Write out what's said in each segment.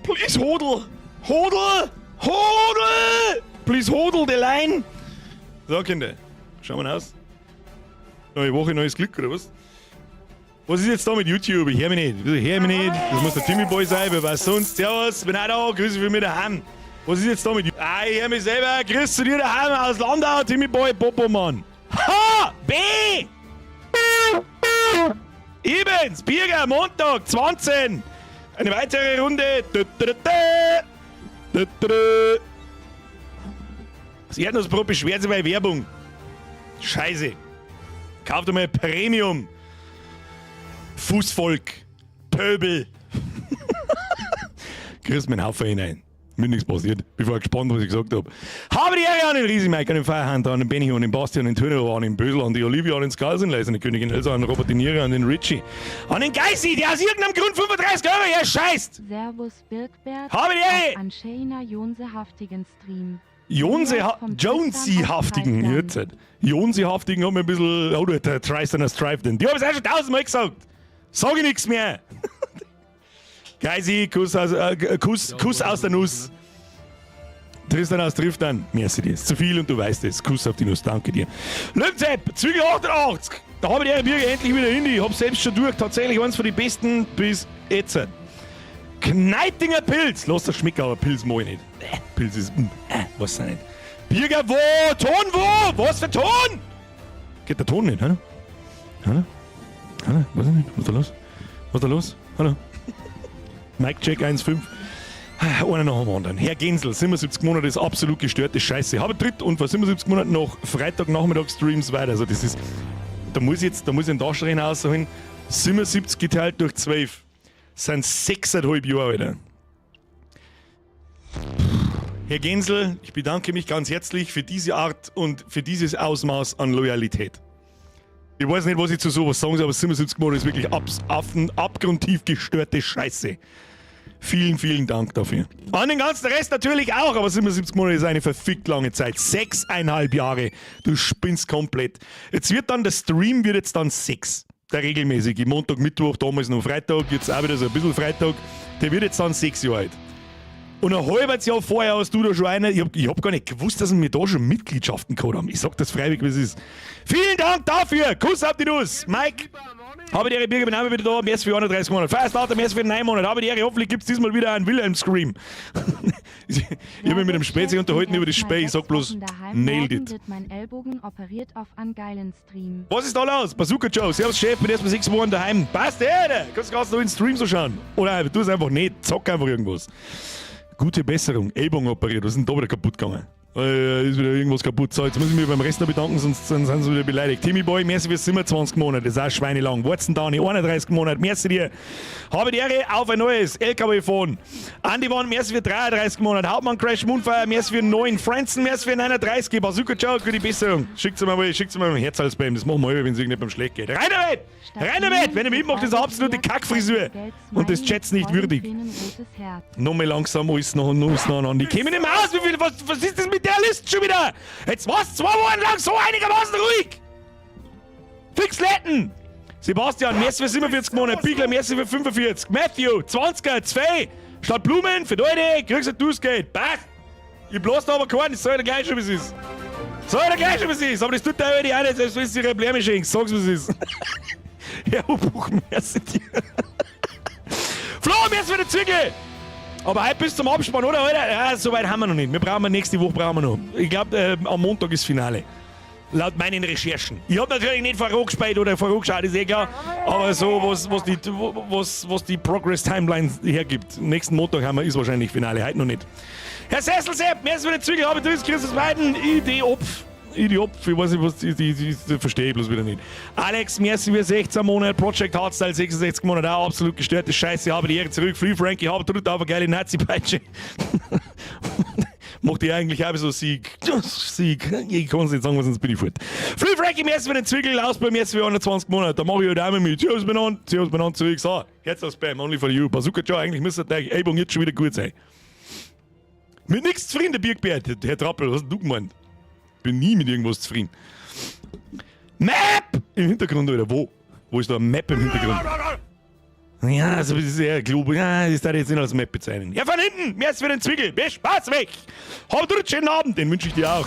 Please hodl! Hodl! Hodl! Please hodl the line! So, Kinder, schauen wir aus. Neue Woche, neues Glück, oder was? Was ist jetzt da mit YouTube? Ich hör mich nicht. Ich hör mich nicht. Das muss der Timmy Boy sein, wer weiß sonst. Servus, bin auch da. Grüße für mich daheim. Was ist jetzt da mit YouTube? Ah, ich hör mich selber. Grüß zu dir daheim aus Landau, Timmy Boy, Popo Mann. H! B! Ich bin's, Birger, Montag, 20. Eine weitere Runde. Du, du, du, du. Du, du, du. Das Erdnussbrot beschwert sich bei Werbung. Scheiße. Kauft einmal Premium. Fußvolk. Pöbel. Grüß meinen Haufen hinein. Mir nichts passiert. Bin vorher gespannt, was ich gesagt habe. Habe die Ehre an den Riesi Mike, an den Feierhand, an den Benny, an den Bastian, an den Töne, an den Bösel, an die Olivia, an den Skalsen, an die Königin Elsa, an Robert De Niro, an den Richie, an den Geissi, der aus irgendeinem Grund 35 Euro her scheißt. Servus Birkbert. Habe die Ehre! Auf an schöner Jonsehaftigen Stream. Jonse, Vom Jonesy-haftigen, Tristan jetzt. Jonsi-haftigen hat mir ein bisschen, oh, der Tristan aus Trifton. Die habe ich auch schon tausendmal gesagt. Sag ich nichts mehr. Geisi, Kuss, Kuss aus der Nuss. Tristan aus Triftan, merci dir. Ist zu viel und du weißt es. Kuss auf die Nuss, danke dir. Löwenzepp, Züge 88. Da habe ich die Birger endlich wieder hin. Ich hab selbst schon durch. Tatsächlich eins von den besten bis jetzt. Kneitinger Pilz. Lass das schmecken, aber Pilz mag ich nicht. Pilz ist, weiß ich nicht. Birger wo? Ton wo? Was für Ton? Geht der Ton nicht, hä? Hä? Hä? Weiß ich nicht. Was ist da los? Was ist da los? Hallo? Mic Check 1,5. Einer nach dem anderen. Herr Gensel, 77 Monate ist absolut gestörte Scheiße. Habe dritt und vor 77 Monaten noch Freitagnachmittag Streams weiter. Also das ist, da muss ich einen Taschenrechner rausholen. 77 geteilt durch 12 sind 6,5 Jahre, Alter. Herr Gensel, ich bedanke mich ganz herzlich für diese Art und für dieses Ausmaß an Loyalität. Ich weiß nicht, was ich zu sowas sagen soll, aber 77 Monate ist wirklich abgrundtief gestörte Scheiße. Vielen, vielen Dank dafür. An den ganzen Rest natürlich auch, aber 77 Monate ist eine verfickt lange Zeit. 6,5 Jahre. Du spinnst komplett. Jetzt wird dann der Stream wird jetzt dann 6. Der regelmäßige. Montag, Mittwoch, damals noch Freitag, jetzt auch wieder so ein bisschen Freitag. Der wird jetzt dann 6 Jahre alt. Und ein halbes Jahr vorher hast du da schon einer. Ich hab gar nicht gewusst, dass wir da schon Mitgliedschaften gehabt haben. Ich sag das freiwillig, wie es ist. Vielen Dank dafür. Kuss auf die Nuss. Mike. Habe die Ehre, Birger, bin auch wieder da. Merci für 31 Monate. Firestarter, merci für 9 Monate. Habe die Ehre, hoffentlich gibt es diesmal wieder einen Wilhelm Scream. Ich habe mich mit dem Spezi unterhalten über das Spiel. Ich sag bloß, nailed it. Wird mein Ellbogen operiert auf an geilen Stream. Was ist da los? Bazooka Joe, servus Chef, bin erst mal 6 Wochen daheim. Passt, ey, kannst du ganz noch in den Stream so schauen. Oder tu es einfach nicht, zock einfach irgendwas. Gute Besserung, Ellbogen operiert, was ist denn da wieder kaputt gegangen? Ist wieder irgendwas kaputt. So, jetzt muss ich mich beim Rest noch bedanken, sonst sind sie wieder beleidigt. Timmy Boy, merci für 27 Monate, das ist auch schweinelang. Watson Dani, 31 Monate, merci dir. Habe die Ehre auf ein neues LKW fahren. Andy One, merci für 33 Monate. Hauptmann Crash Moonfire, merci für 9. Franzen, merci für 39. Bazooka Joe, gute Besserung. Schickt's mir mal, schickt's mir mal Herz als Spam. Das machen wir, wenn es nicht beim schlecht geht. Rein damit! Rein damit! Wenn ihr mitmacht, ist eine absolute Kackfrisur. Und des Chats nicht würdig. Nochmal langsam, alles noch und alles nacheinander. Ich käme nicht mehr aus, wie viel, was ist das mit der Liste schon wieder? Jetzt war's 2 Wochen lang so einigermaßen ruhig. Fix Letten! Sebastian, merci für 47 Monate. Bigler, merci für 45. Matthew, 20er, 2. Statt Blumen für Leute, kriegst du das Geld. Passt. Ich bloß da aber keinen, das soll ja gleich schon, wie es ist. Soll ja gleich schon, wie es ist. Aber das tut der Alte auch nicht, selbst wenn sie ihre Probleme schenkt. Sag's, wie es ist. Herr Buch, merci dir. Flo, merci für die Züge. Aber heute bis zum Abspann, oder, Alter? Ja, so weit haben wir noch nicht. Wir brauchen nächste Woche brauchen wir noch. Ich glaube, am Montag ist Finale. Laut meinen Recherchen. Ich habe natürlich nicht vorangespielt oder vorangeschaut, ist eh klar. Aber so, was die Progress Timeline hergibt. Nächsten Montag haben wir, ist wahrscheinlich Finale, heute noch nicht. Herr Sesselsepp, merci für die Zügel, habe ich Christus Weiden, Idee Opf. Idiot, ich weiß nicht, was die verstehe ich bloß wieder nicht. Alex, merci für 16 Monate, Project Hardstyle 66 Monate, auch absolut gestörte Scheiße, habe die Ehre zurück. Free Frankie, habe drückt auf eine geile Nazi-Peitsche. Macht die eigentlich auch so Sieg. Sieg. Ich kann es nicht sagen, sonst bin ich fort. Free Frankie, merci für den Zwickel, aus bei merci für 21 Monate. Da mache ich halt auch mal mit. Cheers benannt, Cheers benannt zurück. So, Herz aus Spam, only for you. Bazooka Joe, eigentlich müsste der Ellbogen jetzt schon wieder gut sein. Mit nichts zufrieden, der Birkbär. Herr Trappel, was hast du gemeint? Bin nie mit irgendwas zufrieden. Map! Im Hintergrund, oder wo? Wo ist da ein Map im Hintergrund? Ja, also das ist eher Globo. Ja, das darf ich jetzt nicht als Map bezeichnen. Ja, von hinten! Mir ist für den Zwickel! Mehr Spaß weg! Habt einen schönen Abend, den wünsche ich dir auch.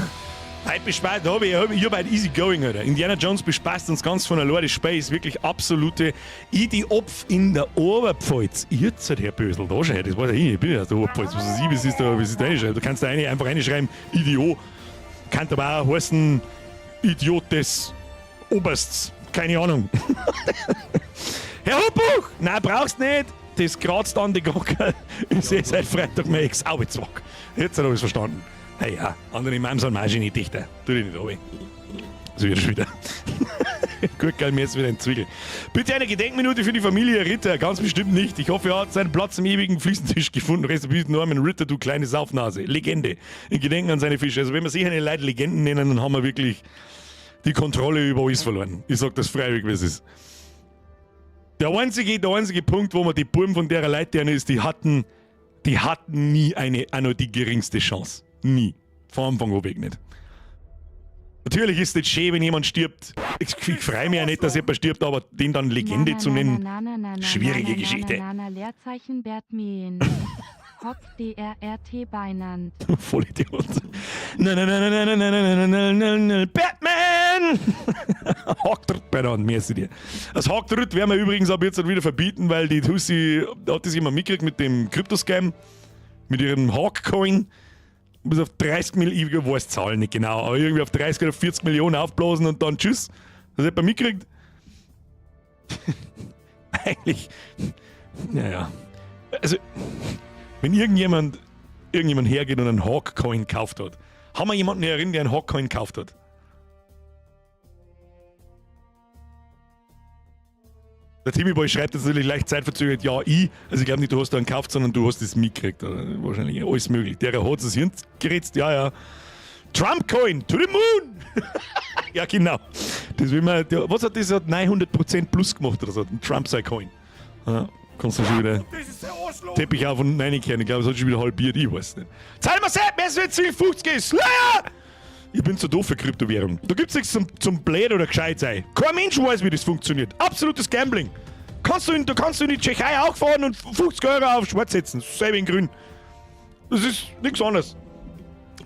Heute bespaßt, hab ich, hab ich, ich hab halt easy going, Alter. Indiana Jones bespaßt uns ganz von allein. Das Spiel ist wirklich absolute Idiopf in der Oberpfalz. Jetzt, Herr Bösel, da schon, das weiß ich nicht. Ich bin ja aus der Oberpfalz. Was weiß ich, was ist da, was ist da reinschreiben? Du kannst da eine, einfach reinschreiben, Idiot. Kann aber auch heißen, Idiot des Obersts. Keine Ahnung. Herr Huppuch! Nein, brauchst nicht. Das kratzt an die Gockel. Ich sehe seit Freitag mein Ex auch zurück. Jetzt habe ich es verstanden. Hey ja, andere Imam sind nicht dichter. Tu dich nicht runter. So wird es wieder. Gut, geil, mir jetzt wieder ein Zwiegel. Bitte eine Gedenkminute für die Familie Ritter. Ganz bestimmt nicht. Ich hoffe, er hat seinen Platz am ewigen Fliesentisch gefunden. Rest in Norman Ritter, du kleine Saufnase. Legende. In Gedenken an seine Fische. Also, wenn wir sicher eine Leute Legenden nennen, dann haben wir wirklich die Kontrolle über alles verloren. Ich sag das freiwillig, wie es ist. Der einzige Punkt, wo man die Buben von der Leute ist, die hatten nie eine, auch nur die geringste Chance. Nie. Von Anfang an weg nicht. Natürlich ist es nicht schön, wenn jemand stirbt. Ich freue mich ja nicht, dass jemand stirbt, aber den dann Legende zu nennen, schwierige Geschichte. Leerzeichen Batman. Hock DRRT Beinand. Vollidiot. Na, na, na, na, na, na, na, na, na, na, Batman! Hacktritt beieinander, merci dir. Das Hacktritt werden wir übrigens ab jetzt wieder verbieten, weil die Tussi hat das immer mitgekriegt mit dem Kryptoscam, mit ihrem Hawkcoin. Bis auf 30 Millionen, ich weiß Zahlen nicht genau, aber irgendwie auf 30 oder 40 Millionen aufblasen und dann tschüss. Das hat man mitgekriegt. Eigentlich, naja. Also, wenn irgendjemand hergeht und einen Hawkcoin gekauft hat, haben wir jemanden herin, der einen Hawkcoin gekauft hat? Der Timmy Boy schreibt jetzt natürlich leicht zeitverzögert, ja, ich. Also ich glaube nicht, du hast da einen gekauft, sondern du hast es mitgekriegt. Oder? Wahrscheinlich alles möglich. Der hat es Hirn geritzt, ja. Trump Coin to the moon! Ja, genau. Das will man, der, was hat das? Hat 900% plus gemacht oder so? Ein Trump sein Coin. Ja, kannst du schon wieder Teppich auf und reinkehren. Ich glaube, es hat schon wieder halbiert, ich weiß nicht. Zahl mal selbst, mehr als 50 Slayer! Ich bin zu doof für Kryptowährung. Da gibt's nichts zum blöd oder gescheit sein. Kein Mensch weiß, wie das funktioniert. Absolutes Gambling. Du kannst du in die Tschechei auch fahren und 50 Euro auf schwarz setzen. Selbe in grün. Das ist nichts anderes.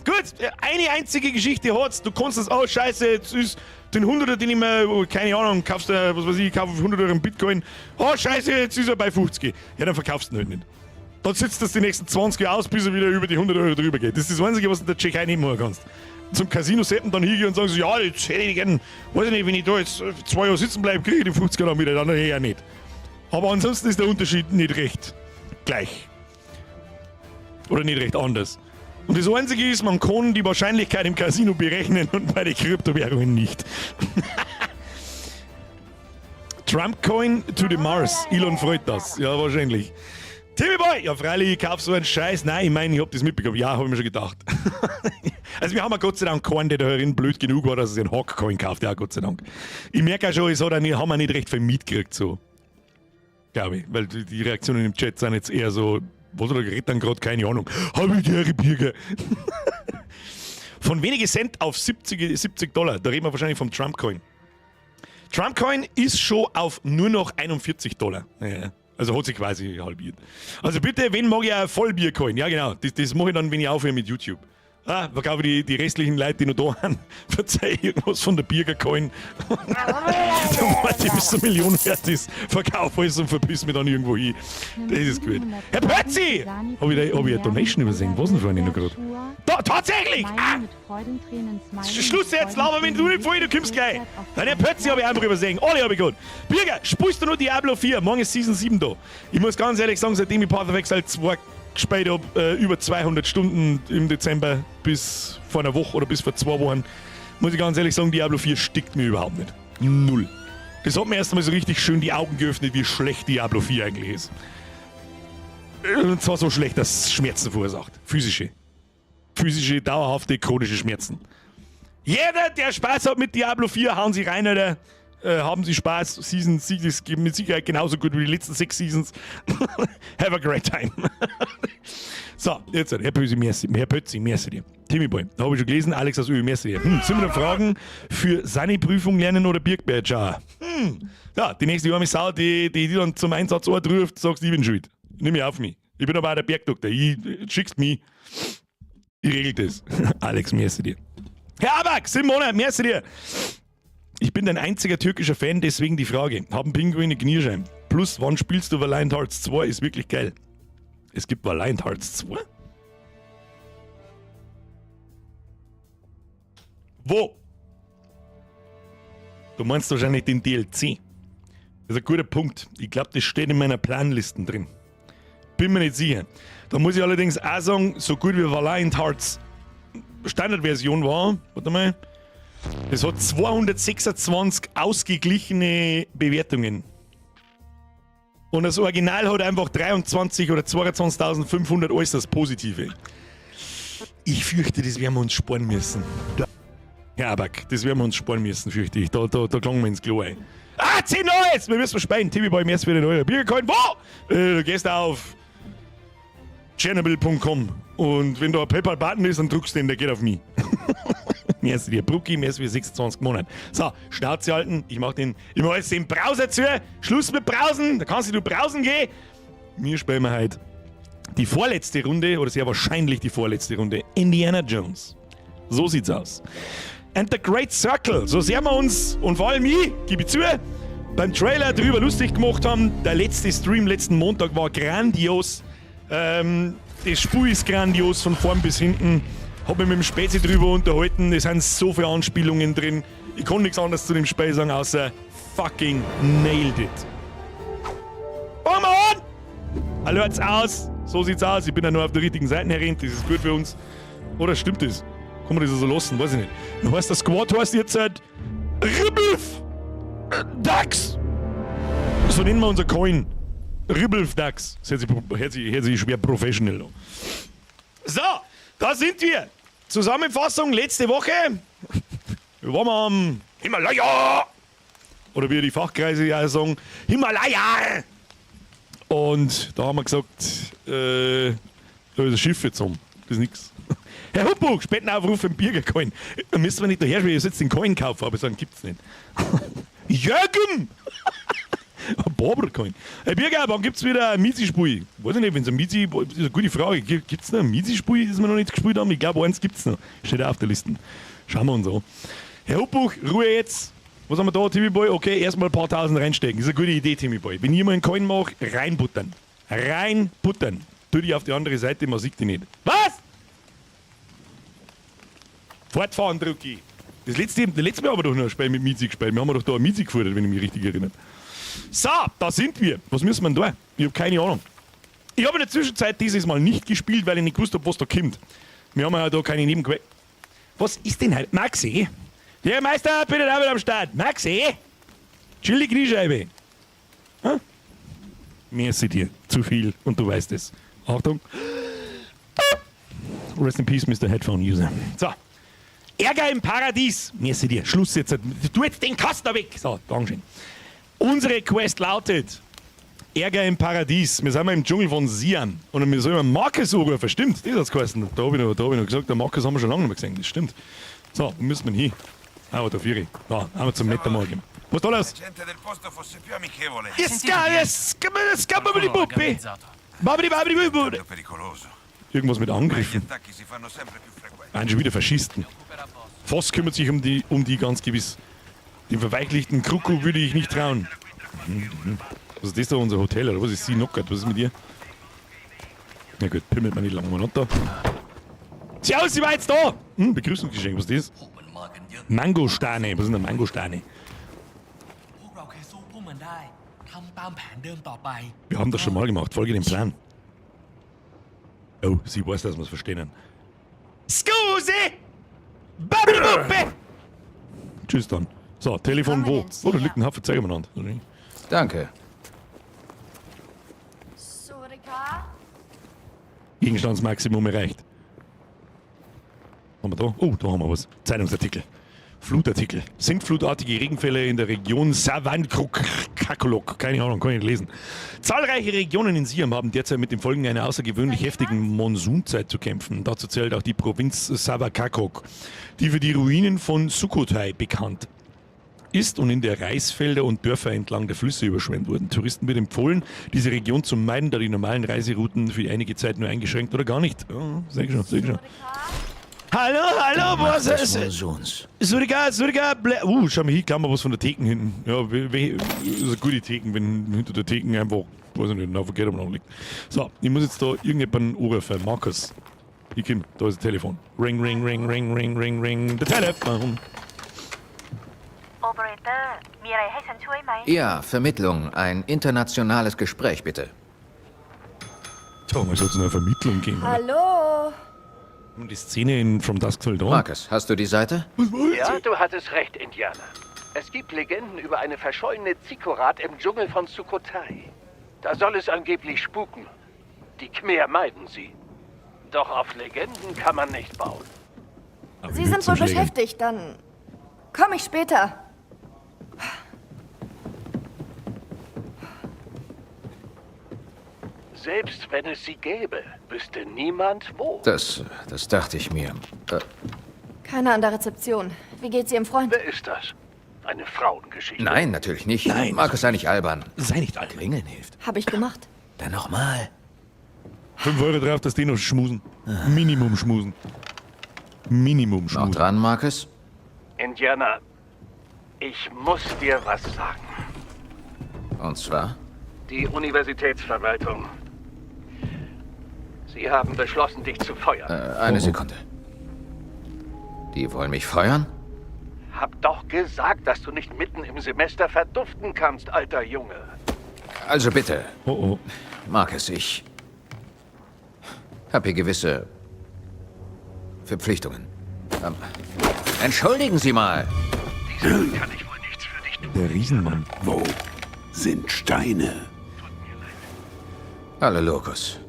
Gut, eine einzige Geschichte hat's. Du kannst das, oh scheiße, jetzt ist den 100er, den ich mir, oh, keine Ahnung, kaufst du, was weiß ich, kauf auf 100 Euro einen Bitcoin. Oh scheiße, jetzt ist er bei 50. Ja, dann verkaufst du ihn halt nicht. Dann sitzt das die nächsten 20 Jahre aus, bis er wieder über die 100 Euro drüber geht. Das ist das Einzige, was du in der Tschechei nicht machen kannst. Zum Casino setzen, dann hingehen und sagen so, ja, jetzt hätte ich gern, weiß ich nicht, wenn ich da jetzt 2 Jahre sitzen bleibe, kriege ich die 50er dann wieder, dann eher nicht. Aber ansonsten ist der Unterschied nicht recht gleich. Oder nicht recht anders. Und das Einzige ist, man kann die Wahrscheinlichkeit im Casino berechnen und bei den Kryptowährungen nicht. Trump Coin to the Mars. Elon freut das. Ja, wahrscheinlich. Timmy Boy! Ja, freilich, ich kauf so einen Scheiß. Nein, ich meine, ich hab das mitbekommen. Ja, hab ich mir schon gedacht. Also, wir haben ja Gott sei Dank keinen, der da herin blöd genug war, dass er sich einen Hawkcoin kauft. Ja, Gott sei Dank. Ich merke auch schon, es hat auch nicht, haben wir nicht recht viel mitgekriegt, so. Glaube ich. Weil die Reaktionen im Chat sind jetzt eher so, was hat er geredet dann gerade? Keine Ahnung. Hab ich die Ehre, Birger. Von wenige Cent auf 70, 70 Dollar. Da reden wir wahrscheinlich vom Trump-Coin. Trump-Coin ist schon auf nur noch 41 Dollar. Ja. Also hat sich quasi halbiert. Also bitte, wenn mag ich ein Vollbier-Coin? Ja, genau. Das mache ich dann, wenn ich aufhöre mit YouTube. Ah, verkaufe ich die restlichen Leute, die noch da sind, verzeih irgendwas von der Birger-Coin. Dann warte ich, bis zur Million wert ist, verkaufe alles und verpiss mich dann irgendwo hin. Das ist gut. Herr Pötzi! Hab ich eine Donation übersehen? Was denn für eine noch gerade? Da, tatsächlich! Ah! Schluss jetzt, Laber, wenn du nicht voll, du kommst gleich. Nein, der Pötzi habe ich einfach übersehen. Alle habe ich gut. Birger, spielst du noch Diablo 4? Morgen ist Season 7 da. Ich muss ganz ehrlich sagen, seitdem ich Path of Exile 2 gespielt habe, über 200 Stunden im Dezember bis vor einer Woche oder bis vor 2 Wochen, muss ich ganz ehrlich sagen, Diablo 4 stickt mir überhaupt nicht. Null. Das hat mir erst einmal so richtig schön die Augen geöffnet, wie schlecht Diablo 4 eigentlich ist. Und zwar so schlecht, dass es Schmerzen verursacht. Physische. Physische, dauerhafte, chronische Schmerzen. Jeder, der Spaß hat mit Diablo 4, hauen Sie rein, Alter. Haben Sie Spaß. Season 6 ist mit Sicherheit genauso gut wie die letzten sechs Seasons. Have a great time. So, So, jetzt, Herr Pötzi, merci, Herr Pötzi, merci dir. Timmy Boy, da habe ich schon gelesen, Alex aus Ö, merci dir. Sind wir noch Fragen für seine Prüfung lernen oder Birkberger? Ja, die nächste arme Sau, die, die, die dann zum Einsatzort ruft, sagst, ich bin schuld. Nimm mich auf mich. Ich bin aber auch der Bergdoktor. Ich, schickst mich. Ich regel das. Alex, merci dir. Herr Abak, 7 Monate, merci dir. Ich bin dein einziger türkischer Fan, deswegen die Frage. Haben Pinguine Kniescheiben? Plus, wann spielst du Valiant Hearts 2? Ist wirklich geil. Es gibt Valiant Hearts 2? Wo? Du meinst wahrscheinlich den DLC. Das ist ein guter Punkt. Ich glaube, das steht in meiner Planlisten drin. Bin mir nicht sicher. Da muss ich allerdings auch sagen, so gut wie Valiant Hearts Standardversion war, warte mal, es hat 226 ausgeglichene Bewertungen. Und das Original hat einfach 23 oder 22.500 äußerst positive. Ich fürchte, das werden wir uns sparen müssen. Ja, aber das werden wir uns sparen müssen, fürchte ich. Da klangen wir ins Klo ein. Ah, 10 Neues! Wir müssen sparen. TV Boy, merci für den Euro. Biercoin, wo? Du gehst auf chernobyl.com und wenn da ein PayPal-Button ist, dann drückst du den, der geht auf mich. Merci dir, Brucki, merci für 26 Monate. So, Schnauze halten, ich mach jetzt den Browser zu. Schluss mit Browsen, da kannst du browsen gehen. Wir spielen wir heute die vorletzte Runde, oder sehr wahrscheinlich die vorletzte Runde, Indiana Jones. So sieht's aus. And the Great Circle, so sehr wir uns, und vor allem ich, gebe ich zu, beim Trailer drüber lustig gemacht haben. Der letzte Stream letzten Montag war grandios. Das Spiel ist grandios von vorn bis hinten. Hab mich mit dem Spezi drüber unterhalten. Es sind so viele Anspielungen drin. Ich kann nichts anderes zu dem Spiel sagen, außer fucking nailed it. Fangen wir an! Alerts aus! So sieht's aus. Ich bin ja nur auf der richtigen Seite herin. Das ist gut für uns. Oder stimmt das? Kann man das so lassen? Weiß ich nicht. Dann heißt der Squad heißt jetzt halt Ribbelf Dax. So nennen wir unser Coin. Ribbelf Dax. Das hört sich schwer professional an. So, da sind wir. Zusammenfassung letzte Woche. Wir waren am Himalaya. Oder wie die Fachkreise ja sagen, Himalaya. Und da haben wir gesagt, da ist ein Schiff jetzt um. Das ist nix. Herr Humbug, Spendenaufruf für den Birgercoin. Da müssen wir nicht daher spielen, ich soll jetzt den Coin kaufen, aber sagen gibt's nicht. Jürgen! Barber-Coin. Herr Birger, wann gibt's wieder ein Mizi-Spiel? Weiß ich nicht, wenn es ein Mizi, das ist eine gute Frage. Gibt's noch ein Mizi-Spiel, das wir noch nicht gespielt haben? Ich glaube, eins gibt's noch. Steht auch auf der Liste. Schauen wir uns an. Herr Humbug, Ruhe jetzt. Was haben wir da, Timmy Boy? Okay, erstmal ein paar tausend reinstecken. Das ist eine gute Idee, Timmy Boy. Wenn ich mal einen Coin mache, reinbuttern. Reinbuttern. Tu dich auf die andere Seite, man sieht die nicht. Was? Fortfahren, Drucki. Das letzte Mal haben wir doch noch ein Spiel mit Mizi gespielt. Wir haben doch da ein Mizi gefordert, wenn ich mich richtig erinnere. So, da sind wir. Was müssen wir denn da? Ich habe keine Ahnung. Ich habe in der Zwischenzeit dieses Mal nicht gespielt, weil ich nicht gewusst habe, was da kommt. Wir haben ja da keine Nebenquest. Was ist denn heute? Maxi? Der Meister, bitte da wieder am Start. Maxi? Chill die Kniescheibe. Hm? Merci dir. Zu viel und du weißt es. Achtung. Rest in peace, Mr. Headphone User. So. Ärger im Paradies. Merci dir. Schluss jetzt. Du jetzt den Kasten weg. So, Dankeschön. Unsere Quest lautet Ärger im Paradies. Wir sind mal im Dschungel von Siam. Und wir sollen Marcus anrufen. Stimmt, das hat's geheißen. Da hab ich noch gesagt, der Marcus haben wir schon lange nicht mehr gesehen. Das stimmt. So, wo müssen wir denn hin? Ah, da vier. Da, haben wir zum Metamorgen. Was ist da los? Gente del posto fosse più amichevole. Babidi bubbi. Babidi babidi bubu. È pericoloso. Irgendwas mit Gli Angriffen. Attacchi si fanno sempre più frequenti. Nein, schon wieder Faschisten. Voss kümmert sich um die ganz gewiss. Dem verweichlichten Kroko würde ich nicht trauen. Was ist das da, unser Hotel, oder was ist sie knockert? Was ist mit ihr? Na gut, pimmelt man nicht lange umeinander. Servus, sie war jetzt da! Begrüßungsgeschenk, was ist das? พวกมันมากันเยอะ Mangostane, was sind denn Mangostane? พวกเราเคยสู้พวกมันได้ ทำตามแผนเดิมต่อไป Wir haben das schon mal gemacht, folge dem Plan. Oh, sie weiß, dass wir es verstehen. Scusi! Babidi-Buppe! Tschüss dann. So, Telefon wo? Oh, da liegt ein Haufen Zeug umeinander. Danke. Surika? Gegenstandsmaximum erreicht. Haben wir da? Oh, da haben wir was. Zeitungsartikel. Flutartikel. Sintflutartige Regenfälle in der Region Savankruk. Kakolok, keine Ahnung, kann ich nicht lesen. Zahlreiche Regionen in Siam haben derzeit mit den Folgen einer außergewöhnlich heftigen Monsunzeit zu kämpfen. Dazu zählt auch die Provinz Savakakok, die für die Ruinen von Sukhothai bekannt ist und in der Reisfelder und Dörfer entlang der Flüsse überschwemmt wurden. Touristen wird empfohlen, diese Region zu meiden, da die normalen Reiserouten für einige Zeit nur eingeschränkt oder gar nicht. Oh, seh schon, seh schon. Hallo, hallo, was Des ist? Monsuns. Surika, Surika, ble schau mal hier, klammern was von der Theken hinten. Ja, ist eine gute Theken, wenn hinter der Theken einfach, weiß ich nicht, ein Haufen Geld umeinander liegt. So, ich muss jetzt da irgendjemanden anrufen. Markus. Hier, komm, da ist das Telefon. Ring, ring, ring, ring, ring, ring, ring. The telephone. โอเปอเรเตอร์ มีอะไรให้ฉันช่วยไหม Ja, Vermittlung. Ein internationales Gespräch, bitte. Tja, mal soll es eine Vermittlung geben. oder? Hallo? Und die Szene in From Dusk Till Dawn. Marcus, hast du die Seite? Ja, du hattest recht, Indianer. Es gibt Legenden über eine verschollene Zikkurat im Dschungel von Sukhothai. Da soll es angeblich spuken. Die Khmer meiden sie. Doch auf Legenden kann man nicht bauen. Aber Sie ich sind zum wohl Schlägern. beschäftigt, dann komme ich später. Selbst wenn es sie gäbe, wüsste niemand wo. Das dachte ich mir. Keiner an der Rezeption. Wie geht's Ihrem Freund? Wer ist das? Eine Frauengeschichte. Nein, natürlich nicht. Nein. Marcus, sei nicht albern. Sei nicht alt. Klingeln hilft. Habe ich gemacht. Dann nochmal. 5 Euro drauf, dass die noch schmusen. Minimum schmusen. Minimum Noch schmusen. dran, Marcus? Indianer, ich muss dir was sagen. Und zwar? Die Universitätsverwaltung. Sie haben beschlossen, dich zu feuern. Eine Oh, oh. Sekunde. Die wollen mich feuern? Hab doch gesagt, dass du nicht mitten im Semester verduften kannst, alter Junge. Also bitte, Oh oh. Marcus, ich habe hier gewisse Verpflichtungen. Entschuldigen Sie mal. Diesmal kann ich wohl nichts für dich tun. Der Riesenmann. Wo sind Steine? Alle Locus.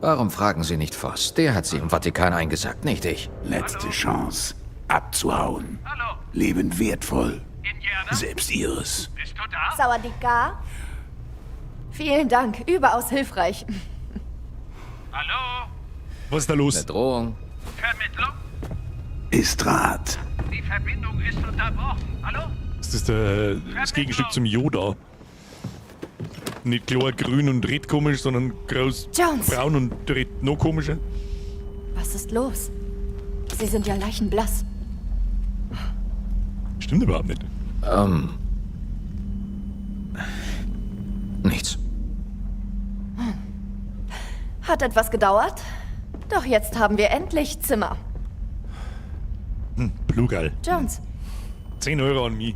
Warum fragen Sie nicht Voss? Der hat sie im Vatikan eingesackt, nicht ich. Letzte Chance, abzuhauen. Hallo, Leben wertvoll, Indianer? selbst ihres. Bist du da? Sawadika? Vielen Dank, überaus hilfreich. Hallo? Was ist da los? Eine Drohung. Vermittlung? Ist Rat. Die Verbindung ist unterbrochen. Hallo? Das ist das Gegenstück zum Yoda. Nicht klar grün und red komisch, sondern groß Jones. braun und red noch komischer. Was ist los? Sie sind ja leichenblass. Stimmt überhaupt nicht. Nichts. Hat etwas gedauert? Doch jetzt haben wir endlich Zimmer. Plural. Jones, 10 Euro an mich.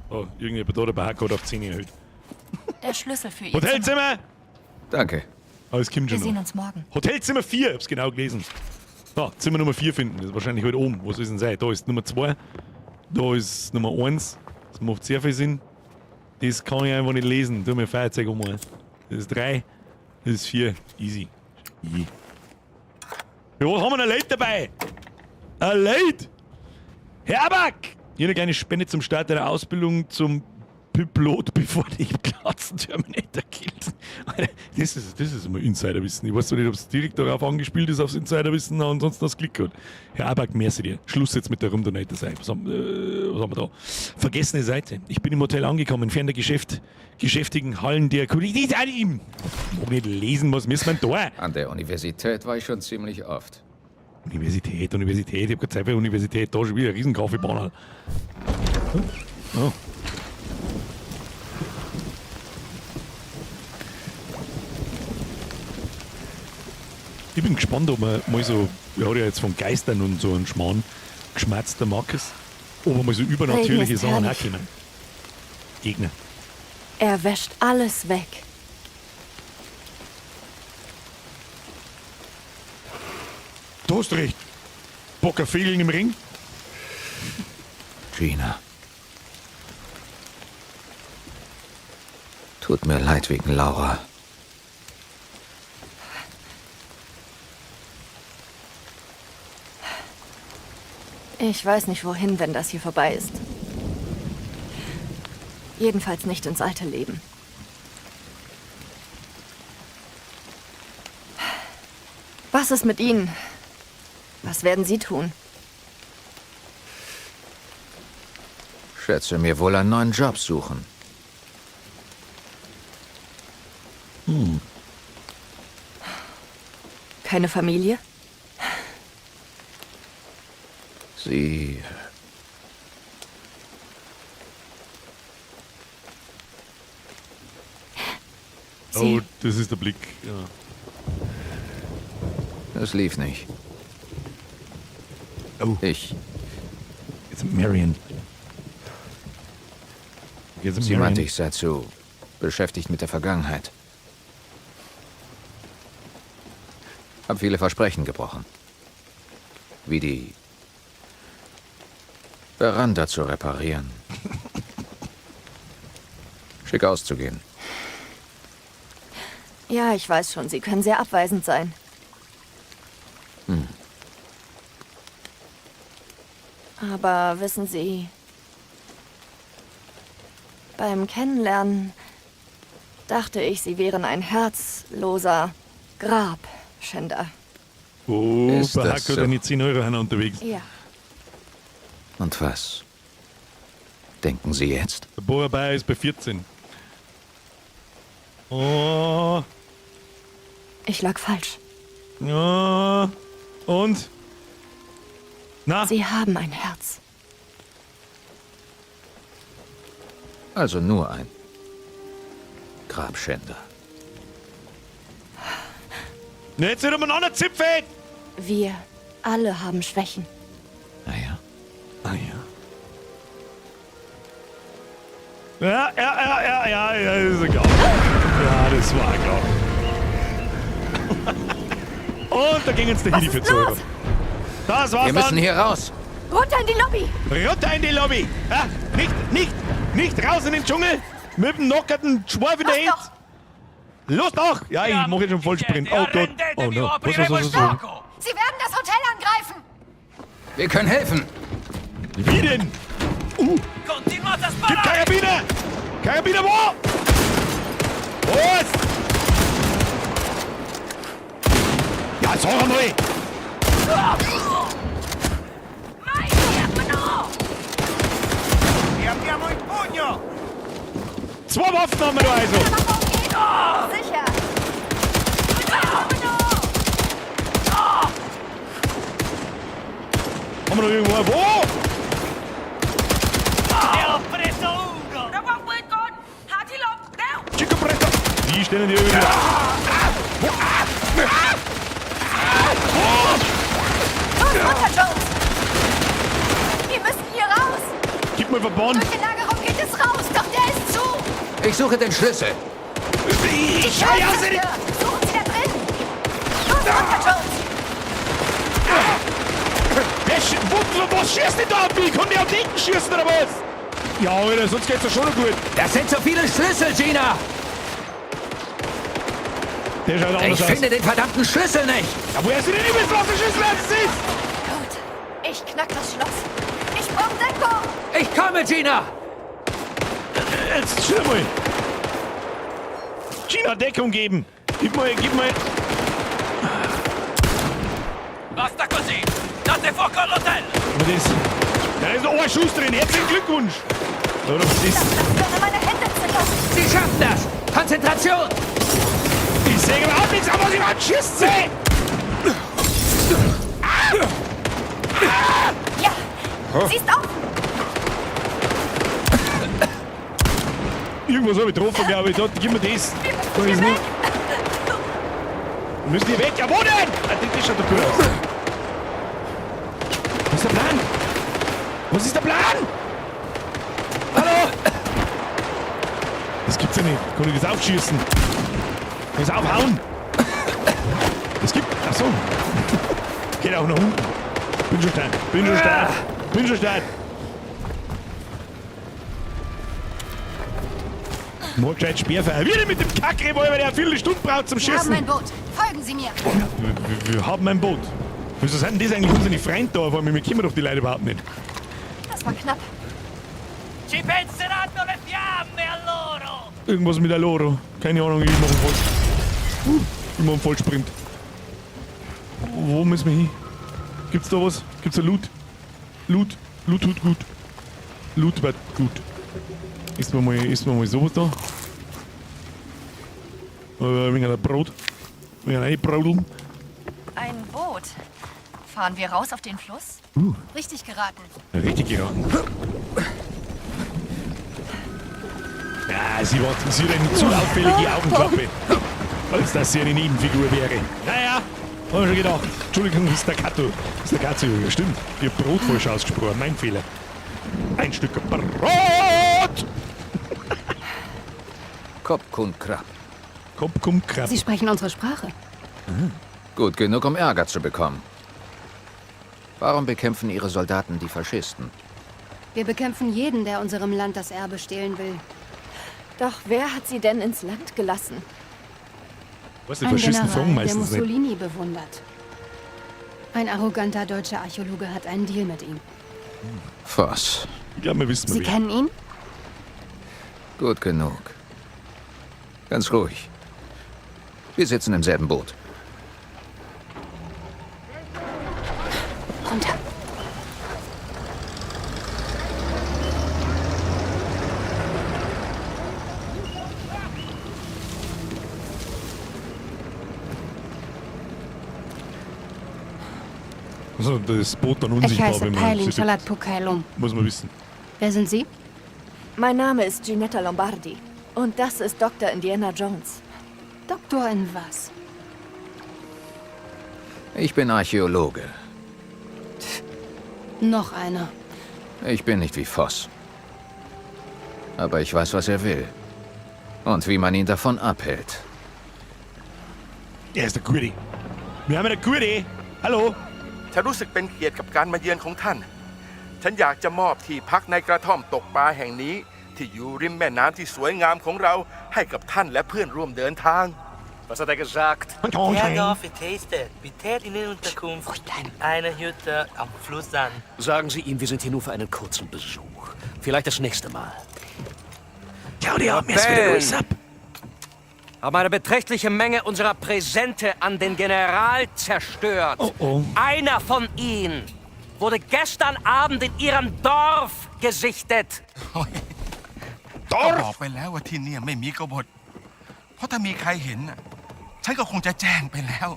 Oh, irgendjemand da dabei hat auf 10 erhöht. Der Schlüssel für Ihr Zimmer. Hotelzimmer! Danke. Aber es kommt Wir schon sehen noch. uns morgen. Hotelzimmer 4, hab's genau gelesen. So, Zimmer Nummer 4 finden. Das ist wahrscheinlich heute oben. Wo soll es denn sein? Da ist Nummer 2. Da ist Nummer 1. Das macht sehr viel Sinn. Das kann ich einfach nicht lesen. Tu mir Feuerzeug um. Das ist 3. Das ist 4. Easy. Easy. Ja, was haben wir denn Leute dabei? Ein Leute! Herr Aback! Hier eine kleine Spende zum Start deiner Ausbildung zum Piplot, bevor dich Platzen Terminator killt. Alter, das ist immer Insiderwissen. Ich weiß zwar nicht, ob es direkt darauf angespielt ist, aufs Insiderwissen, aber ansonsten hast du Klick gehabt. Herr Aback, merci dir. Schluss jetzt mit der Rumdonator sein. Was haben wir da? Vergessene Seite. Ich bin im Hotel angekommen, fern der geschäftigen Hallen der Kulitis an ihm. Mag nicht lesen, was müssen wir denn da? An der Universität war ich schon ziemlich oft. Universität, Universität, ich hab keine Zeit für Universität, da schon wieder ein riesen Kaffeebannerl. Oh. Ich bin gespannt, ob man mal so, er hat ja jetzt von Geistern und so einen Schmarrn geschmerzt, der Markus, ob er mal so übernatürliche Regen ist Sachen auch herrlich. kommen. Gegner. er wäscht alles weg. Du hast recht. Bock auf Fegeln im Ring? Gina. Tut mir leid wegen Laura. Ich weiß nicht wohin, wenn das hier vorbei ist. Jedenfalls nicht ins alte Leben. Was ist mit Ihnen? Was werden Sie tun? Schätze mir wohl einen neuen Job suchen. Keine Familie? Sie. Sie. Oh, das ist der Blick. Ja. Das lief nicht. Oh. Ich. Jetzt Marion. Jetzt Sie meinte, ich sei zu beschäftigt mit der Vergangenheit. Hab viele Versprechen gebrochen. Wie die Veranda zu reparieren. Schick auszugehen. Ja, ich weiß schon, Sie können sehr abweisend sein. Aber wissen Sie, beim Kennenlernen dachte ich, Sie wären ein herzloser Grabschänder. Oh, Ist bei das Hacko so? deine 10 Euro haben unterwegs. Ja. Und was denken Sie jetzt? Der Bohrer ist bei 14. Oh, Ich lag falsch. ja. Und? Na, Sie haben ein Herz. Also nur ein Grabschänder. jetzt nicht umeinander zipfen! Wir alle haben Schwächen. Naja, Ah ja. Ja, ja, ja, ja, ja, ja, ist egal. Ja, das war klar. Und da ging jetzt der Was Hidi für ist 2 Euro. los? Das war's wir müssen dann. hier raus. Runter in die Lobby! Runter in die Lobby. Ja, nicht, nicht raus in den Dschungel. Mit dem nockerten Schweif in der Los Hand. Los doch! Ja, ich mache jetzt schon Vollsprint. Oh Gott. Oh no. Was, was, was, was, was? Sie werden das Hotel angreifen! Wir können helfen. Wie denn? Continuate a Gib sparare! Karabiner! Karabiner wo? Was? Ja, sag einmal! Zwei Waffen haben wir da also! Sicher! Haben wir noch irgendwo? Wo? Ne ho preso uno! Chico Presto! Die stellen die irgendwie. Ah! Wo? Ah! Ah! Wo? Los, runter, Jones! Wir müssen hier raus! Gib mal Verband! Durch den Lagerraum geht es raus, doch der ist zu! Ich suche den Schlüssel. Ich schau ja aus! Suchen Sie da drin! Los, runter, Jones! Wer wo, was schießt denn da auf mich? Kann der auf den schießen oder was? Ja, Alter, sonst geht's doch schon noch gut. Das sind so viele Schlüssel, Gina. Der schaut anders Ich aus. finde den verdammten Schlüssel nicht. Ja, woher sind denn die wissen, was der Schlüssel jetzt ist? Gut, ich knack das Schloss. Ich brauche Deckung! Ich komme, Gina. Jetzt chill mal. Gina, Deckung geben. Gib mal, gib mal. Basta così! Date fuoco all'hotel! Aber das, da ist noch ein Schuss drin. Herzlichen Glückwunsch. Oder was ist? Das wäre meine Hände zittern! Sie schaffen das. Konzentration. Ich sehe überhaupt nichts, aber sie überhaupt schießt sie. Ja, sie ist offen! Irgendwas habe ich getroffen, glaube ich. Dort, gib mir das. Da ist nicht. Wir müssen hier weg. Ja, wo denn? Ah, das schaut doch gut aus. Was ist der Plan? Was ist der Plan? Hallo? Das gibt's ja nicht. Kann ich das aufschießen? Kann ich das aufhauen? Das gibt... Ach so. Geht auch nach unten. Bin schon stark. Bin schon stark. Bin schon stark. Mach gescheit Sperrfeuer. Wieder mit dem Kackrevolver, der eine Viertelstunde braucht zum Wir haben Schießen. ein Boot. Folgen Sie mir. Wir haben ein Boot. Wieso sind denn das eigentlich unsere Freunde da? Vor allem, wir kennen doch die Leute überhaupt nicht. Das war knapp. Ci penseranno le fiamme! Irgendwas mit Aloro. Keine Ahnung, ich mach einen Voll. Ich mach einen Vollsprint. Wo müssen wir hin? Gibt's da was? Gibt's da Loot? Loot. Loot tut gut. Loot wird gut. Essen wir mal sowas da. Ein wenig ein Brot. Ein wenig einbrodeln. Ein Boot. Fahren wir raus auf den Fluss? Richtig geraten. Richtig geraten. Ja, sie hat eine zu auffällige Augenklappe. Als dass sie eine Nebenfigur wäre. Naja, haben wir schon gedacht. Entschuldigung, Staccato. Staccato, ja, stimmt. Ihr Brot falsch ausgesprochen. Mein Fehler. Ein Stück Brot! Kop kun Krab. Kop kun Krab. Sie sprechen unsere Sprache. Mhm. Gut genug, um Ärger zu bekommen. Warum bekämpfen Ihre Soldaten die Faschisten? Wir bekämpfen jeden, der unserem Land das Erbe stehlen will. Doch wer hat sie denn ins Land gelassen? Was, die Ein Faschisten General, fragen der meistens nicht. Mussolini bewundert. Ein arroganter deutscher Archäologe hat einen Deal mit ihm. Voss. Ich glaube, wir wissen Sie wer. kennen ihn? Gut genug. Ganz ruhig. Wir sitzen im selben Boot. Runter. Also, das Boot dann Ich unsichtbar, heiße wenn man Pailin sich Chalat Pukailum. Muss man wissen. Wer sind Sie? Mein Name ist Ginetta Lombardi. Und das ist Dr. Indiana Jones. Doktor in was? Ich bin Archäologe. Noch einer. Ich bin nicht wie Voss. Aber ich weiß, was er will. Und wie man ihn davon abhält. Er ist der Gute. Wir haben einen Gute. Hallo. ฉันรู้สึกเป็นเกียรติกับการมาเยือนของท่าน ฉันอยากจะมอบที่พักในกระท่อมตกปลาแห่งนี้ ที่อยู่ริมแม่น้ำที่สวยงามของเราให้กับท่านและเพื่อนร่วมเดินทาง Was hat er gesagt? Herr Taste, bietet Ihnen Unterkunft in einer Hütte am Fluss an. Sagen Sie ihm, wir sind hier nur für einen kurzen Besuch. Vielleicht das nächste Mal. Claudia, mir ist wieder grüß ab. Haben eine beträchtliche Menge unserer Präsente an den General zerstört. Oh, oh. Einer von ihnen wurde gestern Abend in ihrem Dorf gesichtet. ก็บอกไปแล้วว่าที่เนี่ยไม่มีกบฏ เพราะถ้ามีใครเห็นน่ะฉันก็คงจะแจ้งไปแล้ว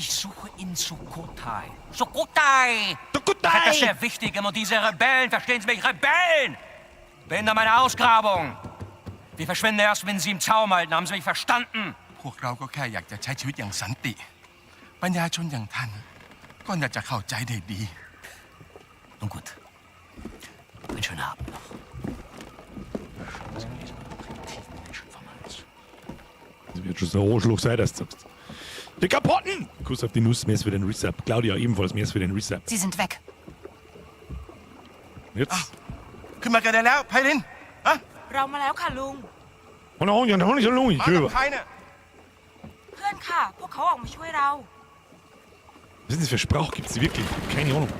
Ich suche in Sukhothai. Sukhothai! Sukhothai! Das ist sehr wichtig. Und diese Rebellen, verstehen Sie mich, Rebellen! Behindern meine Ausgrabung. Wir verschwinden erst, wenn Sie im Zaum halten. Haben Sie mich verstanden? พวกเราก็แค่อยากจะใช้ชีวิตอย่างสันติ ปัญญาชนอย่างท่าน ก็น่าจะเข้าใจได้ดี Nun gut. Einen schönen Abend noch. Das wird schon so ein Arschloch sein, dass du sagst. Die Kapotten! Kuss auf die Nuss, mehr für den Resub. Claudia ebenfalls, mehr für den Resub. Sie sind weg. Jetzt. ขึ้นมากันได้แล้วไพลินอะ เรามาแล้วค่ะลุง Oh nein, ja, noch nicht so lange. มากับใครเนี่ย เพื่อนค่ะ พวกเขาออกมาช่วยเรา Was ist das für Sprache? Gibt's die wirklich? Keine Ahnung.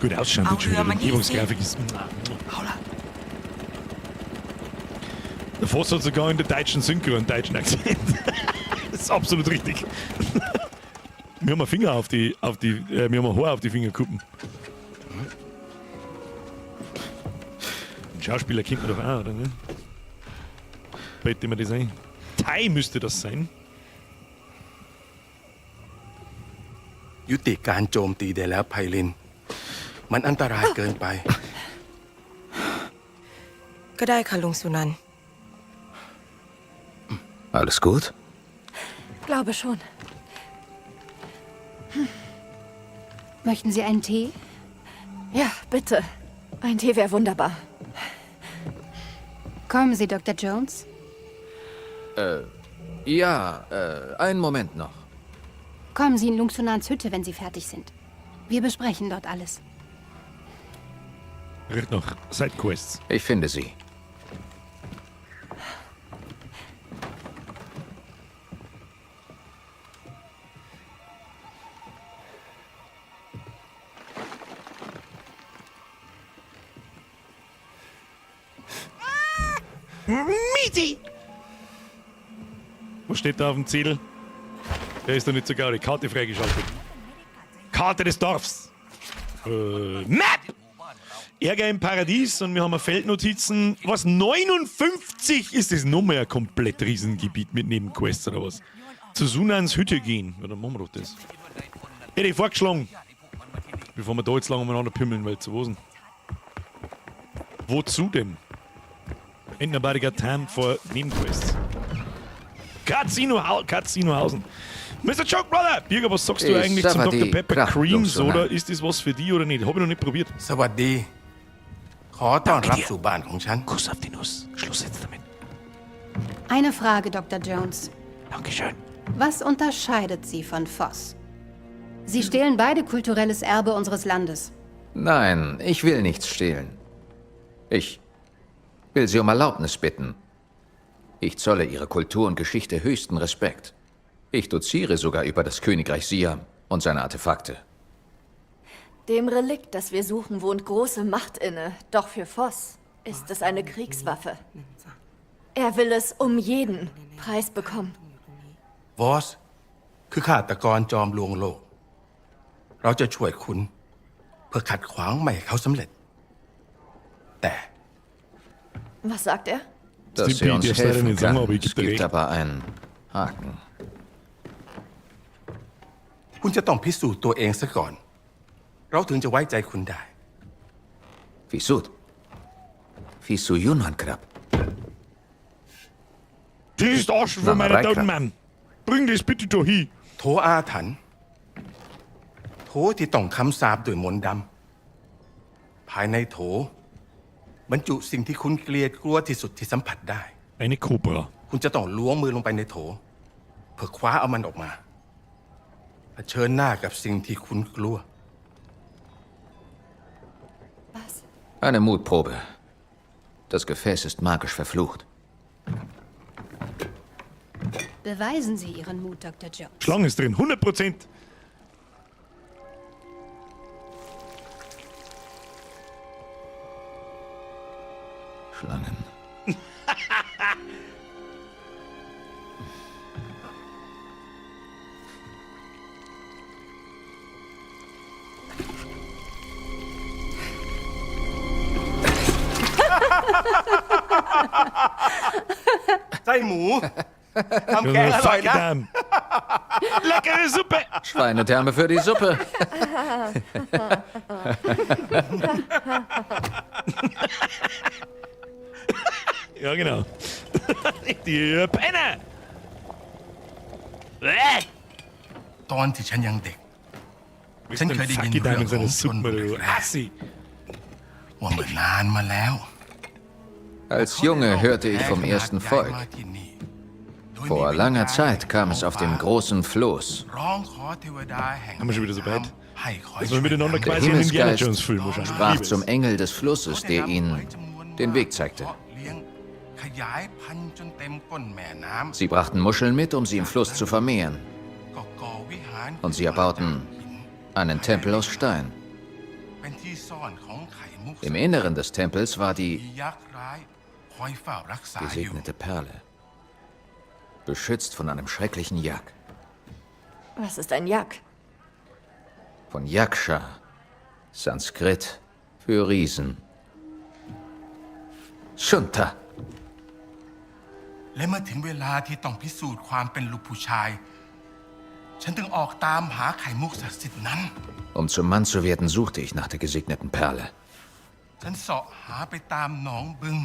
Gut ausschauen, Au, schon wieder. hör mal, Die Umgebungsgrafik ist. Der Voss hat sogar in der deutschen Synchro einen deutschen Akzent. Das ist absolut richtig. Wir haben einen Finger auf die, auf die, wir haben ein Haar auf die Fingerkuppen. Ein Schauspieler kennt man doch auch, oder ne? Bitte mir das ein. Thai müsste das sein. ยุติการโจมตีได้แล้วไพลิน มันอันตรายเกินไป ก็ได้ค่ะลุงสุนันท์ Alles gut? Glaube schon. Möchten Sie einen Tee? Ja, bitte. Ein Tee wäre wunderbar. Kommen Sie, Dr. Jones. Ja, einen Moment noch. Kommen Sie in Lungsunans Hütte, wenn Sie fertig sind. Wir besprechen dort alles. Riecht nach Sidequests. Ich finde sie. Mieti! Was steht da auf dem Zettel? Der ist doch nicht so geil. Die Karte freigeschaltet. Karte des Dorfs. Map! Ärger im Paradies und wir haben Feldnotizen. Was? 59 ist das nochmal ein komplett Riesengebiet mit Nebenquests oder was? Zu Sunans Hütte gehen. Ja, dann machen wir doch das. Hätte ich vorgeschlagen. Bevor wir da jetzt lange umeinander pümmeln, weil zu was denn? Wozu denn? Ain't nobody got time for Nebenquests. Casinohausen. Mr. Joke Brother! Birger, was sagst du Ich eigentlich zum Savadi Dr. Pepper Krach, Cream Jungs, Soda? oder? Ist das was für die oder nicht? Hab ich noch nicht probiert. สวัสดี ขอต้อนรับสู่บ้านของฉัน Kuss auf die Nuss. Schluss jetzt damit. Eine Frage, Dr. Jones. Dankeschön. Was unterscheidet Sie von Voss? Sie stehlen beide kulturelles Erbe unseres Landes. Nein, ich will nichts stehlen. Ich will Sie um Erlaubnis bitten. Ich zolle Ihrer Kultur und Geschichte höchsten Respekt. Ich doziere sogar über das Königreich Siam und seine Artefakte. Dem Relikt, das wir suchen, wohnt große Macht inne. Doch für Voss ist es eine Kriegswaffe. Er will es um jeden Preis bekommen. วอส คือฆาตกรจอมลวงโลก เราจะช่วยคุณ เพื่อขัดขวางไม่ให้เขาสำเร็จ แต่ Was sagt er? Dass Stimpy, er uns darfst leider helfen nicht sagen, kann. aber ich geb Es dir gibt recht. aber einen Haken. คุณจะต้องพิสูจน์ตัวเองซะก่อน เราถึงจะไว้ใจคุณได้ Fisut. Fisuyunan Krab. Das ist Arsch von Na, meiner Mareike. toten Mann. Bring das bitte doch hin. โถอาถรรพ์โถที่ต้องคำสาปด้วยมนต์ดำ ภายในโถ บรรจุสิ่งที่คุณเกลียดกลัวที่สุดที่สัมผัสได้ Eine Kobra. คุณจะต้องล้วงมือลงไปในโถ เพื่อคว้าเอามันออกมาเผชิญหน้ากับสิ่งที่คุณกลัว Was? Eine Mutprobe. Das Gefäß ist magisch verflucht. Beweisen Sie Ihren Mut, Dr. Jones. Schlange ist drin, 100%. Schlangen. ไส้หมู ทำแกงอร่อยนะ Fuck it, Leckere Suppe. Schweinetherme für die Suppe. Ja, genau. Die Penner. Bäh. ตอนที่ฉันยังเด็ก Bist ฉัน du ein เคยได้ยิน Fucky เรื่อง in seiner ของชน Suppe, du รุ่นแรก Assi. ๆว่าเมื่อนานมาแล้ว Als Junge hörte ich vom ersten Volk. Vor langer Zeit kam es auf dem großen Floß. ร้องขอเทวดาแห่ง Haben wir schon wieder so weit? ให้คอย Dass wir miteinander Der quasi einen Indiana Himmelsgeist Jones Film wahrscheinlich. sprach Liebe es. zum Engel des Flusses, der ihnen den Weg zeigte. เลี้ยงขยายพันธุ์จนเต็มก้นแม่น้ำ Sie brachten Muscheln mit, um sie im Fluss zu vermehren. ก็ก่อวิหาร Und sie erbauten einen Tempel aus Stein. เป็นที่ซ่อนของไข่มุก Im Inneren des Tempels war die มียักษ์ร้ายคอยเฝ้ารักษาอยู่ gesegnete Perle, beschützt von einem schrecklichen Jak. Was ist ein Yak? Von Yaksha, Sanskrit für Riesen. Shunta. และเมื่อถึงเวลาที่ต้องพิสูจน์ความเป็นลูกผู้ชาย ฉันถึงออกตามหาไข่มุกศักดิ์สิทธิ์นั้น Um zum Mann zu werden, suchte ich nach der gesegneten Perle. ฉันเสาะหาไปตามหนองบึง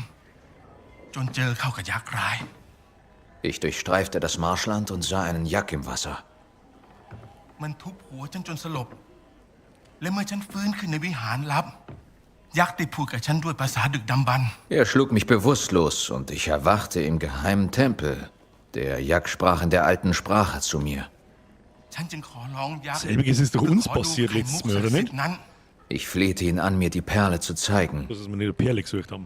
จนเจอเข้ากับยักษ์ร้าย Ich durchstreifte das Marschland und sah einen Jak im Wasser. มันทุบหัวฉันจนสลบ และเมื่อฉันฟื้นขึ้นในวิหารลับ ยักษ์ได้พูดกับฉันด้วยภาษาดึกดำบรรพ์ Er schlug mich bewusstlos und ich erwachte im geheimen Tempel. Der Jak sprach in der alten Sprache zu mir. ฉันจึงขอร้องยักษ์ Selbiges ist doch uns ขอดู passiert ไข่มุ letztes ก Mal, oder nicht? ศักดิ์สิทธิ์นั้น Ich flehte ihn an, mir die Perle zu zeigen. Dass wir nicht eine Perle gesucht haben.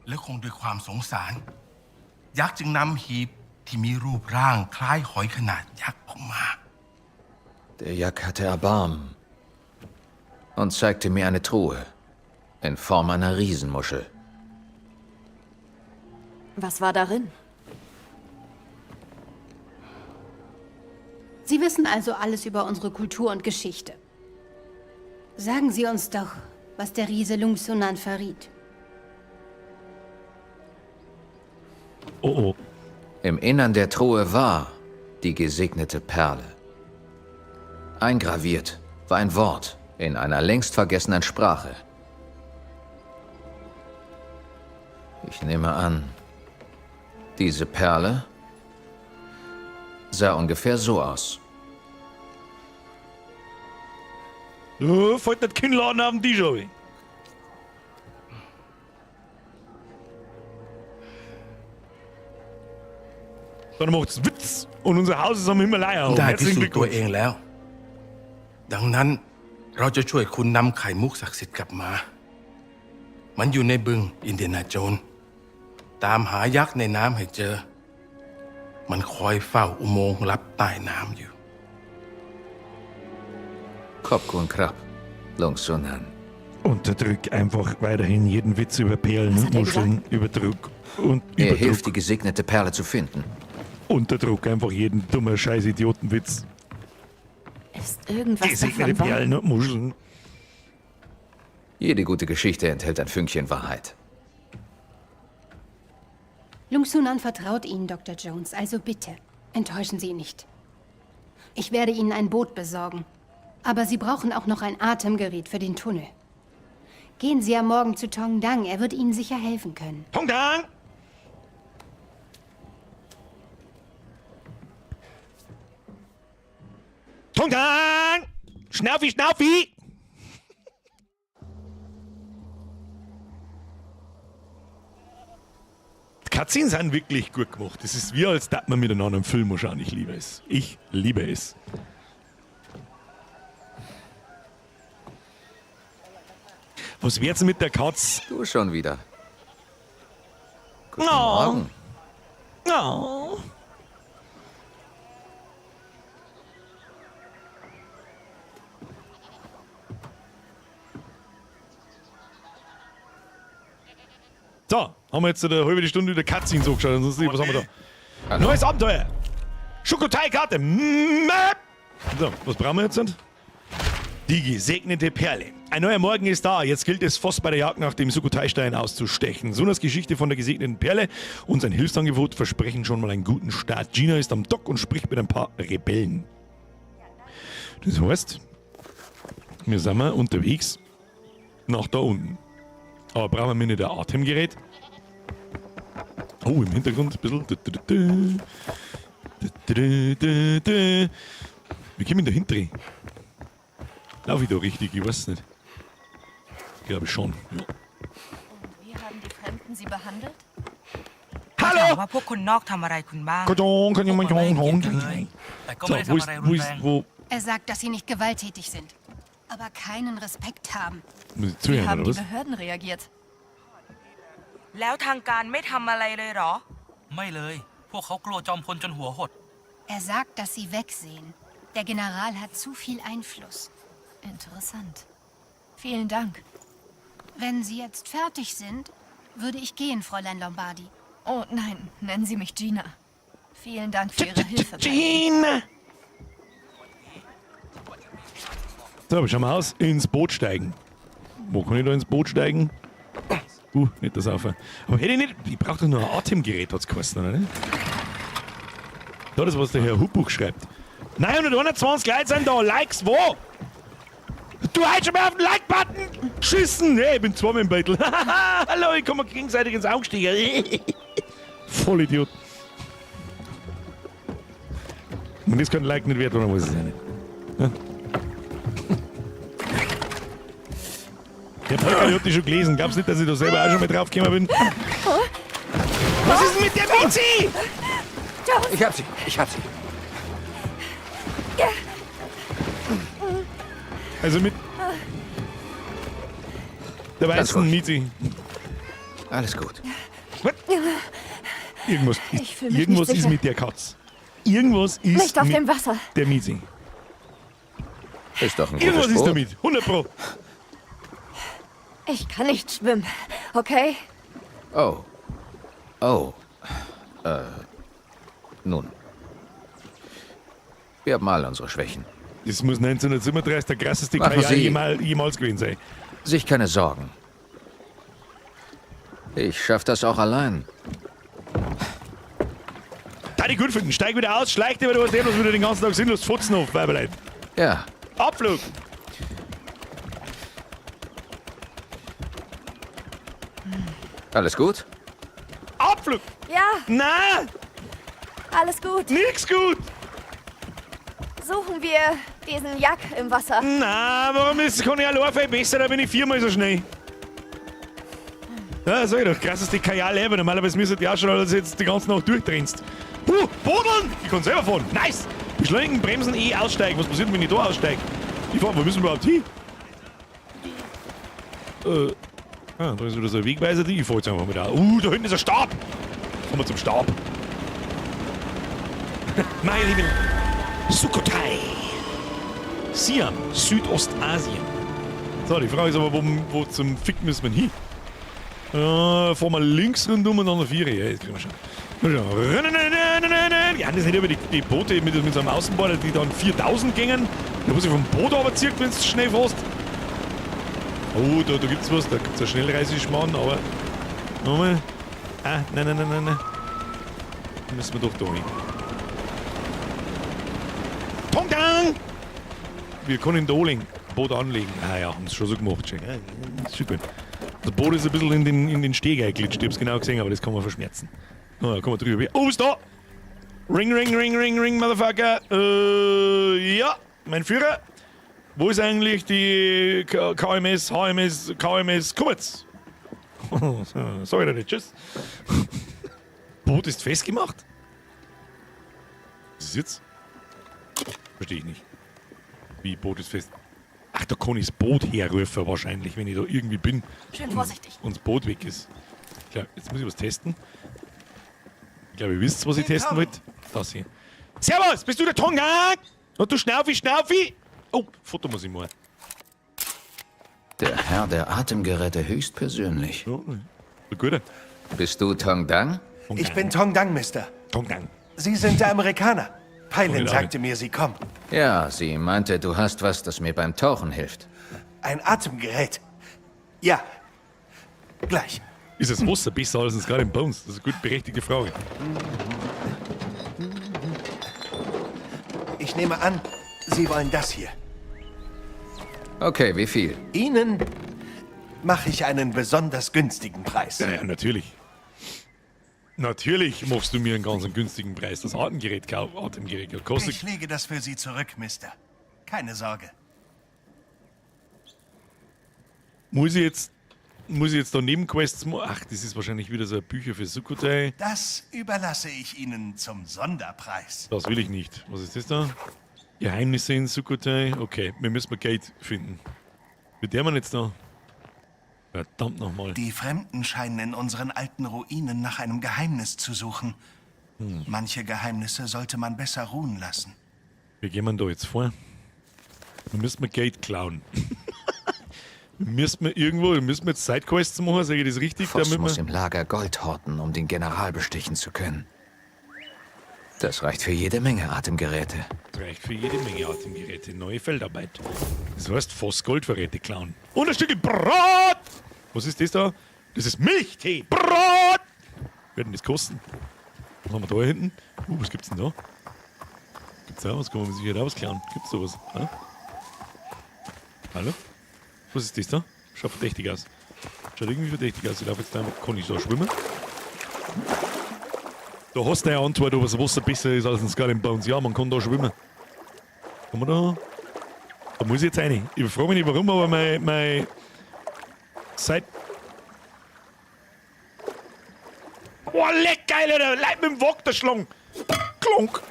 และคงด้วยความสงสาร ยักษ์จึงนำหีบที่มีรูปร่างคล้ายหอยขนาดยักษ์ออกมา Der Jak hatte Erbarmen und zeigte mir eine Truhe in Form einer Riesenmuschel. Was war darin? Sie wissen also alles über unsere Kultur und Geschichte. Sagen Sie uns doch, was der Riese Lungsunan verriet. Oh oh. Im Innern der Truhe war die gesegnete Perle. Eingraviert war ein Wort in einer längst vergessenen Sprache. Ich nehme an, diese Perle sah ungefähr so aus. Du, fällt nicht Kinnladen auf den Tisch, aber. Dann macht's Witz und unser Haus ist am Himalaya. ได้พิ Herzlichen สูจน์ตัว Glückwunsch. เองแล้ว ดังนั้นเราจะช่วยคุณนำไข่มุกศักดิ์สิทธิ์กลับมา มันอยู่ในบึงอินเดียนาโจนส์ตามหายักษ์ในน้ำให้เจอ มันคอยเฝ้าอุโมงค์ลับใต้น้ำอยู่ ขอบคุณครับ ลุงสุนัน Unterdrück einfach weiterhin jeden Witz über Perlen Was und hat er Muscheln, über Druck und Er über hilft, Druck. die gesegnete Perle zu finden. Unterdruck einfach jeden dummer scheiß Idiotenwitz. Ist irgendwas Gesegnete davon wahr? Perlen und Muscheln. Jede gute Geschichte enthält ein Fünkchen Wahrheit. Lungsunan vertraut Ihnen, Dr. Jones, also bitte, enttäuschen Sie ihn nicht. Ich werde Ihnen ein Boot besorgen. Aber Sie brauchen auch noch ein Atemgerät für den Tunnel. Gehen Sie am Morgen zu Tong Dang, er wird Ihnen sicher helfen können. Tong Dang! Tong Dang! Schnaufi, Schnaufi! Die Katzen sind wirklich gut gemacht. Das ist wie, als dass man miteinander einen Film anschauen. Ich liebe es. Ich liebe es. Was wird's mit der Katz? Du schon wieder. Guten Oh. Morgen. Oh. So, haben wir jetzt eine halbe Stunde wieder Cutscenes angeschaut. Ansonsten, was haben wir da? Neues Abenteuer! Schokotai-Karte! Map! So, was brauchen wir jetzt? Die gesegnete Perle. Ein neuer Morgen ist da. Jetzt gilt es, Voss bei der Jagd nach dem Sukutai-Stein auszustechen. Sunas Geschichte von der gesegneten Perle und sein Hilfsangebot versprechen schon mal einen guten Start. Gina ist am Dock und spricht mit ein paar Rebellen. Das heißt, wir sind mal unterwegs nach da unten. Aber brauchen wir nicht ein Atemgerät? Oh, im Hintergrund ein bisschen. Du, du, du, du. Du, du, du, du. Wie kommen wir da hinten? Lauf ich da richtig? Ich weiß nicht. Ich glaube schon. Ja. Wie haben die Fremden Sie behandelt? ถามว่าพวกคนนอกทำอะไรคุณบ้าง Karton, kann ich mal พวกมันไม่ให้เกียรติกันเลย แต่ก็ So, ไม่ได้ wo ist, ทำอะไรรุ wo ist, นแรง wo? Er sagt, dass Sie nicht gewalttätig sind, aber keinen Respekt haben. Muss ich Wie zuhören, haben oder die was? Behörden reagiert? แล้วทางการไม่ทำอะไรเลยเหรอ ไม่เลย พวกเขากลัวจอมพลจนหัวหด Er sagt, dass Sie wegsehen. Der General hat zu viel Einfluss. Interessant. Vielen Dank. Wenn Sie jetzt fertig sind, würde ich gehen, Fräulein Lombardi. Oh nein, nennen Sie mich Gina. Vielen Dank für Ihre Hilfe. Gina! So, schauen wir aus. Ins Boot steigen. Wo kann ich da ins Boot steigen? Nicht das auf. Aber hätte ich nicht. Ich brauche doch nur ein Atemgerät, hat's geheißen, oder nicht? Da, das, was der Herr Hubbuch schreibt. 921 Leute sind da. Likes wo? Du halt schon mal auf den Like-Button geschissen! Hey, ich bin zweimal im Beutel. Hallo, ich komme gegenseitig ins Auge stechen. Vollidiot. Und das kann Like nicht wert, oder weiß ich ja nicht. Ja? Der Polka, die hat die schon gelesen. Glaubst nicht, dass ich da selber auch schon mal drauf gekommen bin? Was ist denn mit der Mizi? Ich hab sie, ich hab sie. Also mit der Ganz weißen ruhig. Mizi. Alles gut. Irgendwas Ich ist, fühl mich irgendwas nicht ist sicher. mit der Katz. Irgendwas ist Nicht auf mit dem Wasser. der Mizi. Ist doch ein gutes Irgendwas ist Boot. damit. 100 Pro. Ich kann nicht schwimmen, okay? Oh. Oh. Nun. Wir haben alle unsere Schwächen. Das muss 1937 der krasseste Machen Kajal Sie- jemals gewesen sein. Sich keine Sorgen. Ich schaff das auch allein. Da die gut finden. Steig wieder aus, schleich dir, weil du hast eh bloß wieder den ganzen Tag sinnlos Fotzen auf, Weiberleid. Ja. Abflug! Alles gut? Abflug! Ja. Na! Alles gut. Nix gut! Suchen wir diesen Jack im Wasser. Na, warum ist, kann ich allein viel besser, da bin ich viermal so schnell. Ja, sag ich doch, krasseste Kajal ever. Normalerweise müsstet ihr auch schon, dass du jetzt die ganze Nacht durchtrennst. Huh, Bodeln! Ich kann selber fahren. Nice! Beschleunigen, bremsen, eh aussteigen. Was passiert, wenn ich da aussteige? Ich fahr, wo müssen wir überhaupt hin? Da ist wieder so ein Wegweiser, die ich fahr jetzt einfach mal da. Da hinten ist ein Stab! Kommen wir zum Stab. Meine Lieben, Sukhothai. Siam, Südostasien. So, die Frage ist aber, wo zum Fick müssen wir hin? Fahren wir links rundum und dann auf 4. Ja, das kriegen wir schon. Ja, das sind aber die Boote mit so einem Außenborder, die dann 4000 gingen. Da muss ich vom Boot runterzieht, wenn du schnell fährst. Oh, da gibt's was, da gibt's einen Schnellreiseschmarrn, aber. Nochmal. Ah, nein, nein, nein, nein, nein. Da müssen wir doch da hin. Tongdang! Wir können da anlegen. Boot anlegen. Ah ja, haben sie schon so gemacht. Schön. Ja, ist schon gut. Das Boot ist ein bisschen in den Steg eingeglitscht. Ich hab's genau gesehen, aber das kann man verschmerzen. Oh, da kommen wir drüber. Oh, was ist da? Ring, ring, ring, ring, ring, Motherfucker. Ja, mein Führer. Wo ist eigentlich die KMS, HMS, KMS? Komm jetzt. Sorry, doch nicht. Tschüss. Boot ist festgemacht? Was ist jetzt? Verstehe ich nicht. Wie, Boot ist fest? Ach, da kann ich das Boot herrufen wahrscheinlich, wenn ich da irgendwie bin. Schön vorsichtig. Und das Boot weg ist. Klar, jetzt muss ich was testen. Ich glaube, ihr wisst, was ich testen wollte. Das hier. Servus, bist du der Tonga? Und du Schnaufi, Schnaufi? Oh, Foto muss ich machen. Der Herr der Atemgeräte höchstpersönlich. Ja, gut. Bist du Tong Dang? Ich bin Tong Dang, Mister. Tong Dang. Sie sind der Amerikaner. Pailin sagte mir, Sie kommen. Ja, sie meinte, du hast was, das mir beim Tauchen hilft. Ein Atemgerät. Ja. Gleich. Ist das Wasser besser als es gerade im Bones? Das ist eine gut berechtigte Frage. Ich nehme an, Sie wollen das hier. Okay, wie viel? Ihnen mache ich einen besonders günstigen Preis. Ja, ja, natürlich. Natürlich machst du mir einen ganz günstigen Preis. Das Atemgerät, Atemgerät kostet. Ich lege das für Sie zurück, Mister. Keine Sorge. Muss ich jetzt da Nebenquests machen? Ach, das ist wahrscheinlich wieder so ein Bücher für Sukhothai. Das überlasse ich Ihnen zum Sonderpreis. Das will ich nicht. Was ist das da? Geheimnisse in Sukhothai. Okay, wir müssen Geld finden. Mit der man jetzt da? Verdammt nochmal. Die Fremden scheinen in unseren alten Ruinen nach einem Geheimnis zu suchen. Manche Geheimnisse sollte man besser ruhen lassen. Wie gehen wir denn da jetzt vor? Wir müssen wir Geld klauen. Müssen wir irgendwo, müssen wir jetzt Sidequests machen, sage ich das richtig? Voss damit muss wir im Lager Gold horten, um den General bestechen zu können. Das reicht für jede Menge Atemgeräte. Das reicht für jede Menge Atemgeräte. Neue Feldarbeit. Das heißt, Voss Goldvorräte klauen. Und ein Stück Brot! Was ist das da? Das ist Milchtee. Brot! Wird denn das kosten? Was haben wir da hinten? Was gibt's denn da? Gibt's da was? Kann man sich hier da was klauen? Gibt's sowas? Hallo? Hallo? Was ist das da? Schaut verdächtig aus. Schaut irgendwie verdächtig aus. Ich laufe jetzt da einfach. Kann ich da schwimmen? Da hast du eine Antwort, ob das Wasser besser ist als ein Skull and Bones. Ja, man kann da schwimmen. Kann man da? Da muss ich jetzt rein. Ich frage mich nicht warum, aber mein Seit. Boah, leck geil, Alter! Leib mit dem Wok der Schlong! Klonk!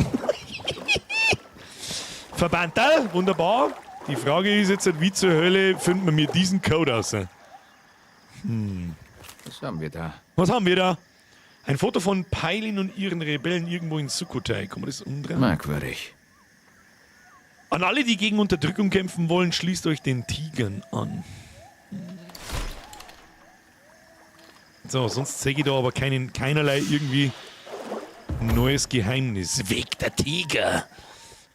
Verbandal, wunderbar. Die Frage ist jetzt, wie zur Hölle finden wir mir diesen Code aus? Was haben wir da? Was haben wir da? Ein Foto von Pailin und ihren Rebellen irgendwo in Sukhothai. Kann man das umdrehen? Merkwürdig. An alle, die gegen Unterdrückung kämpfen wollen, schließt euch den Tigern an. So, sonst sehe ich da aber keinerlei irgendwie Neues Geheimnis. Weg der Tiger.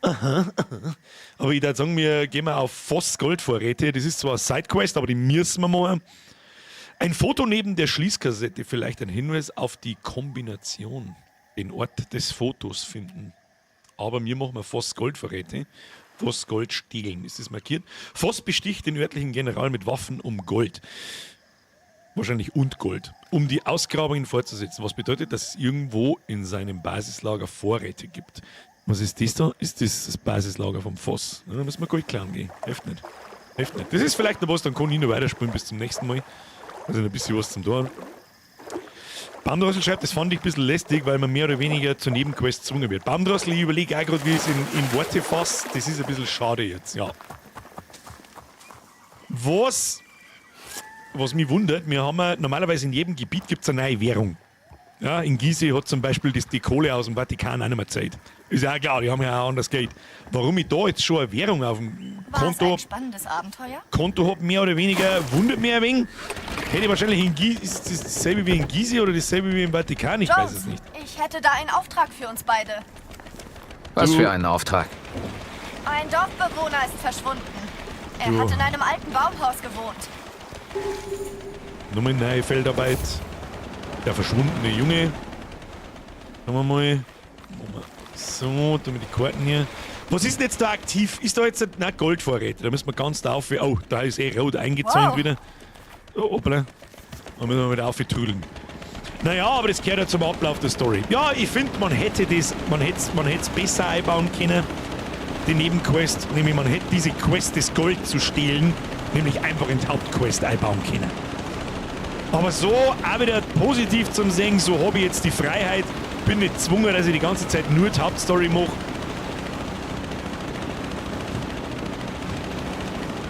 Aha, aha. Aber ich würde sagen, wir gehen mal auf Voss Goldvorräte. Das ist zwar eine Sidequest, aber die müssen wir machen. Ein Foto neben der Schließkassette, vielleicht ein Hinweis auf die Kombination. Den Ort des Fotos finden. Aber wir machen mal Voss Goldvorräte. Voss Gold stehlen. Ist das markiert? Voss besticht den örtlichen General mit Waffen um Gold. Wahrscheinlich und Gold. Um die Ausgrabungen fortzusetzen. Was bedeutet, dass es irgendwo in seinem Basislager Vorräte gibt. Was ist das da? Ist das das Basislager vom Voss? Na, da müssen wir Gold klauen gehen. Hilft nicht. Hilft nicht. Das ist vielleicht noch was, dann kann ich noch weiterspielen bis zum nächsten Mal. Also noch ein bisschen was zum Tun. Baumdrossel schreibt, das fand ich ein bisschen lästig, weil man mehr oder weniger zur Nebenquest gezwungen wird. Baumdrossel, ich überlege auch gerade, wie ich es in Worte fasse. Das ist ein bisschen schade jetzt, ja. Was mich wundert, wir haben ja, normalerweise in jedem Gebiet gibt es eine neue Währung. Ja, in Gizeh hat zum Beispiel die Kohle aus dem Vatikan auch nicht mehr Zeit. Ist ja auch klar, die haben ja auch anders Geld. Warum ich da jetzt schon eine Währung auf dem Konto War es ein spannendes Abenteuer? Konto hab, mehr oder weniger, wundert mich ein wenig. Hätte ich wahrscheinlich in Gizeh, ist das dasselbe wie in Gizeh oder dasselbe wie im Vatikan? Ich Jones, weiß es nicht. Ich hätte da einen Auftrag für uns beide. Was für einen Auftrag? Ein Dorfbewohner ist verschwunden. Er Du. hat in einem alten Baumhaus gewohnt. Nochmal neue Feldarbeit. Der verschwundene Junge. Schauen wir mal. So, tun wir die Karten hier. Was ist denn jetzt da aktiv? Ist da jetzt... Nein, Goldvorräte. Da müssen wir ganz da auf... Oh, da ist eh rot eingezäunt Wow. wieder. Oh, hoppla. Da müssen wir wieder auftrüdeln. Naja, aber das gehört ja zum Ablauf der Story. Ja, ich finde, man hätte das... Man hätte es besser einbauen können. Die Nebenquest. Nämlich, man hätte diese Quest, das Gold zu stehlen, nämlich einfach in die Hauptquest einbauen können. Aber so auch wieder positiv zum Sehen, so habe ich jetzt die Freiheit, bin nicht gezwungen, dass ich die ganze Zeit nur die Hauptstory mache.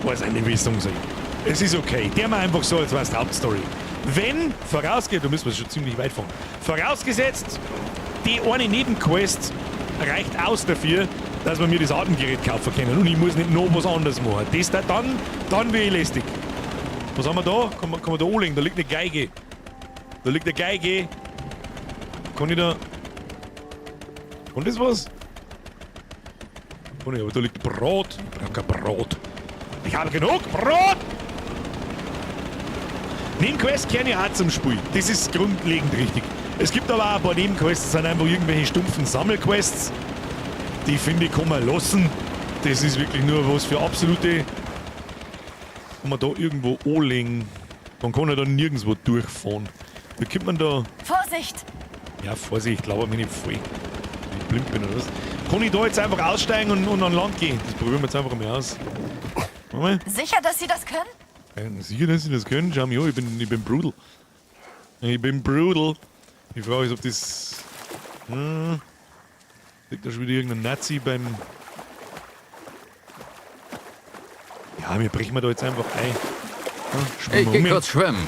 Weiß auch nicht, wie ich sagen soll. Es ist okay, der mal einfach so, als wäre es die Hauptstory. Wenn, vorausgeht, da müssen wir schon ziemlich weit fahren, vorausgesetzt, die eine Nebenquest reicht aus dafür, dass wir mir das Atemgerät kaufen können und ich muss nicht noch was anderes machen. Das da, dann bin ich lästig. Was haben wir da? Kann man da anlegen? Da liegt eine Geige. Da liegt eine Geige. Kann ich da... Kann das was? Kann ich, aber da liegt Brot. Ich brauche kein Brot. Ich habe genug Brot! Nebenquests kehren ja auch zum Spiel. Das ist grundlegend richtig. Es gibt aber auch ein paar Nebenquests, das sind einfach irgendwelche stumpfen Sammelquests. Die finde ich, kann man lassen. Das ist wirklich nur was für absolute... Kann man da irgendwo anlegen? Man kann ja da nirgendwo durchfahren. Wie kommt man da... Vorsicht! Ja, Vorsicht, ich glaube mir nicht voll. Wenn ich blind bin oder was. Kann ich da jetzt einfach aussteigen und an Land gehen? Das probieren wir jetzt einfach mal aus. Mal. Sicher, dass Sie das können? Sicher, dass Sie das können? Schau mich an, ich bin brutal. Ich bin brutal. Die Frage ist, ob das... liegt da schon wieder irgendein Nazi beim... Ja, wir brechen wir da jetzt einfach ein. Ja, Ich geh kurz schwimmen.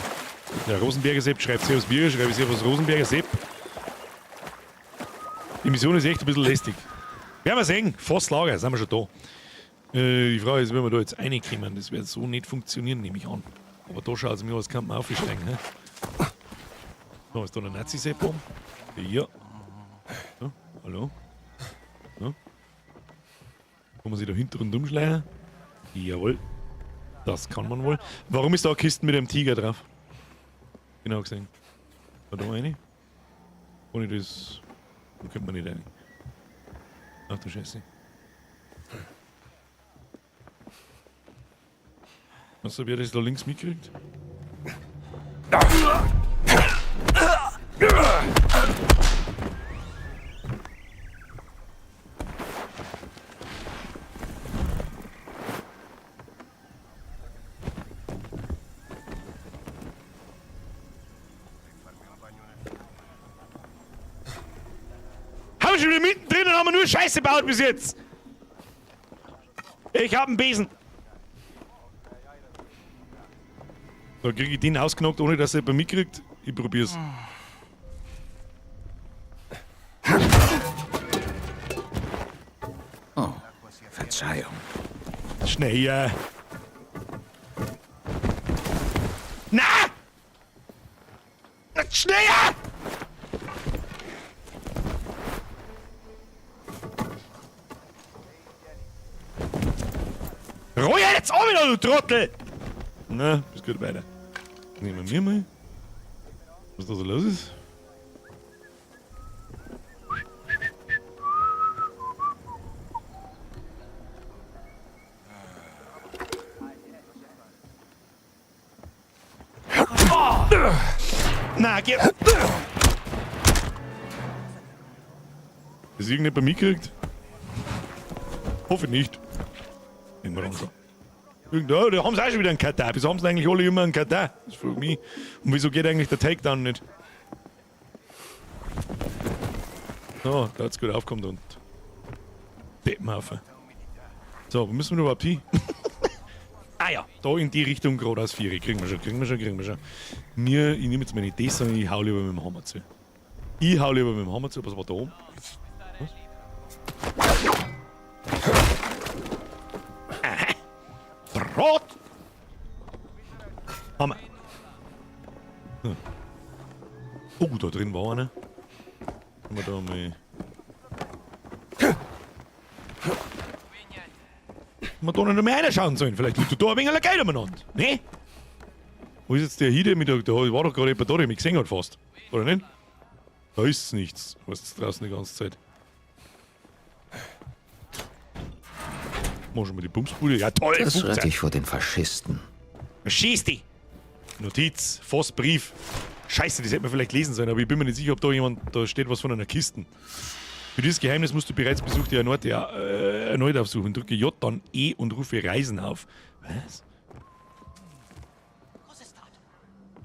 Ja, Rosenberger Sepp schreibt Servus Bier, schreibe ich Servus Rosenberger Sepp. Die Mission ist echt ein bisschen lästig. Werden wir sehen. Fast Lager, sind wir schon da. Die Frage ist, wenn wir da jetzt reinkommen, das wird so nicht funktionieren, nehme ich an. Aber da schaut es mir aus, als könnte man aufsteigen. Hä? So, ist da der Nazi-Sepp oben? Ja. Ja, hallo? Ja. Kann man sich da hinten rundum schleichen? Jawohl. Das kann man wohl. Warum ist da eine Kiste mit einem Tiger drauf? Genau gesehen. War da eine? Ohne das. Da kommt man nicht rein. Ach du Scheiße. Was, wer das da links mitkriegt? Haben wir schon wieder mittendrin und haben wir nur Scheiße gebaut bis jetzt. Ich hab einen Besen. Da krieg ich den ausgenockt, ohne dass er jemand mitkriegt. Ich probier's. Oh, Verzeihung. Schnell. Na! Na, schneller! Jetzt auch wieder, du Trottel! Na, bis gut weiter. Nehmen wir mal. Was da so los ist? Na, geh. Ist irgendjemand bei mir gekriegt? Hoffe nicht. Irgendwann schon. Da, da haben sie auch schon wieder einen Katar. Wieso haben sie eigentlich alle immer einen Katar? Das fragt mich. Und wieso geht eigentlich der Takedown nicht? So, da hat's gut aufgekommen und Deppenhaufen. So, wo müssen wir überhaupt hin? Ah ja, da in die Richtung geradeaus 4. Kriegen wir schon, kriegen wir schon, kriegen wir schon. Mir, ich nehme jetzt meine Idee, sondern ich hau lieber mit dem Hammer zu. Ich hau lieber mit dem Hammer zu. Was war da oben? Was? Aha. Brot! Hammer. Hm. Oh, da drin war einer. Haben wir da mal. Wir da noch mehr reinschauen sollen. Vielleicht liegt da ein wenig Geld umeinander. Ne? Wo ist jetzt der Hide mit der. Da war doch gerade jemand da, der mich gesehen hat fast. Oder nicht? Da ist nichts. Was ist draußen die ganze Zeit? Mach schon mal die Bumsbude. Ja, toll! Das rette ich vor den Faschisten. Schieß die! Notiz, Voss, Brief. Scheiße, das hätte man vielleicht lesen sollen, aber ich bin mir nicht sicher, ob da jemand. Da steht was von einer Kiste. Für dieses Geheimnis musst du bereits besuchte erneut, ja, erneut aufsuchen. Drücke J, dann E und rufe Reisen auf. Was?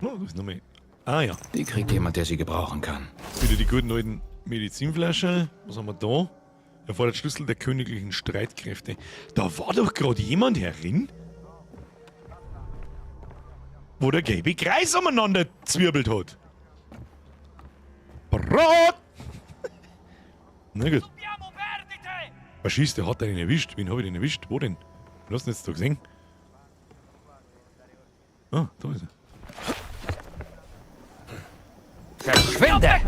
Oh, das ist nochmal. Ah ja. Die kriegt jemand, der sie gebrauchen kann. Wieder die guten alten Medizinflaschen. Was haben wir da? Erfordert Schlüssel der königlichen Streitkräfte. Da war doch gerade jemand herin, wo der gelbe Kreis umeinander zwirbelt hat. Brot! Na gut. Faschist, der hat einen erwischt. Wen habe ich denn erwischt? Wo denn? Wen hast du denn jetzt da gesehen? Ah, da ist er. Verschwinde!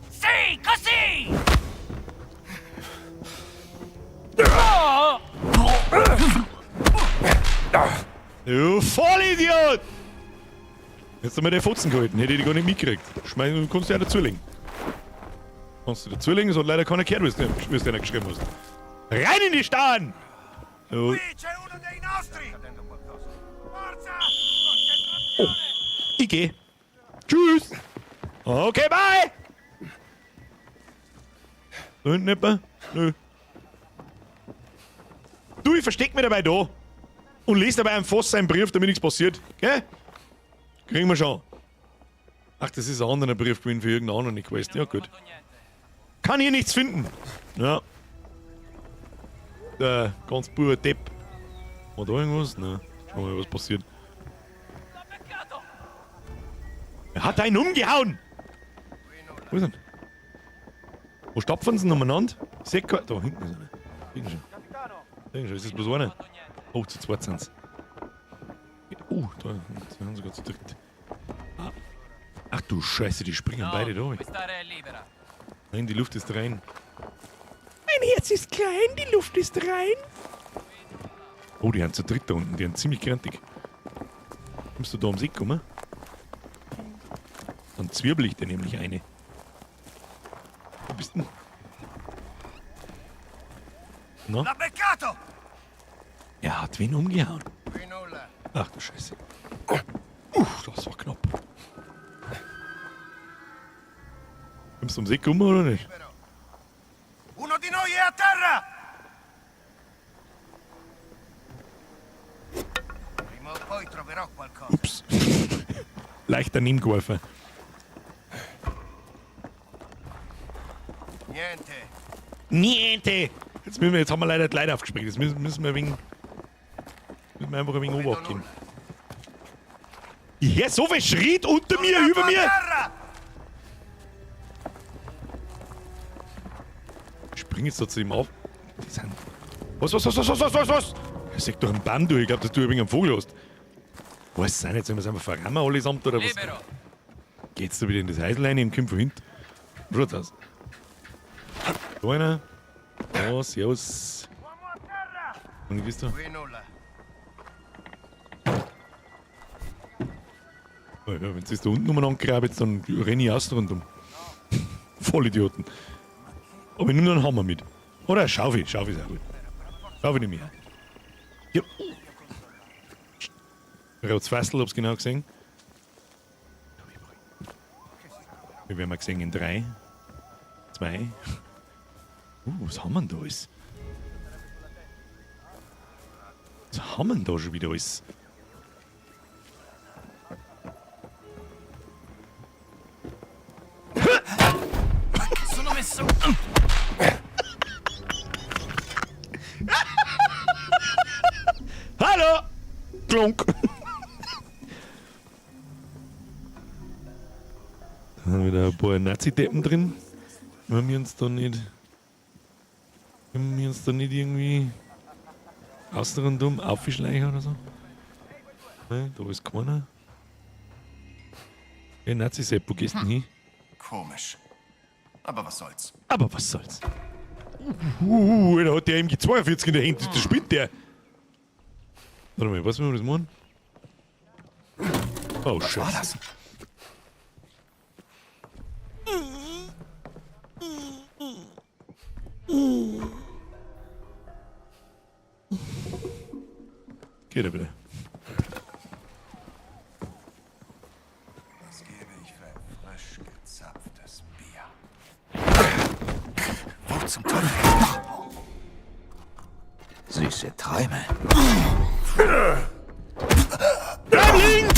Sì, così! Du Vollidiot! Jetzt haben wir den Fotzen gehalten, hätte ich die gar nicht mitgekriegt. Schmein, kannst du ja dazulegen. Kannst du dazulegen, es hat leider keiner gehört, wie du einer geschrieben hast. Rein in die Starren! Oh. Oh, ich geh. Tschüss! Okay, bye! Da hinten jemand? Nö. Du, ich versteck mich dabei da. Und lese dabei einem Voss seinen Brief, damit nichts passiert. Gell? Kriegen wir schon. Ach, das ist ein anderer Brief gewesen für irgendeinen anderen Quest. Ja, gut. Kann hier nichts finden. Ja. Der ganz pure Depp. War da irgendwas? Nein. Schauen wir mal, was passiert. Er hat einen umgehauen! Wo ist er? Wo stapfen sie denn umeinander? Ich seh kein... Da hinten ist einer. Hinten schon. Hinten schon. Ist das bloß einer? Oh, zu zweit sind's. Oh, da sind sogar zu dritt. Ah. Ach du Scheiße, die springen beide da. Nein, die Luft ist rein. Mein Herz ist klein, die Luft ist rein. Oh, die haben zu dritt da unten, die sind ziemlich grantig. Kommst du da ums Eck kommen? Dann zwirbel ich dir nämlich eine. Wo bist denn? Na? Er hat wen umgehauen. Ach du Scheiße. Uff, das war knapp. Kommst du ums Eck rum oder nicht? Uno di noi è a terra! Prima o poi troverò qualcosa. Ups. Leicht daneben geworfen. Niente. Niente! Jetzt, müssen wir, jetzt haben wir leider die Leute aufgesprengt. Jetzt müssen wir wegen. Müssen wir einfach ein wenig Obacht geben. Ich hör so viel Schritt unter mir, über mir! Ich spring jetzt da zu ihm auf. Die sind. Was, was, was, was, was, was, was, was? Er sagt doch einen Baum durch. Ich glaub, dass du ein wenig einen Vogel hast. Was sein jetzt? Sollen wir es einfach verrammen allesamt oder was? Geht's da wieder in das Häusl rein und kommt von hinten? Wie schaut's aus? Da einer. Da, servus. Und gehst du? Qui nulla. Ja, wenn du da unten umeinander grabst, dann renne ich außen rundum. Vollidioten. Aber ich nehme nur einen Hammer mit. Oder eine Schaufel. Schaufel ist auch gut. Schaufel nehme ich auch. Ja. Rotsfassel, hab's genau gesehen. Wir werden mal gesehen in 3, 2. Was haben wir denn da alles? Was haben wir denn da schon wieder alles? Sono messo. Hallo! Klonk! Da haben wir wieder ein paar Nazi-Deppen drin. Wollen wir uns da nicht. Können wir uns da nicht irgendwie außen rundum aufschleichen oder so? Ne, da ist keiner. Hey, Nazi-Sepp, wo gehst du denn hin? Komisch. Aber was soll's? Aber was soll's? Da hat der MG42 in der Hand, das spinnt der. Warte mal, was wollen wir das machen? Oh, Was war Scheiße. das? Geht er bitte. Was gebe ich für ein frisch gezapftes Bier? Wo zum Teufel? Süße Träume. Bleib liegen!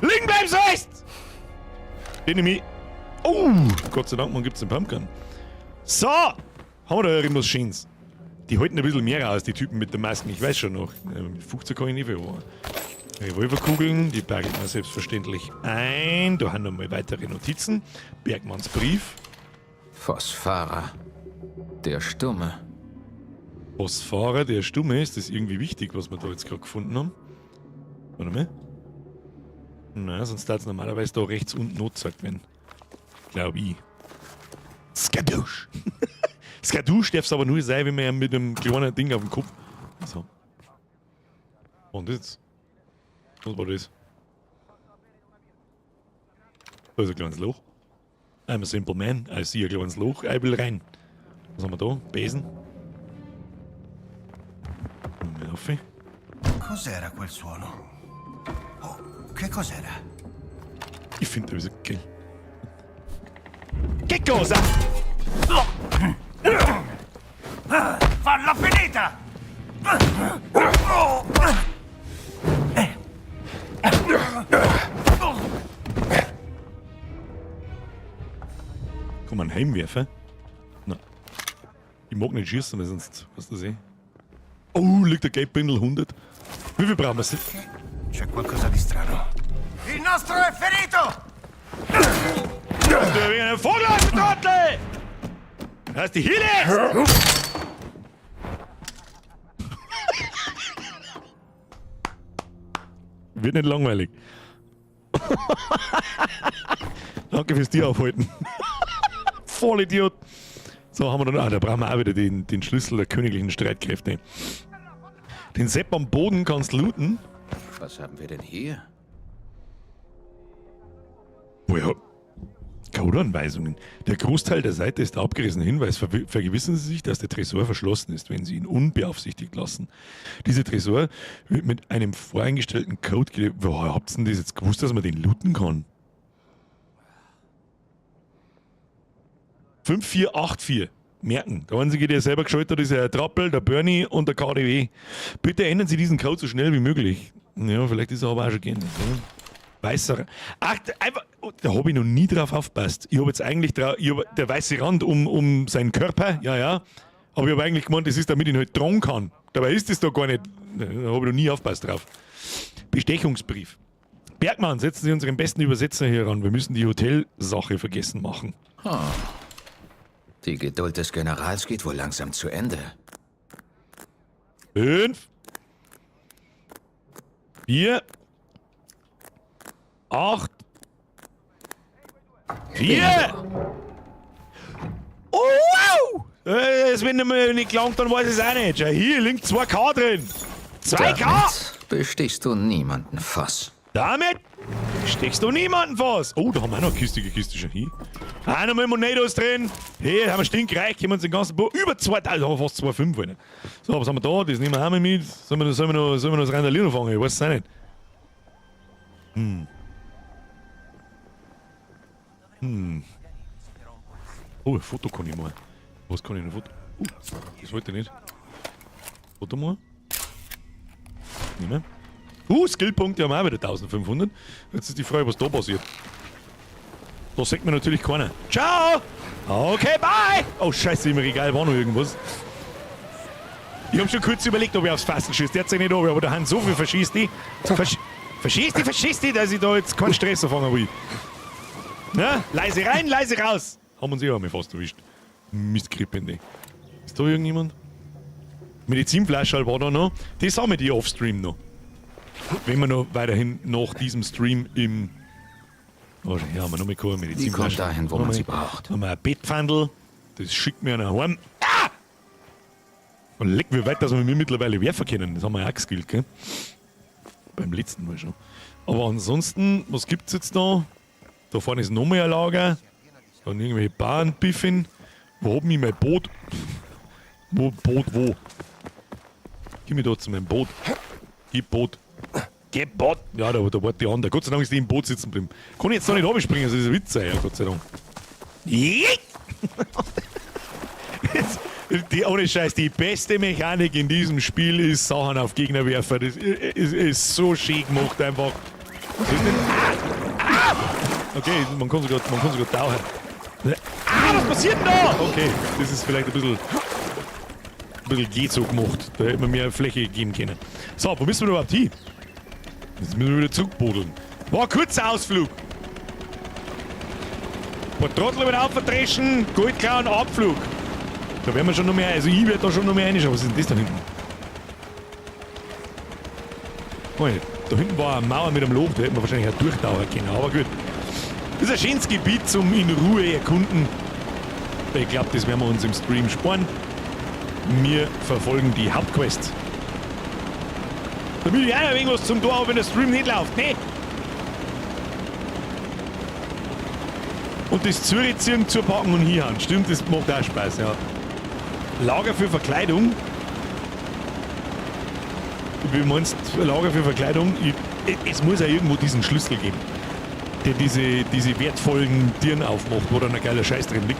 Liegen bleiben, so heißt! Den nehme ich. Oh, Gott sei Dank, man gibt's den Pumpgun. So! Haben wir da irgendwas Schönes? Die halten ein bisschen mehr aus, die Typen mit der Masken. Ich weiß schon noch. Mit 15 kann ich nicht viel machen. Revolverkugeln, die berge ich mir selbstverständlich ein. Da haben wir mal weitere Notizen. Bergmanns Brief. Phosphara. Der Stumme. Phosphara, der Stumme, ist das irgendwie wichtig, was wir da jetzt gerade gefunden haben? Warte mal. Na, sonst darf es normalerweise da rechts unten angezeigt werden. Glaub ich. Skadoosh! Skadoosh darf es aber nur sein, wenn man ja mit einem kleinen Ding auf dem Kopf. So. Und jetzt? Was war das? Da ist ein kleines Loch. I'm a simple man. I see a kleines Loch. I will rein. Was haben wir da? Besen. Mal auf. Cos'era quel suono? Oh, che cos'era? Ich finde das geil. Che cosa? Falla finita! Kann man heimwerfen? Na. Ich mag nicht schießen, weil sonst, weißt du das eh. Oh, liegt der Geldbündel 100. Wie viel brauchen wir? C'è qualcosa di strano. Il nostro è ferito! Du wegen einem Vogel aus dem Trottel! Das ist die Hille! Wird nicht langweilig. Danke fürs Tier aufhalten. Vollidiot. So, haben wir dann. Ah, da brauchen wir auch wieder den Schlüssel der königlichen Streitkräfte. Den Sepp am Boden kannst looten. Was haben wir denn hier? Woher? Codeanweisungen. Der Großteil der Seite ist abgerissen. Hinweis, vergewissern Sie sich, dass der Tresor verschlossen ist, wenn Sie ihn unbeaufsichtigt lassen. Dieser Tresor wird mit einem voreingestellten Code Woher habt ihr denn das jetzt gewusst, dass man den looten kann? 5484. Merken. Der einzige, der selber geschaltet hat, ist der Trappel, der Bernie und der KDW. Bitte ändern Sie diesen Code so schnell wie möglich. Ja, vielleicht ist er aber auch schon geändert. Ja. Weißer. Ach, einfach, oh, da habe ich noch nie drauf aufgepasst. Ich habe jetzt eigentlich ich hab, der weiße Rand um seinen Körper, ja, ja. Aber ich habe eigentlich gemeint, das ist, damit ich ihn halt tragen kann. Dabei ist das doch gar nicht. Da habe ich noch nie aufgepasst drauf. Bestechungsbrief. Bergmann, setzen Sie unseren besten Übersetzer hier ran. Wir müssen die Hotelsache vergessen machen. Oh. Die Geduld des Generals geht wohl langsam zu Ende. 5. 4. 8. 4. Oh, wow! Das, wenn mir nicht gelangt, dann weiß ich es auch nicht. Schau, hier liegt 2K drin. 2K! Damit bestichst du niemanden, Voss. Damit steckst du niemanden fast. Oh, da haben wir auch noch eine Kiste, Kiste schon hier. Auch noch mal Monetos drin. Hier haben wir stinkreich, können wir uns den ganzen Bo über 2000, haben wir fast 2,5 wollen. So, was haben wir da? Das nehmen wir auch mal mit. Sollen wir noch das Randalieren fangen? Ich weiß es auch nicht. Oh, ein Foto kann ich machen. Was kann ich denn Foto? Das wollte ich nicht. Foto machen. Nehmen. Skillpunkte haben wir auch wieder 1500. Jetzt ist die Frage, was da passiert. Da sagt mir natürlich keiner. Ciao! Okay, bye! Oh, scheiße, im Regal war noch irgendwas. Ich hab schon kurz überlegt, ob ich aufs Fassel schieße. Der hat nicht aber da haben so viel verschießt die. Verschießt die, verschießt die, dass ich da jetzt keinen Stress anfangen will. Na, leise rein, leise raus. Haben uns eh einmal fast erwischt. Mistkrippende. Ist da irgendjemand? Medizinflasche war da noch. Das haben wir die Offstream noch. Wenn wir noch weiterhin nach diesem Stream im. Oh, hier haben wir noch mal keine Die Medizinflasche. kommt dahin, wo man sie braucht. Haben wir ein Bettpfandl. Das schickt mir einer heim. Ah! Und leck, wie weit, dass wir mir mittlerweile werfen können. Das haben wir ja auch geskillt, gell? Beim letzten Mal schon. Aber ansonsten, was gibt's jetzt da? Da vorne ist noch mehr ein Lager. Dann irgendwelche Bauernbiffin. Wo hab ich mein Boot? Wo, Boot, wo? Gib mir da zu meinem Boot. Gib Boot. Gib Boot. Ja, da war die andere. Gott sei Dank ist die im Boot sitzen geblieben. Kann ich jetzt da nicht runterspringen, das ist ein Witz, ja, Gott sei Dank. Die, ohne Scheiß, die beste Mechanik in diesem Spiel ist Sachen auf Gegner werfen. Das ist so schön gemacht einfach. Was ist denn? Ah! Ah! Okay, man kann sogar tauchen. Ah, was passiert denn da? Okay, das ist vielleicht ein bisschen geht so gemacht. Da hätte man mehr Fläche geben können. So, wo müssen wir überhaupt hin? Jetzt müssen wir wieder zurückbodeln. War ein kurzer Ausflug. Ein paar Trottel wieder aufverdreschen, Gold klauen, Abflug. Da werden wir schon noch mehr, also ich werde da schon noch mehr reinschauen. Was ist denn das da hinten? Oh, da hinten war eine Mauer mit einem Loch, da hätten wir wahrscheinlich auch durchtauchen können, aber gut. Das ist ein schönes Gebiet zum in Ruhe erkunden. Ich glaube, das werden wir uns im Stream sparen. Wir verfolgen die Hauptquest. Damit ich auch noch irgendwas zum Tor habe, wenn der Stream nicht läuft. Nee. Und das Zürich-Ziehen zu packen und hinhauen. Stimmt, das macht auch Spaß, ja. Lager für Verkleidung. Wie meinst du Lager für Verkleidung? Es muss ja irgendwo diesen Schlüssel geben, der diese wertvollen Türen aufmacht, wo dann ein geiler Scheiß drin liegt.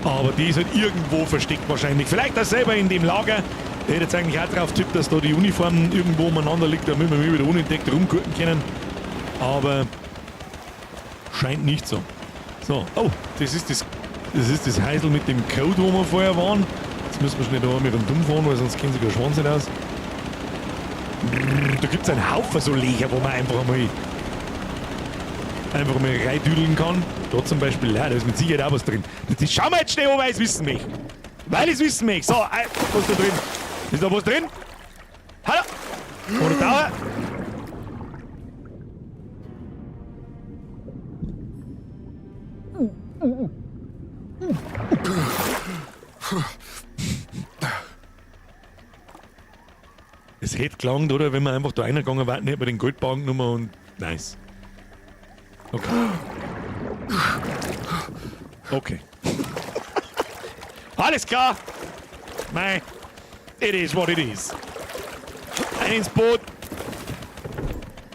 Aber die ist halt irgendwo versteckt wahrscheinlich. Vielleicht auch selber in dem Lager. Der hätte jetzt eigentlich auch drauf tippt, dass da die Uniform irgendwo umeinander liegt, damit wir wieder unentdeckt rumgucken können. Aber scheint nicht so. So, oh, das ist das Häusl mit dem Code, wo wir vorher waren. Jetzt müssen wir schnell da mit dem Dumm fahren, weil sonst kennen sie gar Schwanz nicht aus. Da gibt es einen Haufen so Löcher, wo man einfach mal reindüdeln kann. Da zum Beispiel, ja, da ist mit Sicherheit auch was drin. Das schauen wir jetzt schnell an, weil ich es wissen möchte. Weil ich es wissen möchte. So, was ist da drin? Ist da was drin? Hallo? Oder Dauer? Es hätte gelangt, oder? Wenn wir einfach da reingegangen wären, hätten wir den Goldbarren genommen und nice. Okay. Okay. Alles klar. Mei. It is what it is. Ein ins Boot.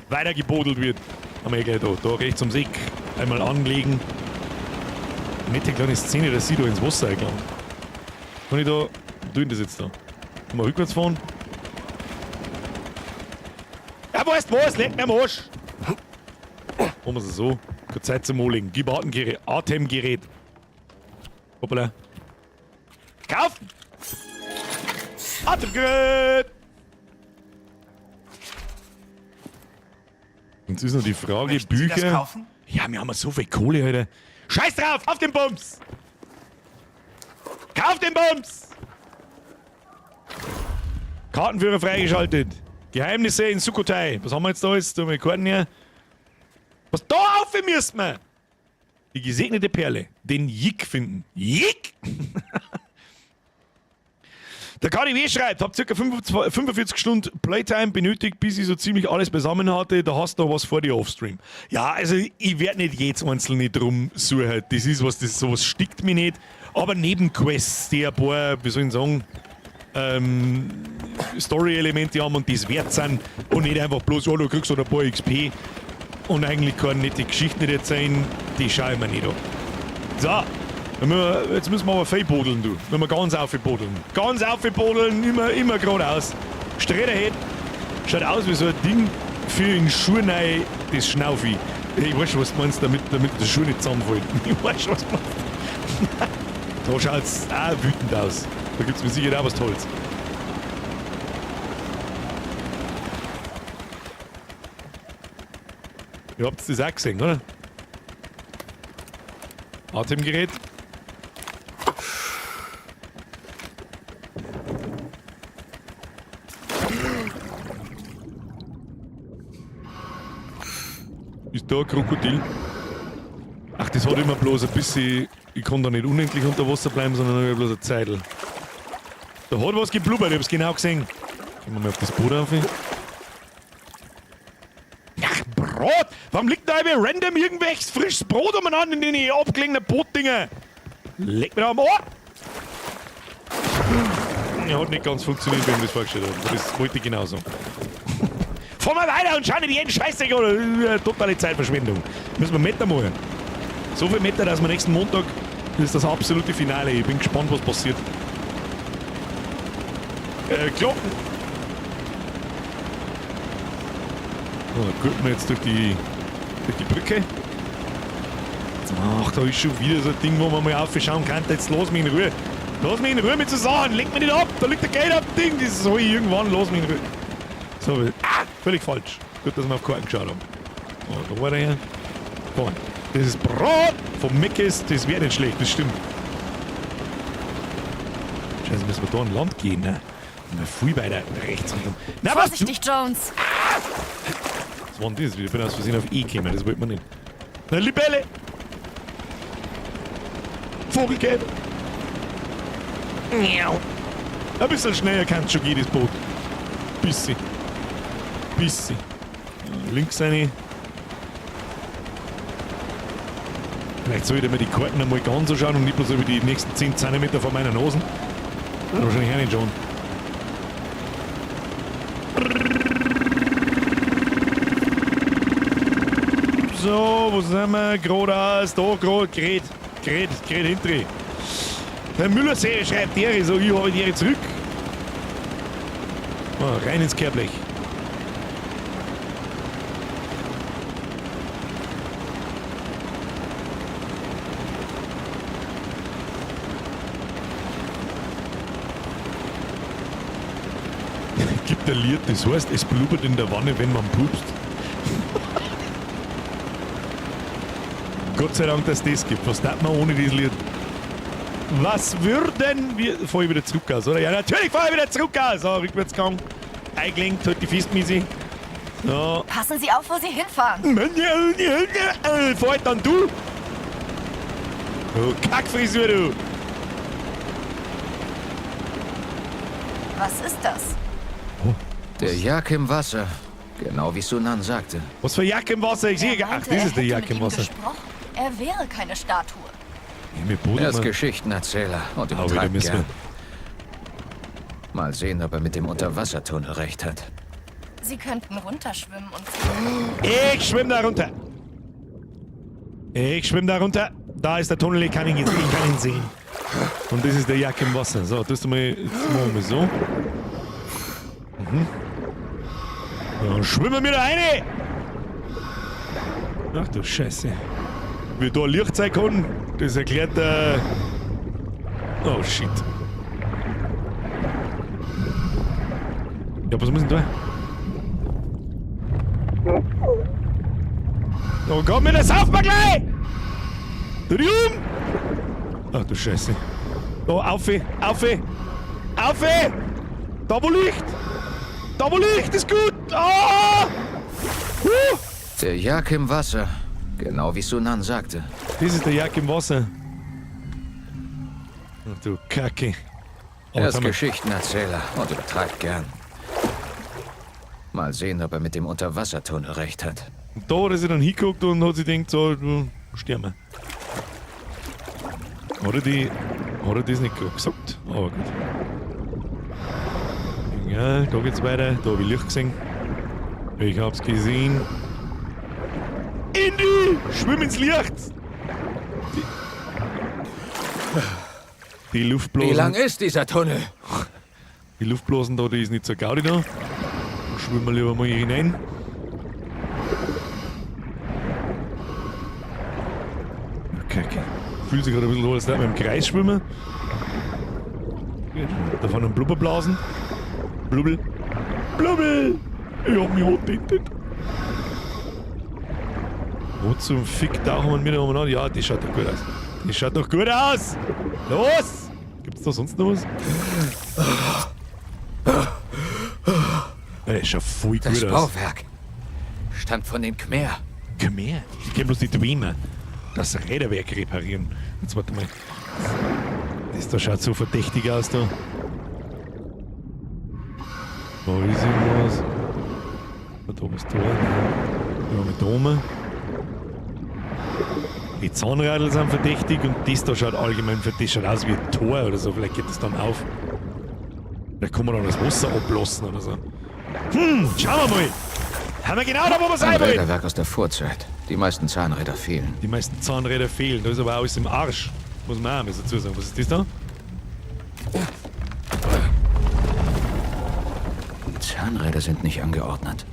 Weiter gebodelt wird. Haben wir ja gleich da. Da rechts ums Eck. Einmal anlegen. Nette kleine Szene, dass sie da ins Wasser eingelangt. Kann ich da. Wo tue ich das jetzt da? Kann man rückwärts fahren? Ja, weißt du was? Leck mir am Arsch! Machen wir es so. Keine Zeit zum Anlegen. Gib Atemgerät. Atemgerät. Hoppala. Kaufen! Atemgerät! Jetzt ist noch die Frage, Möchten Sie Bücher. das kaufen? Ja, wir haben ja so viel Kohle heute. Scheiß drauf! Auf den Bums! Kauf den Bums! Kartenführer freigeschaltet. Geheimnisse in Sukhothai. Was haben wir jetzt da jetzt? Da haben wir Karten her. Was da auf müssen wir? Die gesegnete Perle. Den Jik finden. Jik! Der KDW schreibt, hab ca. 45 Stunden Playtime benötigt, bis ich so ziemlich alles beisammen hatte. Da hast du noch was vor dir offstream. Ja, also ich werde nicht jedes einzelne drum suchen. Das ist was, das sowas stickt mich nicht. Aber Nebenquests, die ein paar, wie soll ich sagen, Story-Elemente haben und das wert sind und nicht einfach bloß, oh, du kriegst noch ein paar XP und eigentlich keine nette Geschichte nicht erzählen, die schaue ich mir nicht an. So, jetzt müssen wir aber viel bodeln, du. Wenn wir ganz aufbodeln. Ganz aufbodeln, immer geradeaus. Straight ahead. Schaut aus wie so ein Ding für in Schuhe rein, das Schnaufi. Ich weiß schon, was du meinst, damit der Schuh nicht zusammenfällt. Ich weiß schon, was du meinst. Da schaut's auch wütend aus. Da gibt's mit Sicherheit auch was Tolles. Ihr habt das auch gesehen, oder? Atemgerät. Ist da ein Krokodil? Ach, das hat immer bloß ein bisschen... Ich kann da nicht unendlich unter Wasser bleiben, sondern nur bloß eine Zeitl. Da hat was geblubbert, ich hab's genau gesehen. Gehen wir mal auf das Boot auf. Ach, Brot! Warum liegt da immer random irgendwelches frisches Brot umeinander in den abgelegenen Bootdinger? Leck mir da am Ohr! Ja, hat nicht ganz funktioniert, wie ich mir das vorgestellt habe. Das wollte ich genauso. Fahr mal weiter und schau nicht jeden Scheißdreck oder totale Zeitverschwendung. Müssen wir Meter machen. So viel Meter, dass wir nächsten Montag ist das absolute Finale. Ich bin gespannt, was passiert. Glocken! So, da gucken wir jetzt durch die Brücke. Ach, da ist schon wieder so ein Ding, wo man mal aufschauen kann. Jetzt lass mich in Ruhe. Lass mich in Ruhe mit so Sachen. Leg mich nicht ab. Da liegt der Geld auf dem Ding. Das soll ich irgendwann. Lass mich in Ruhe. So, völlig falsch. Gut, dass wir auf Karten geschaut haben. Oh, da war der her. Vorne. Das ist Brot vom Meckes. Das wäre nicht schlecht, das stimmt. Scheiße, müssen wir da an Land gehen, ne? Wir viel weiter rechts rundum. Na, vorsichtig, was, Jones! Ah! Was war denn das? Ich bin aus Versehen auf E gekommen, das wollte man nicht. Na, Libelle! Vogelgelb! Ein bisschen schneller kann es schon gehen, das Boot. Bisschen. Bisschen. Links eine. Vielleicht sollte ich mir die Karten einmal ganz anschauen und nicht bloß über die nächsten 10 cm vor meiner Nase. Wahrscheinlich auch nicht schon. So, wo sind wir? Geradeaus, da, gerade, Gerät, Gerät, Gerät hinter. Der Müller-Serie schreibt Ehre, so, ich habe die Ehre zurück. Oh, rein ins Kehrblech. Gibt der Lied, das heißt, es blubbert in der Wanne, wenn man pupst. Gott sei Dank, dass das gibt. Was tat man ohne dieses Lied? Was würden wir... Fahr ich wieder zurück aus, oder? Ja, natürlich fahr ich wieder zurück aus. So, Rückwärtsgang. Eingelenkt, halt die Festmisse. So. Passen Sie auf, wo Sie hinfahren. Fahr halt dann du. Du Kackfrisur, du. Was ist das? Oh. Der Jack im Wasser. Genau wie Sunan sagte. Was für Jack im Wasser? Ich sehe gar. Ach, das ist der Jack im Wasser. Er wäre keine Statue. Er ist Geschichtenerzähler und übertreibt gern. Mal sehen, ob er mit dem Unterwassertunnel recht hat. Sie könnten runterschwimmen und... Ich schwimme da runter. Ich schwimme da runter. Da ist der Tunnel, ich kann ihn sehen. Und das ist der Jack im Wasser. So, tust du mal, jetzt machen wir so. Mhm. Dann schwimmen wir da rein. Ach du Scheiße. Wie da Licht sein kann, das erklärt der... Oh shit. Ja, was muss denn da? Oh Gott, mir das auf mal gleich! Tu dich um! Ach du Scheiße. Da, auf, auf, auf! Da wo Licht! Da wo Licht ist gut! Ah! Der Jack im Wasser. Genau wie Sunan sagte. Das ist der Jack im Wasser. Ach du Kacke. Er ist Geschichtenerzähler und übertreibt gern. Mal sehen, ob er mit dem Unterwassertunnel recht hat. Und da hat er sich dann hingeguckt und hat sich gedacht, so, sterben. Hat er das nicht gerade gesagt? Aber gut. Ja, da geht's weiter. Da hab ich Licht gesehen. Ich hab's gesehen. Indy! Schwimm ins Licht! Die Luftblasen. Wie lang ist dieser Tunnel? Die Luftblasen da, die ist nicht so gaudi da. Schwimmen wir lieber mal hier hinein. Okay, okay. Fühlt sich gerade ein bisschen so, als würde man im Kreis schwimmen. Davon ein Blubberblasen. Blubbel. Blubbel! Ich hab mich hochgetötet. Wo zum Fick tauchen wir wieder umeinander? Ja, die schaut doch gut aus. Die schaut doch gut aus! Los! Gibt's da sonst noch was? Ja, das schaut voll Das gut aus. Bauwerk stammt von den Khmer. Khmer? Ich kenn bloß die Dwemer. Das Räderwerk reparieren. Jetzt warte mal. Das da schaut so verdächtig aus da. Da ist irgendwas. Da was da. Ja, mit da oben. Die Zahnradl sind verdächtig und das da schaut allgemein verdächtig schaut aus wie ein Tor oder so. Vielleicht geht das dann auf. Vielleicht kann man dann das Wasser ablassen oder so. Schauen wir mal. Haben wir genau da, wo wir sein Ein wollen. Räderwerk aus der Vorzeit. Die meisten Zahnräder fehlen. Die meisten Zahnräder fehlen. Da ist aber auch alles im Arsch. Muss man auch ein bisschen dazu sagen. Was ist das da? Die Zahnräder sind nicht angeordnet.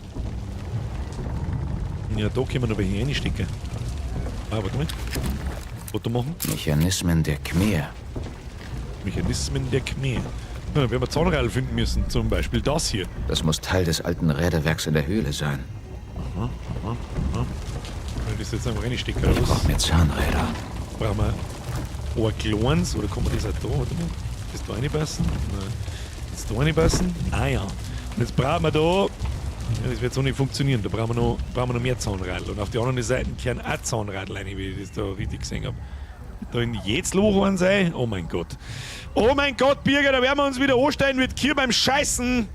Ja, da können wir noch welche reinstecken. Ah, warte mal. Foto machen. Mechanismen der Khmer. Mechanismen der Khmer. Ja, dann werden wir Zahnräder finden müssen. Zum Beispiel das hier. Das muss Teil des alten Räderwerks in der Höhle sein. Aha, aha, aha. Wenn ich das jetzt einfach reinstecken, oder Ich was? brauche mehr Zahnräder. Brauchen wir ein kleines, oder kann man das auch da, warte mal. Das da reinpassen? Nein. Das da reinpassen? Ah ja. Und jetzt brauchen wir da. Ja, das wird so nicht funktionieren. Da brauchen wir noch mehr Zahnradl. Und auf die anderen Seiten kehren auch Zahnradl rein, wie ich das da richtig gesehen hab. Da in jetzt Loch rein sein? Oh mein Gott. Oh mein Gott, Birger, da werden wir uns wieder anstellen mit Kier beim Scheißen.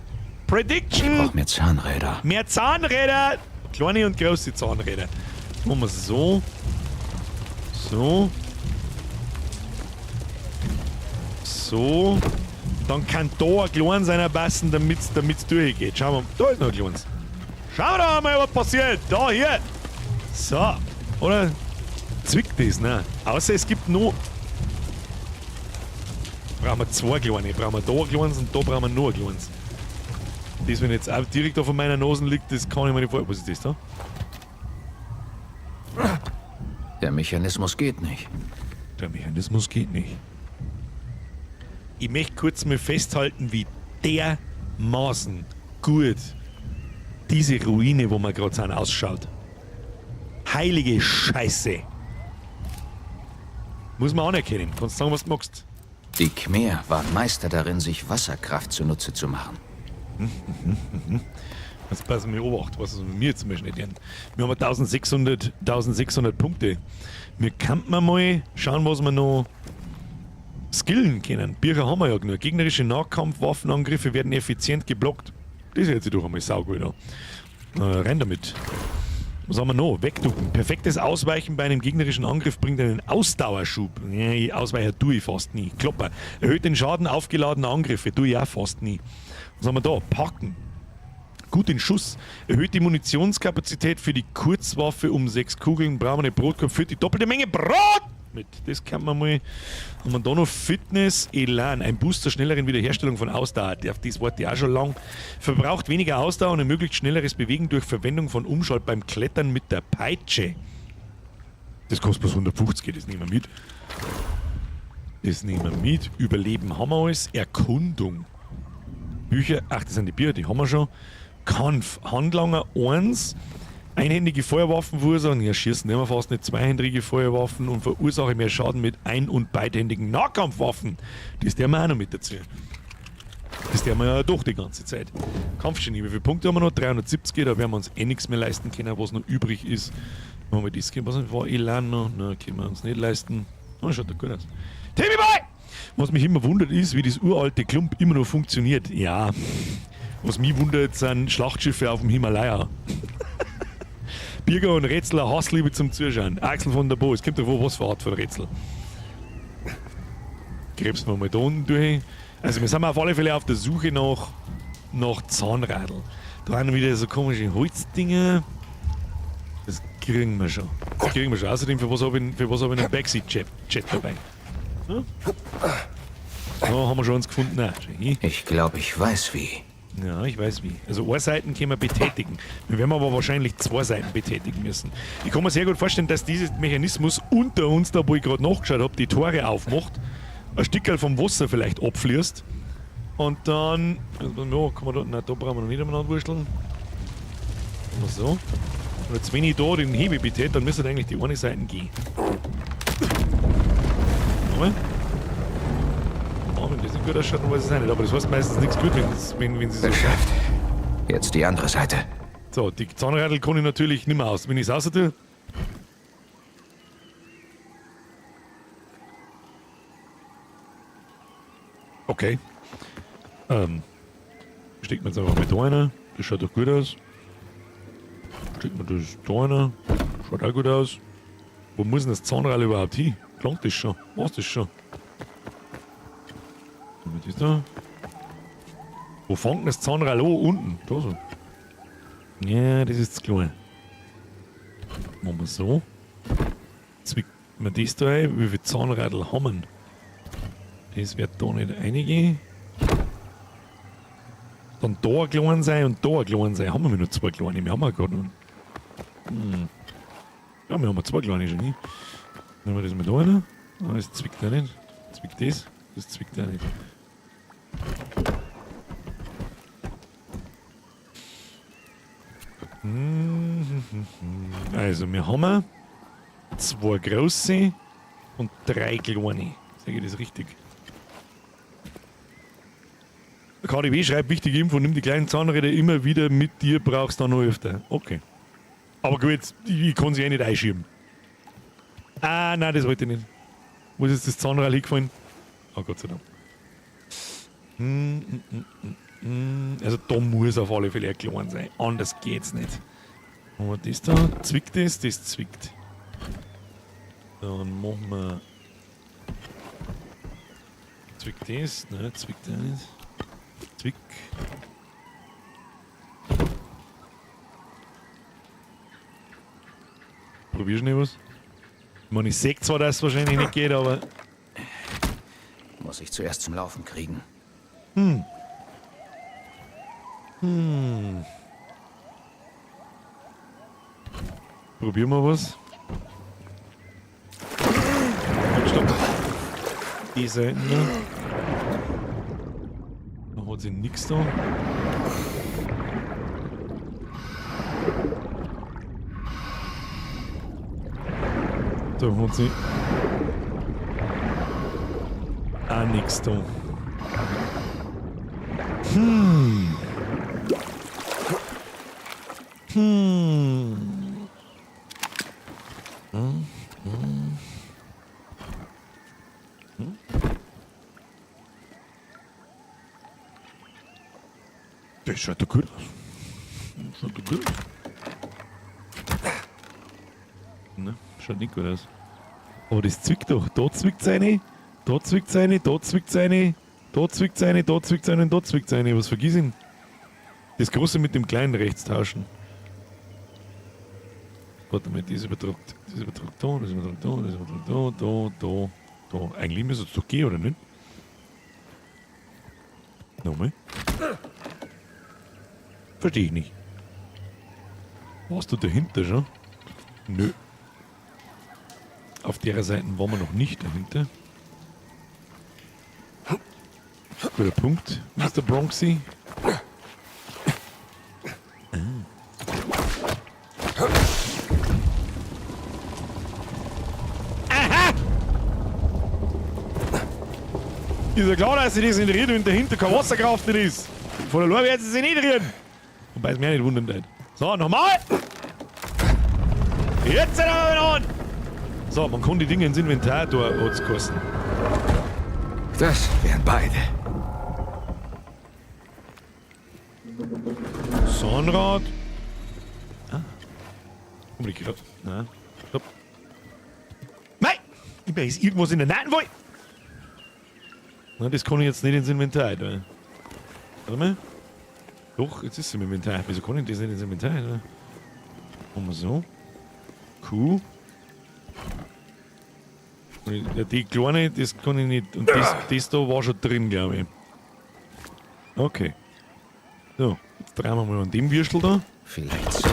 Prediction. Ich brauche mehr Zahnräder. Mehr Zahnräder. Kleine und große Zahnräder. Jetzt machen wir es so. So. So. Dann kann da ein kleines einer passen, damit's durchgeht. Schauen wir mal. Da ist noch ein kleines. Schauen wir doch mal, was passiert. Da, hier. So. Oder? Zwickt das, ne? Außer es gibt noch... Brauchen wir zwei kleine. Brauchen wir da ein kleines und da brauchen wir noch ein kleines. Das, wenn jetzt auch direkt auf meiner Nase liegt, das kann ich mir nicht vorstellen. Was ist das da? Der Mechanismus geht nicht. Der Mechanismus geht nicht. Ich möchte kurz mal festhalten, wie dermaßen gut diese Ruine, wo wir gerade sind, ausschaut. Heilige Scheiße. Muss man anerkennen. Kannst sagen, was du magst. Die Khmer waren Meister darin, sich Wasserkraft zunutze zu machen. Jetzt passen wir Obacht, was ist mit mir zum Beispiel nicht lernen. Wir haben 1600 Punkte. Wir könnten mal schauen, was wir noch skillen können. Bücher haben wir ja genug. Gegnerische Nahkampfwaffenangriffe werden effizient geblockt. Das hört sich doch einmal saugut an. Rein damit. Was haben wir noch? Wegducken. Perfektes Ausweichen bei einem gegnerischen Angriff bringt einen Ausdauerschub. Nee, Ausweicher tue ich fast nie. Klopper. Erhöht den Schaden aufgeladener Angriffe. Tue ich auch fast nie. Was haben wir da? Packen. Gut den Schuss. Erhöht die Munitionskapazität für die Kurzwaffe um 6 Kugeln. Brauchen wir eine Brotkorb für die doppelte Menge Brot mit. Das kann man mal. Haben wir da noch Fitness, Elan. Ein Boost zur schnelleren Wiederherstellung von Ausdauer. Auf das warte ich auch schon lang. Verbraucht weniger Ausdauer und ermöglicht schnelleres Bewegen durch Verwendung von Umschalt beim Klettern mit der Peitsche. Das kostet bloß 150, das nehmen wir mit. Das nehmen wir mit. Überleben haben wir alles. Erkundung. Bücher, ach, das sind die Bücher, die haben wir schon. Kampf, Handlanger 1, einhändige Feuerwaffen verursachen, ja, schießen immer fast nicht, zweihändige Feuerwaffen und verursache mehr Schaden mit ein- und beidhändigen Nahkampfwaffen. Das der wir auch noch mit dazu. Das der wir ja doch die ganze Zeit. Kampfgenie, wie viele Punkte haben wir noch? 370, da werden wir uns eh nichts mehr leisten können, was noch übrig ist. Machen wir das, was war Elan noch? Na, können wir uns nicht leisten. Oh, schaut doch gut aus. Timmy Boy! Was mich immer wundert ist, wie das uralte Klump immer noch funktioniert. Ja, was mich wundert, sind Schlachtschiffe auf dem Himalaya. Birger und Rätsel, Hassliebe zum Zuschauen. Axel von der Bo, es kommt davor, was für Art von Rätsel. Krebsen wir mal da unten durch. Also wir sind auf alle Fälle auf der Suche nach Zahnradl. Da haben wir wieder so komische Holzdinger. Das kriegen wir schon. Das kriegen wir schon. Außerdem, für was habe ich, für was hab ich einen Backseat-Chat dabei? Hm? Da haben wir schon uns gefunden. Nein, schau hin. Ich glaube, ich weiß wie. Ja, ich weiß wie. Also eine Seite können wir betätigen. Wir werden aber wahrscheinlich zwei Seiten betätigen müssen. Ich kann mir sehr gut vorstellen, dass dieser Mechanismus unter uns, da wo ich gerade nachgeschaut habe, die Tore aufmacht, ein Stückerl vom Wasser vielleicht abfließt. Und dann... Ja, kann man da, nein, da brauchen wir noch nicht umeinander wursteln. Machen wir so. Und jetzt, wenn ich da den Hebel betätige, dann müsste eigentlich die eine Seite gehen. Nochmal. Oh, wenn das nicht gut ausschaut, dann weiß ich es auch nicht. Aber das heißt meistens nichts gut, wenn sie so Geschafft. Jetzt die andere Seite. So, die Zahnradl kann ich natürlich nicht mehr aus. Wenn ich es raus tue. Okay. Steckt man jetzt einfach mal da rein. Das schaut doch gut aus. Steckt man das da rein. Schaut auch gut aus. Wo muss denn das Zahnrad überhaupt hin? Klangt das schon? War's das schon? Was ist da? Wo fängt denn das Zahnrad an? Unten. Da so. Ja, das ist zu klein. Machen wir so. Zwickt man das da ein. Wie viele Zahnradl haben wir? Das wird da nicht reingehen. Dann da ein klein sein und da ein klein sein. Haben wir nur zwei kleine? Wir haben ja gerade noch. Ja, wir haben ja zwei kleine schon. Nehmen wir das mal da rein. Ah, das zwickt auch nicht. Zwickt das? Das zwickt auch nicht. Also, wir haben zwei große und drei kleine. Sag ich das richtig? KDW schreibt, wichtige Info, nimm die kleinen Zahnräder immer wieder mit dir, brauchst du noch öfter. Okay. Aber gut, ich kann sie eh nicht einschieben. Ah, nein, das wollte ich nicht. Wo ist jetzt das Zahnrad hingefallen? Oh, Gott sei Dank. Also da muss auf alle Fälle ein klein sein. Anders geht's nicht. Machen wir das da. Zwickt das? Das zwickt. Dann machen wir... Zwickt das? Nein, zwickt auch nicht. Zwick. Probier schnell was. Ich meine, ich seh zwar, dass es wahrscheinlich nicht geht, aber... Muss ich zuerst zum Laufen kriegen. Probieren wir was. Stopp. Die Seiten da. Da hat sie nix da. Da hat sie auch nix da. Das schaut doch gut aus. Das schaut doch gut aus. Ne, schaut nicht gut aus. Aber das zwickt doch. Da zwickt's eine, da zwickt's eine, da zwickt's eine, da zwickt's eine, da zwickt's eine und da zwickt's eine. Was vergiss ich denn? Das Große mit dem Kleinen rechts tauschen. Warte mal, das übertragt. Das übertragt da, das übertragt da, das übertragt da, da, da, da. Eigentlich müsste es doch gehen, oder nicht? Nochmal. Verstehe ich nicht. Warst du dahinter schon? Nö. Auf der Seite waren wir noch nicht dahinter. Guter Punkt, Mister Bronxy. Aha! Ist ja klar, dass sie das nicht rühren, wenn dahinter kein Wasserkraft nicht ist. Von der Lore werden sie sich nicht rühren. Wobei es mir auch nicht wundern wird. So, nochmal! Jetzt sind wir wieder an! So, man kann die Dinge ins Inventar da, hat's geheißen. Das wären beide. Zahnrad. Ah. Umgekehrt. Nein. Stopp. Nein! Ich ist irgendwas in der Nein, wo. Nein, das kann ich jetzt nicht ins Inventar. Da. Warte mal. Doch, jetzt ist es im Inventar. Wieso kann ich das nicht ins Inventar? Da? Machen wir so. Q. Ja, die kleine, das kann ich nicht. Und das da war schon drin, glaube ich. Okay. So, jetzt drehen wir mal an dem Würstel da. Vielleicht so.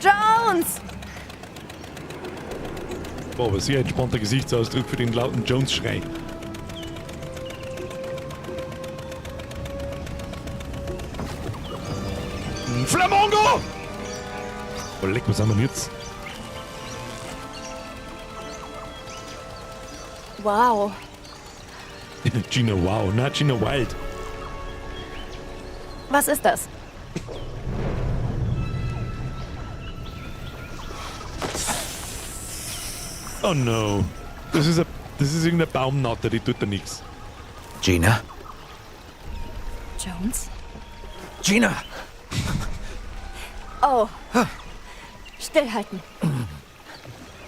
Jones! War aber sehr entspannter Gesichtsausdruck für den lauten Jones-Schrei. Ein Flamongo! Oh, leck, was haben wir denn jetzt? Wow. Gina Wow, na Gina Wild. Was ist das? Oh no. Das ist irgendeine Baumnatter, die tut da nichts. Gina? Jones? Gina! Oh. Stillhalten.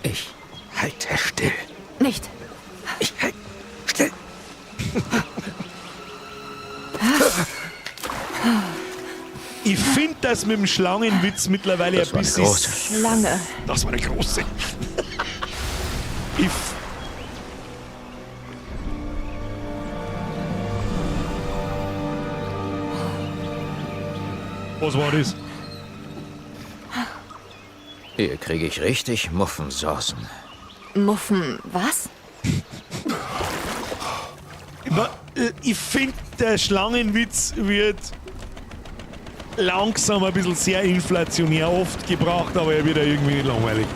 Ich halte still. Nicht. Ich halte still. Ich finde das mit dem Schlangenwitz mittlerweile Das ein bisschen. große. Schlange. Das war eine große. Ich. Was war das? Hier kriege ich richtig Muffensaucen. Muffen, was? Ich finde, der Schlangenwitz wird langsam ein bisschen sehr inflationär oft gebracht, aber er wird ja irgendwie nicht langweilig.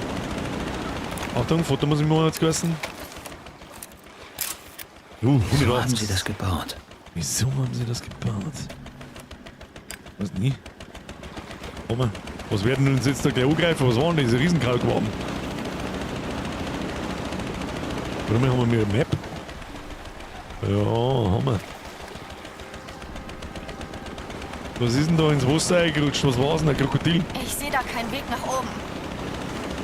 Achtung, Foto muss ich mir jetzt geheißen. Wieso haben sie das gebaut? Wieso haben sie das gebaut? Weiß nie. Oma, was werden uns jetzt da gleich angreifen? Was waren diese Riesenkalkwaben? Warte mal, haben wir eine Map? Ja, haben wir. Was ist denn da ins Wasser eingerutscht? Was war's denn? Ein Krokodil? Ich sehe da keinen Weg nach oben.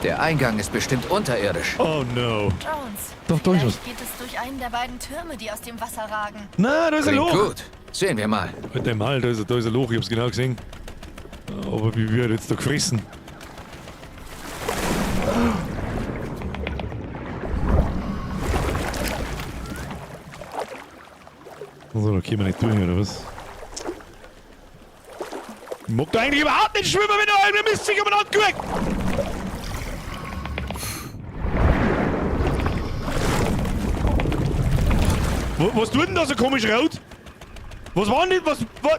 Der Eingang ist bestimmt unterirdisch. Oh no. Jones. Doch, da ist was. Geht es durch einen der beiden Türme, die aus dem Wasser ragen. Na, da ist ein Klingt Loch. gut. Sehen wir mal. Halt mal, da ist ein Loch, ich hab's genau gesehen. Aber wie wird jetzt da gefressen? Also, da können wir nicht durch, oder was? Ich mag da eigentlich überhaupt nicht schwimmen, wenn da einer Mist sich umeinander guckt! Was tut denn da so komisch rot? Was war denn das? Was?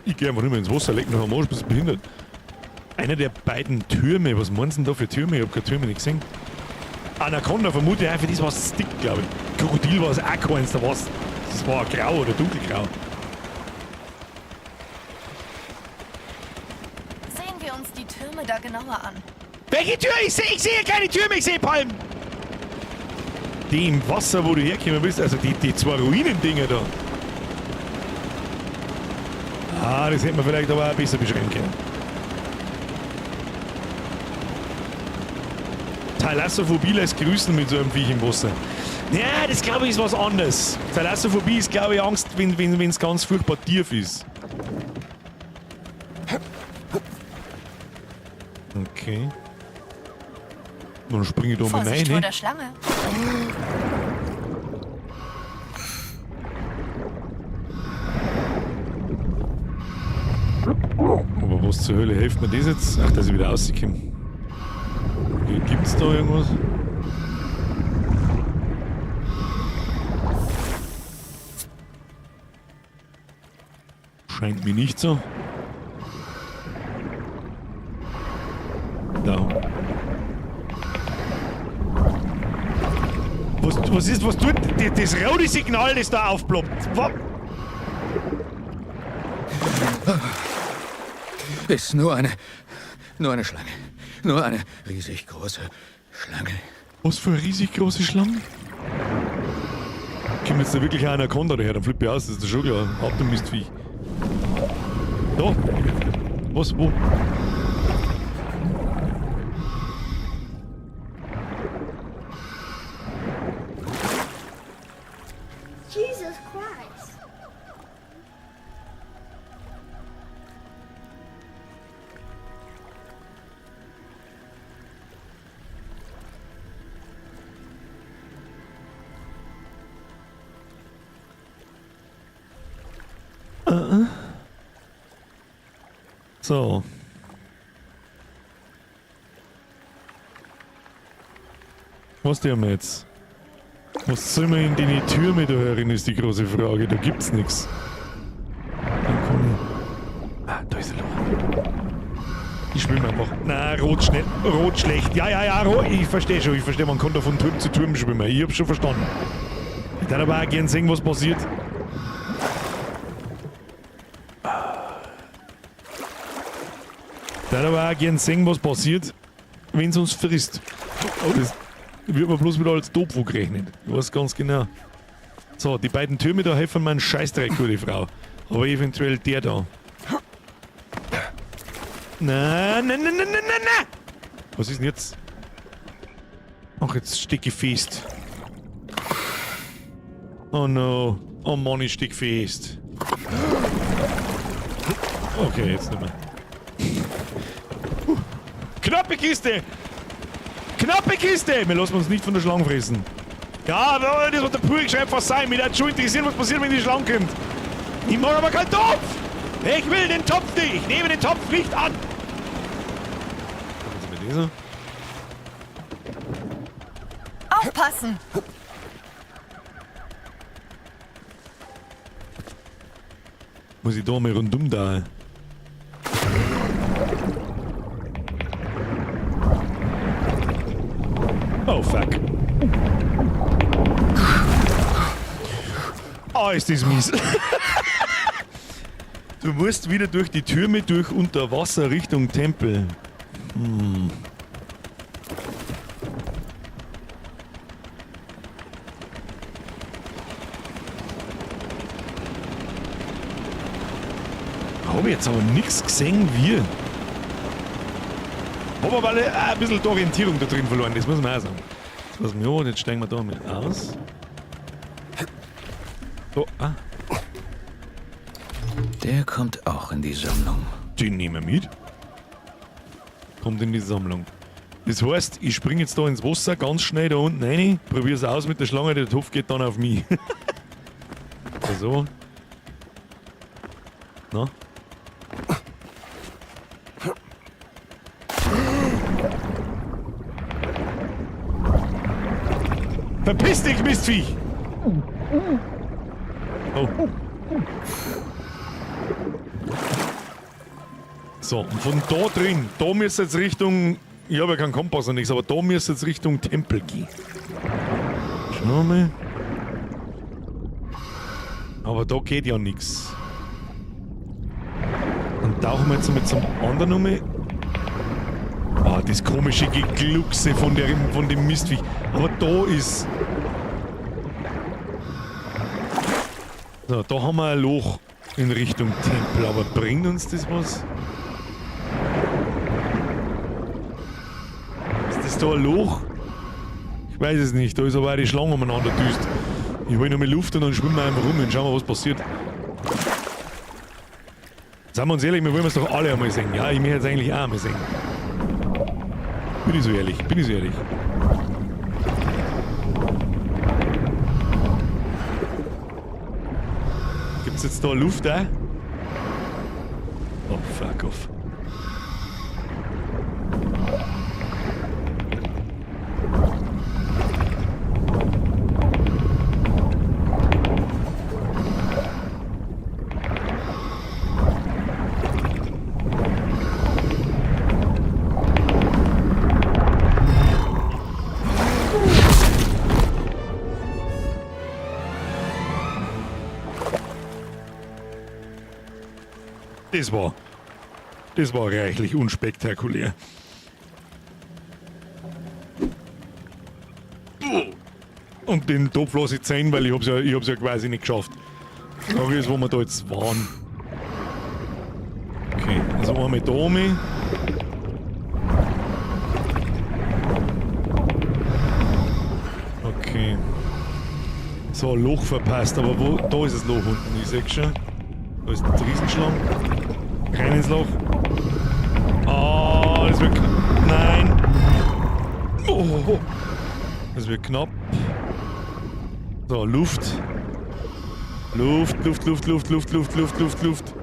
Ich geh einfach nicht mehr ins Wasser, leck noch am Arsch, bist du behindert. Einer der beiden Türme, was meinst du denn da für Türme? Ich hab keine Türme nicht gesehen. Anaconda vermute ich einfach, das war Stick, glaube ich. Krokodil war es auch keins, da war's. Das war grau oder dunkelgrau. Sehen wir uns die Türme da genauer an. Welche Tür? Ich sehe keine Türme, ich sehe Palmen! Die im Wasser, wo du hergekommen bist, also die zwei Ruinendinger da. Ah, das hätte man vielleicht aber auch besser beschreiben können. Thalassophobie lässt grüßen mit so einem Viech im Wasser. Ja, das glaube ich ist was anderes. Thalassophobie ist, glaube ich, Angst, wenn es ganz furchtbar tief ist. Okay. Dann springe ich da mal rein. Vorsicht vor Ne? der Schlange. Aber was zur Hölle hilft mir das jetzt? Ach, dass ich wieder rauskomme. Gibt's da irgendwas? Scheint mir nicht so. Da. Was ist, was tut das rote Signal, das da aufploppt? Ist nur eine Schlange. Nur eine riesig große Schlange. Was für eine riesig große Schlange? Kommt jetzt da wirklich eine Anaconda daher, dann flippe ich aus, das ist schon klar. Ab du Mistviech. Da. Was? Wo? Jesus Christ. So. Was tun wir jetzt? Was soll man in die Türme da herin, ist die große Frage. Da gibt's nichts. Dann kann ich. Ah, da ist ein Loch. Ich schwimme einfach. Na, rot schnell. Rot schlecht. Ja, ja, ja, rot. Ich verstehe schon. Ich verstehe, man kann da von Turm zu Turm schwimmen. Ich hab's schon verstanden. Ich würde aber auch gern sehen, was passiert. Ich würde aber auch gern sehen, was passiert, wenn es uns frisst. Oh, das wird man bloß wieder als Topf gerechnet. Ich weiß ganz genau. So, die beiden Türme da helfen mir einen Scheißdreck, gute Frau. Aber eventuell der da. Nein, nein, nein, nein, nein, nein, nein! Was ist denn jetzt? Ach, jetzt steck ich fest. Oh no. Oh Mann, ich steck fest. Okay, jetzt nicht mehr. Knappe Kiste! Knappe Kiste! Wir lassen uns nicht von der Schlange fressen. Ja, aber das wird der Purik schon einfach sein. Mich würde schon interessieren, was passiert, wenn die Schlange kommt. Ich mag aber keinen Topf! Ich will den Topf nicht! Ich nehme den Topf nicht an! Was ist mit dieser? Aufpassen! Muss ich da mal rundum da? Oh fuck. Oh, ist das mies. Du musst wieder durch die Türme durch unter Wasser Richtung Tempel. Hm. Habe ich jetzt aber nichts gesehen, wie. Hab aber ein bisschen die Orientierung da drin verloren, das muss man auch sagen. Jetzt, ja, jetzt steigen wir da mal aus. So, ah. Der kommt auch in die Sammlung. Den nehmen wir mit. Kommt in die Sammlung. Das heißt, ich springe jetzt da ins Wasser, ganz schnell da unten rein, probier's aus mit der Schlange, der Topf geht dann auf mich. So. Na? Verpiss dich, Mistviech! Oh. So, und von da drin, da müsste jetzt Richtung... Ich habe ja keinen Kompass und nichts, aber da müsste jetzt Richtung Tempel gehen. Schauen wir mal. Aber da geht ja nichts. Dann tauchen wir jetzt mal zum anderen nochmal. Ah, das komische Gegluckse von dem Mistviech. Aber da ist... So, da haben wir ein Loch in Richtung Tempel. Aber bringt uns das was? Ist das da ein Loch? Ich weiß es nicht. Da ist aber auch die Schlange umeinander düst. Ich hol noch mal Luft und dann schwimmen wir einfach rum und schauen wir, was passiert. Seien wir uns ehrlich, wir wollen es doch alle einmal sehen. Ja, ich möchte jetzt eigentlich auch einmal sehen. Bin ich so ehrlich, bin ich so ehrlich. Gibt's jetzt da Luft, eh? Oh, fuck off. Das war reichlich unspektakulär. Und den Topf lasse ich ziehen, weil ich hab's ja quasi nicht geschafft. Die Frage ist, wo wir da jetzt waren. Okay, also einmal da oben. Okay. So, ein Loch verpasst, aber wo? Da ist das Loch unten, ich seh schon. Da ist die Riesenschlange. Rein ins Loch. Ah, das wird knapp. Nein! Oh, das wird knapp. So, Luft. Luft, Luft, Luft, Luft, Luft, Luft, Luft, Luft, Luft.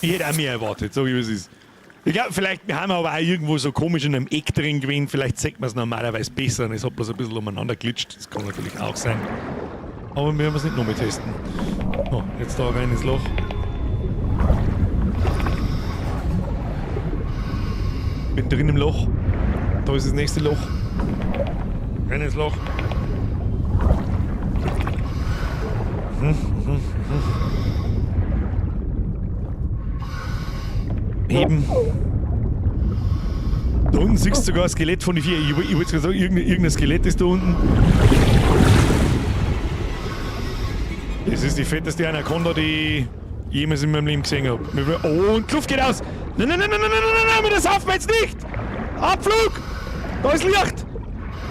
Ich hätte auch mehr erwartet, sag ich, wie es ist. Ich glaube, vielleicht haben wir aber auch irgendwo so komisch in einem Eck drin gewesen. Vielleicht sieht man es normalerweise besser und es hat bloß ein bisschen umeinander glitscht. Das kann natürlich auch sein. Aber wir werden es nicht nochmal testen. Oh, jetzt da rein ins Loch. Bin drin im Loch. Da ist das nächste Loch. Rein ins Loch. Heben. Da unten siehst du sogar ein Skelett von den vier. Ich wollte gerade sagen, irgendein Skelett ist da unten. Das ist die fetteste Anaconda, die ich jemals in meinem Leben gesehen habe. Oh, und die Luft geht aus! Nein, nein, nein, nein, nein, nein, nein, nein, das saufen wir jetzt nicht! Abflug! Da ist Licht!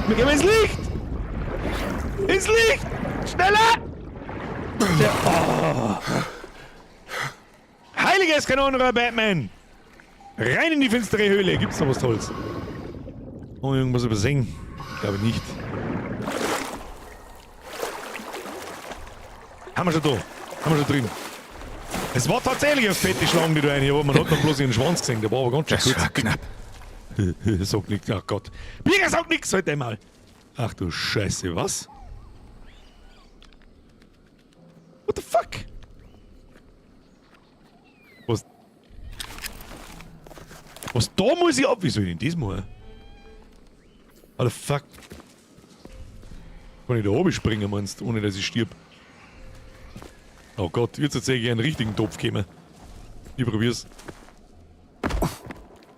Wir gehen ins Licht! Ins Licht! Schneller! Oh. Heiliges Kanonenrohr, Batman! Rein in die finstere Höhle! Gibt's noch was Tolles? Oh, irgendwas übersehen? Ich glaube nicht. Haben wir schon da. Haben wir schon drin. Es war tatsächlich eine fette Schlange, die da rein hier war. Man hat dann bloß ihren Schwanz gesehen. Der war aber ganz schön Das kurz. war knapp. Sag nix, ach Gott. Birger sagt nix heute einmal. Ach du Scheiße, was? What the fuck? Was? Was da muss ich ab? Wie soll ich denn das machen? What the fuck? Kann ich da oben springen, meinst du, ohne dass ich stirb? Oh Gott, jetzt erzähl ich einen richtigen Topf kommen. Ich probier's.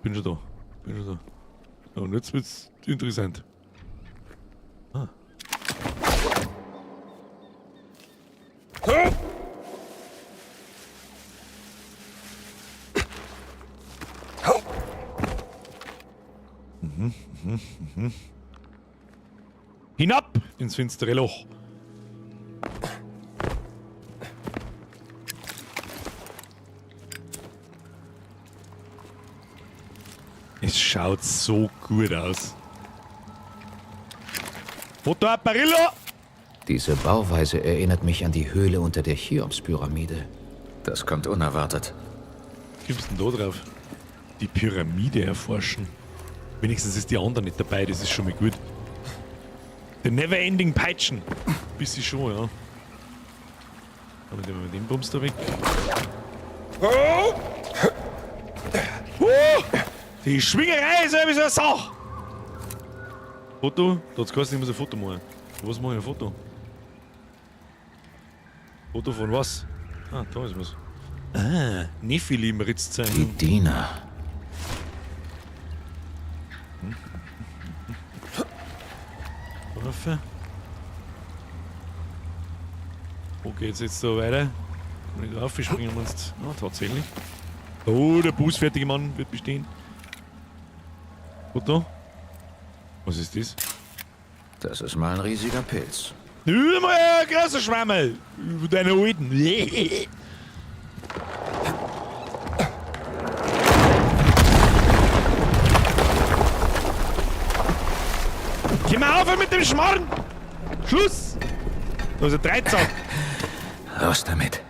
Bin schon da. Bin schon da. Und jetzt wird's interessant. Ah. Hinab ins finstere Loch. Es schaut so gut aus. Fotoapparillo! Diese Bauweise erinnert mich an die Höhle unter der Cheops-Pyramide. Das kommt unerwartet. Was gibt's denn da drauf? Die Pyramide erforschen. Wenigstens ist die andere nicht dabei, das ist schon mal gut. The Neverending Peitschen. Bisschen schon, ja. Aber nehmen wir den Bums da weg. Oh! Die Schwingerei ist ja wie so eine Sache. Foto? Da hat's geheißen, ich muss ein Foto machen. Was mache ich ein Foto? Foto von was? Ah, da ist was. Ah, Nephilim Ritzzeichen. Die Diener. Waffe. Wo geht's jetzt da weiter? Kann ich da raufspringen, meinst du? Ah, tatsächlich. Oh, der bußfertige Mann wird bestehen. Foto? Was ist das? Das ist mal ein riesiger Pilz. Über mal ein großer Schwammerl! Über deine alten. Geh mal auf mit dem Schmarrn! Schluss! Da ist ein Dreizack. Raus damit.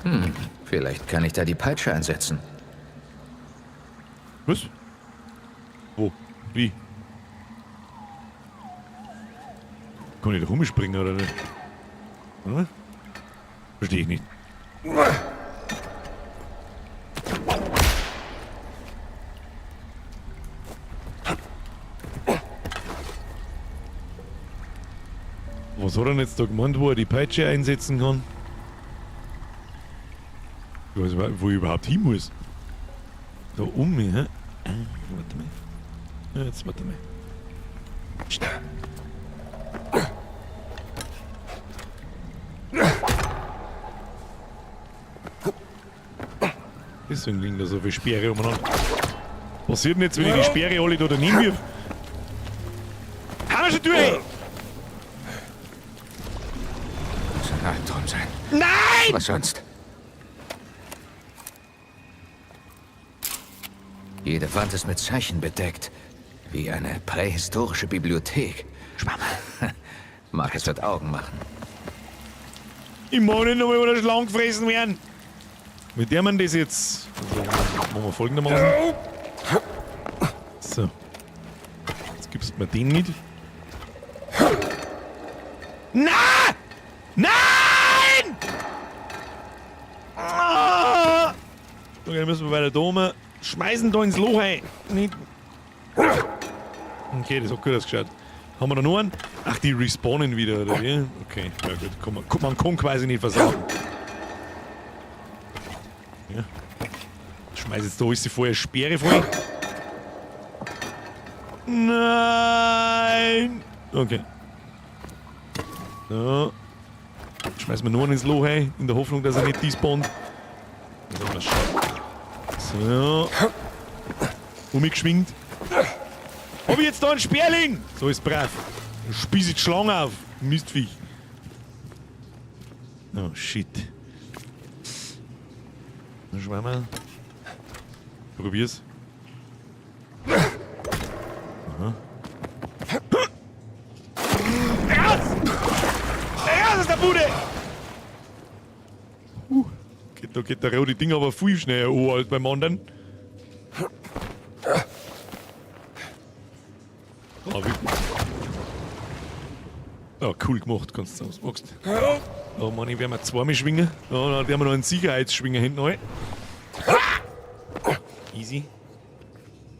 Hm, vielleicht kann ich da die Peitsche einsetzen. Was? Wo? Wie? Kann ich da rumspringen oder nicht? Oder? Verstehe ich nicht. Was hat er denn jetzt da gemeint, wo er die Peitsche einsetzen kann? Ich weiß, wo ich überhaupt hin muss. Da um mich, hä? Ah, warte mal. Ja, jetzt warte mal. Schnell. Deswegen liegen da so viele Speere umeinander. Passiert denn jetzt, wenn ich die Speere alle da daneben wirf? Haben wir schon durch! Muss ein Albtraum sein. Nein! Was sonst? Jede Wand ist mit Zeichen bedeckt. Wie eine prähistorische Bibliothek. Schwammel. Marcus wird Augen machen. Ich mag nicht nochmal von der Schlange gefressen werden. Mit der man das jetzt. Also, machen wir folgendermaßen. So. Jetzt gibst du mir den mit. Na! Nein! Ah! Okay, dann müssen wir weiter da oben. Schmeißen da ins Loch rein. Nicht. Okay, das hat gut ausgeschaut. Haben wir da noch einen? Ach, die respawnen wieder, oder wie? Okay, ja gut. Man kann quasi nicht versagen. Ja. Schmeiß jetzt da alles vorher Speere voll. Nein! Okay. So. Schmeißen wir noch einen ins Loch rein, in der Hoffnung, dass er nicht despawnt. So. Umgeschwingt. Hab ich jetzt da einen Sperling? So ist brav. Dann spieß ich die Schlange auf. Mistviech. Oh shit. Dann schauen wir. Probier's. Aha. Raus! Raus aus der Bude! Da geht der rote Ding aber viel schneller an als beim anderen. Oh, wie oh, cool gemacht, kannst du sagen, was magst. Oh Mann, ich werde mir zweimal schwingen. Oh, dann werden wir noch einen Sicherheitsschwinger hinten rein. Easy.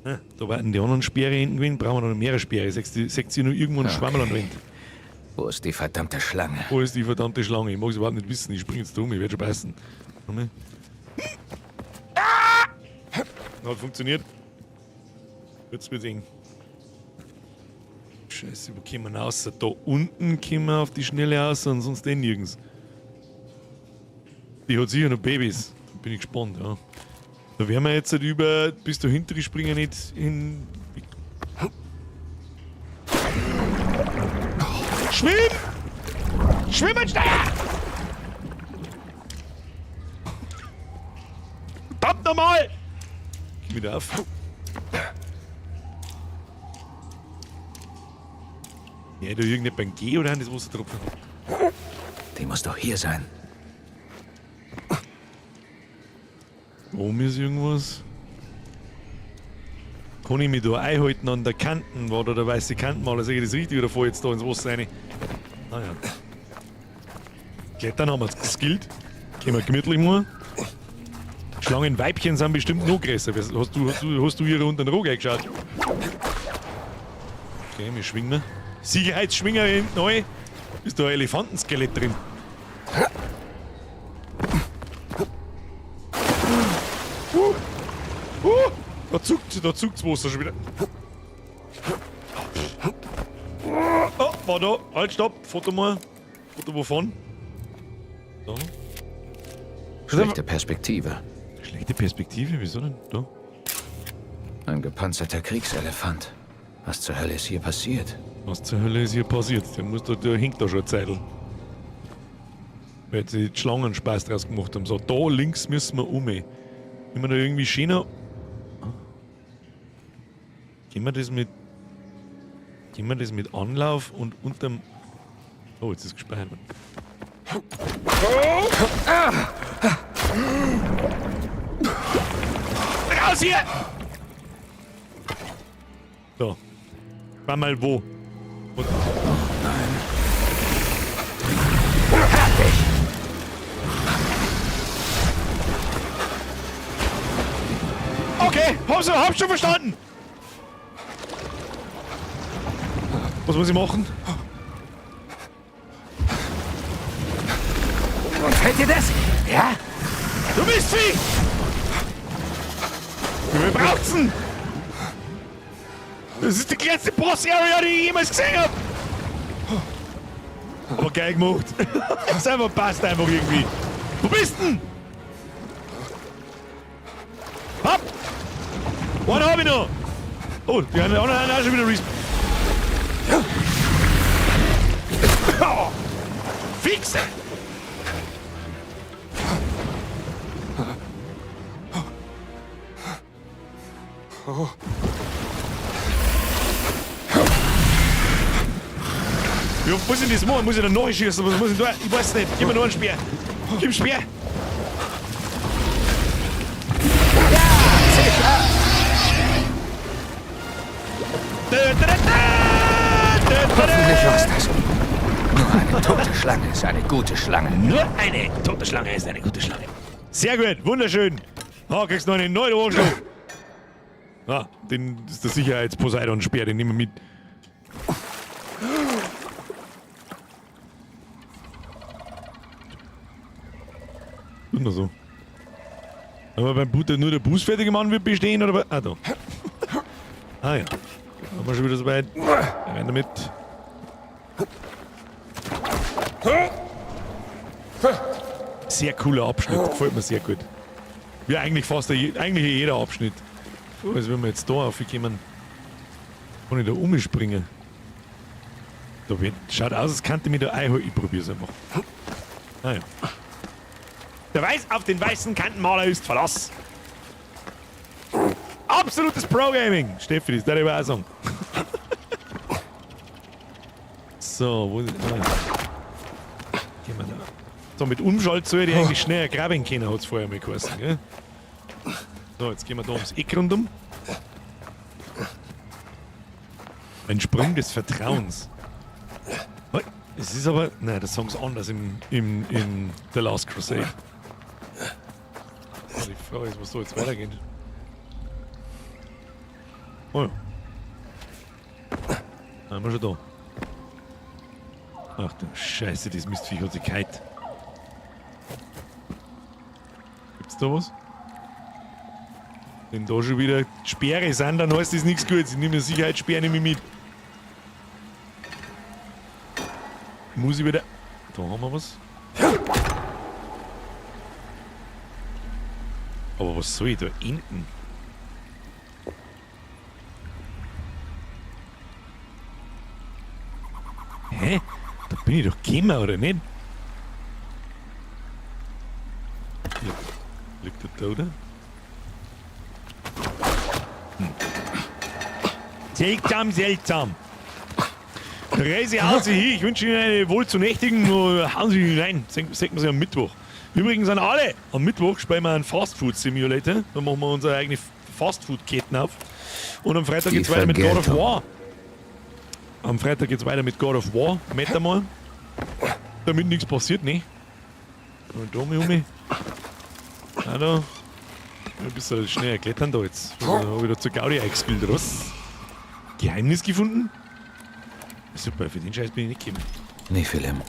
Ah, da warten die anderen Speere hinten gewesen. Brauchen wir noch mehrere Speere. Seht ihr noch irgendwo einen Okay. Schwammerl an der Wand? Wo ist die verdammte Schlange? Wo ist die verdammte Schlange? Ich mag es überhaupt nicht wissen. Ich spring jetzt da um, ich werde schon beißen. Warte mal. Ah! Hat funktioniert. Jetzt wird's eng. Scheiße, wo kommen wir raus? Da unten kommen wir auf die Schnelle raus und sonst eh nirgends. Die hat sicher noch Babys. Da bin ich gespannt, ja. Da werden wir jetzt halt über bis dahinter springen nicht hin. Schwimm! Schwimmen, Steuer! Verdammt nochmal! Geh wieder auf. Ja, da irgendein beim G oder das Wassertropfen. Die muss doch hier sein. Oben ist irgendwas. Kann ich mich da einhalten an der Kanten? War da der weiße Kantenmaler? Sehe ich das richtig oder fahr ich jetzt da ins Wasser rein? Naja. Klettern haben wir geskillt. Gehen wir gemütlich mal. Schlangenweibchen sind bestimmt noch größer. Hast du hier unter den Rock eingeschaut? Okay, wir schwingen. Sicherheitsschwinger hinten rein. Ist da ein Elefantenskelett drin? Da zuckt's Wasser schon wieder. Oh, war da. Halt, stopp. Foto mal. Foto wovon? Da. Schlechte Perspektive. Schlechte Perspektive? Wieso denn? Da. Ein gepanzerter Kriegselefant. Was zur Hölle ist hier passiert? Was zur Hölle ist hier passiert? Der hängt da schon eine Zeitl. Weil sie die Schlangen Spaß draus gemacht haben. So, da links müssen wir um. Immer da irgendwie schöner. Gehen wir das mit. Gehen wir das mit Anlauf und unterm. Oh, jetzt ist gespeichert. Raus hier! So. War mal wo. Und Nein. Okay, hab's schon verstanden! Was muss ich machen? Fällt dir das? Ja? Du Mistvieh! Wie viel braucht's denn? Das ist die kleinste Boss-Area, die ich jemals gesehen habe! Aber geil gemacht. Das einfach passt einfach irgendwie. Wo bist denn? Hopp! Einen hab ich noch! Oh, die anderen haben auch schon wieder respawn. Fixe! Wie oft muss ich das machen? Muss ich da nachschießen? Was muss ich da? Ich weiß nicht. Gib mir nur einen Speer. Gib Speer. Hoffentlich war's das. Nur eine tote Schlange ist eine gute Schlange. Nur eine tote Schlange ist eine gute Schlange. Sehr gut, wunderschön. Ah, kriegst noch einen neuen Anschlag. Ah, den ist der Sicherheits-Poseidon-Speer, den nehmen wir mit. Nur so. Aber beim Butter nur der Bus fertig gemacht wird bestehen, oder was? Ah, da. Ah ja. Haben wir schon wieder soweit. Rein damit. Sehr cooler Abschnitt, gefällt mir sehr gut. Wie eigentlich fast eigentlich jeder Abschnitt. Als wenn wir jetzt da aufkommen, kann ich da umspringen. Da wird, schaut aus, als könnte ich mich da einholen. Ich probier's einfach. Ah ja. Der Weiß auf den weißen Kantenmaler ist Verlass. Absolutes Pro-Gaming. Steffi, das darf ich aber auch sagen. So, wo ist. Ah. Gehen wir da. So, mit Umschalt soll ich eigentlich schneller graben können, hat es vorher mal geheißen, gell? So, jetzt gehen wir da ums Eck rundum. Ein Sprung des Vertrauens. Es ist aber. Nein, das sagen sie anders in The Last Crusade. Oh, die Frage ist, was da jetzt weitergeht. Oh ja. Sind wir schon da. Ach du Scheiße, das Mistviech hat sich gehalten. Gibt's da was? Wenn da schon wieder Sperre sind, dann heißt das nichts Gutes. Ich nehme eine Sicherheitssperre nämlich mit. Muss ich wieder. Da haben wir was. Aber was soll ich da enden? Hä? Da bin ich doch gekommen, oder nicht? Ja. Liegt der da, oder? Hm. Seltsam, seltsam. Reise hauen Sie hin. Ich wünsche Ihnen eine wohl zu nächtigen. Hauen Sie hinein. Sehen wir Sie am Mittwoch. Übrigens an alle. Am Mittwoch spielen wir einen Fast Food Simulator. Da machen wir unsere eigene Fast Food Ketten auf. Und am Freitag geht's weiter mit God of War. Am Freitag geht's weiter mit God of War. Metamol. Damit nichts passiert, ne? Und da um. Ah, da. Ein bisschen schneller klettern da jetzt. Da hab ich da zur Gaudi eingespielt, oder was? Geheimnis gefunden? Super, für den Scheiß bin ich nicht gekommen. Nephilim.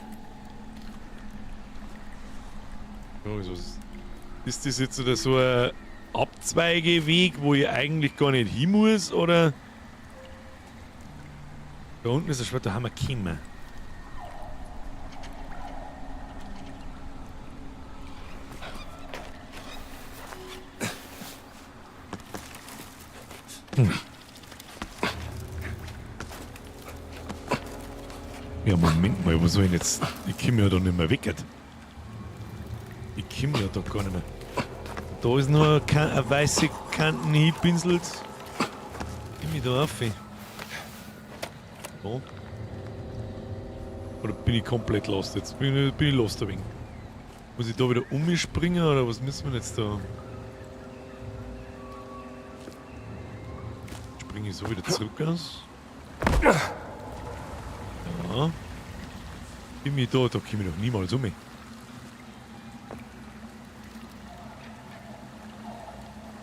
Ist das jetzt oder so ein Abzweigeweg, wo ich eigentlich gar nicht hin muss, oder? Da unten ist ein Schwert, da haben wir gekommen. Hm. Ja, Moment mal, wo soll ich denn jetzt? Ich komme ja da nicht mehr weg. Ich komme ja da gar nicht mehr. Da ist nur eine weiße Kanten hingepinselt. Komm ich da rauf? Da. Oder bin ich komplett lost jetzt? Bin ich lost ein wenig? Muss ich da wieder umspringen oder was müssen wir jetzt da? Springe ich so wieder zurück aus? Ja. Bin ich da? Da komme ich doch niemals um.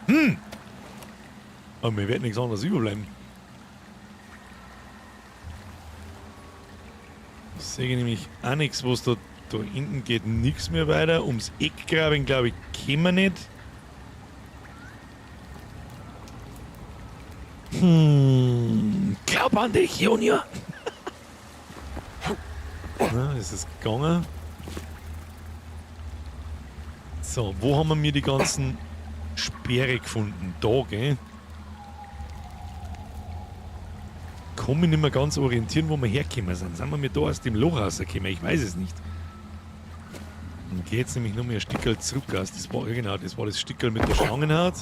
Hm! Aber mir wird nichts anderes überbleiben. Ich sehe nämlich auch nichts, was da Da hinten geht nichts mehr weiter. Ums Eck graben, glaube ich, können wir nicht. Glaub an dich, Junior! Na, ist es gegangen? So, wo haben wir mir die ganzen Speere gefunden? Da, gell? Kann mich nicht mehr ganz orientieren, wo wir hergekommen sind. Sind wir mir da aus dem Loch rausgekommen? Ich weiß es nicht. Und gehe jetzt nämlich noch mehr ein Stickerl zurück aus. Das war, genau, das war das Stickerl mit der Schlangenhaut.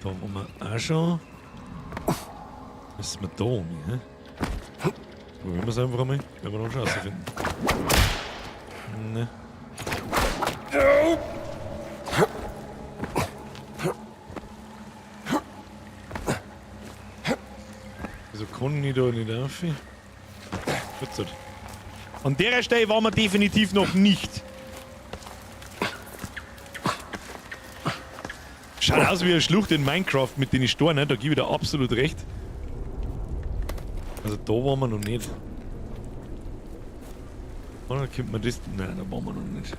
Da waren wir auch schon. Müssen wir da um, hä? Probieren wir es einfach einmal. Werden wir dann schon rausfinden. Ne. Wieso kann ich da nicht rauf? Gut. An der Stelle waren wir definitiv noch nicht. Schaut aus wie eine Schlucht in Minecraft mit den Storen, da gebe ich dir absolut recht. Also da waren wir noch nicht. Oder kommt man das? Nein, da waren wir noch nicht.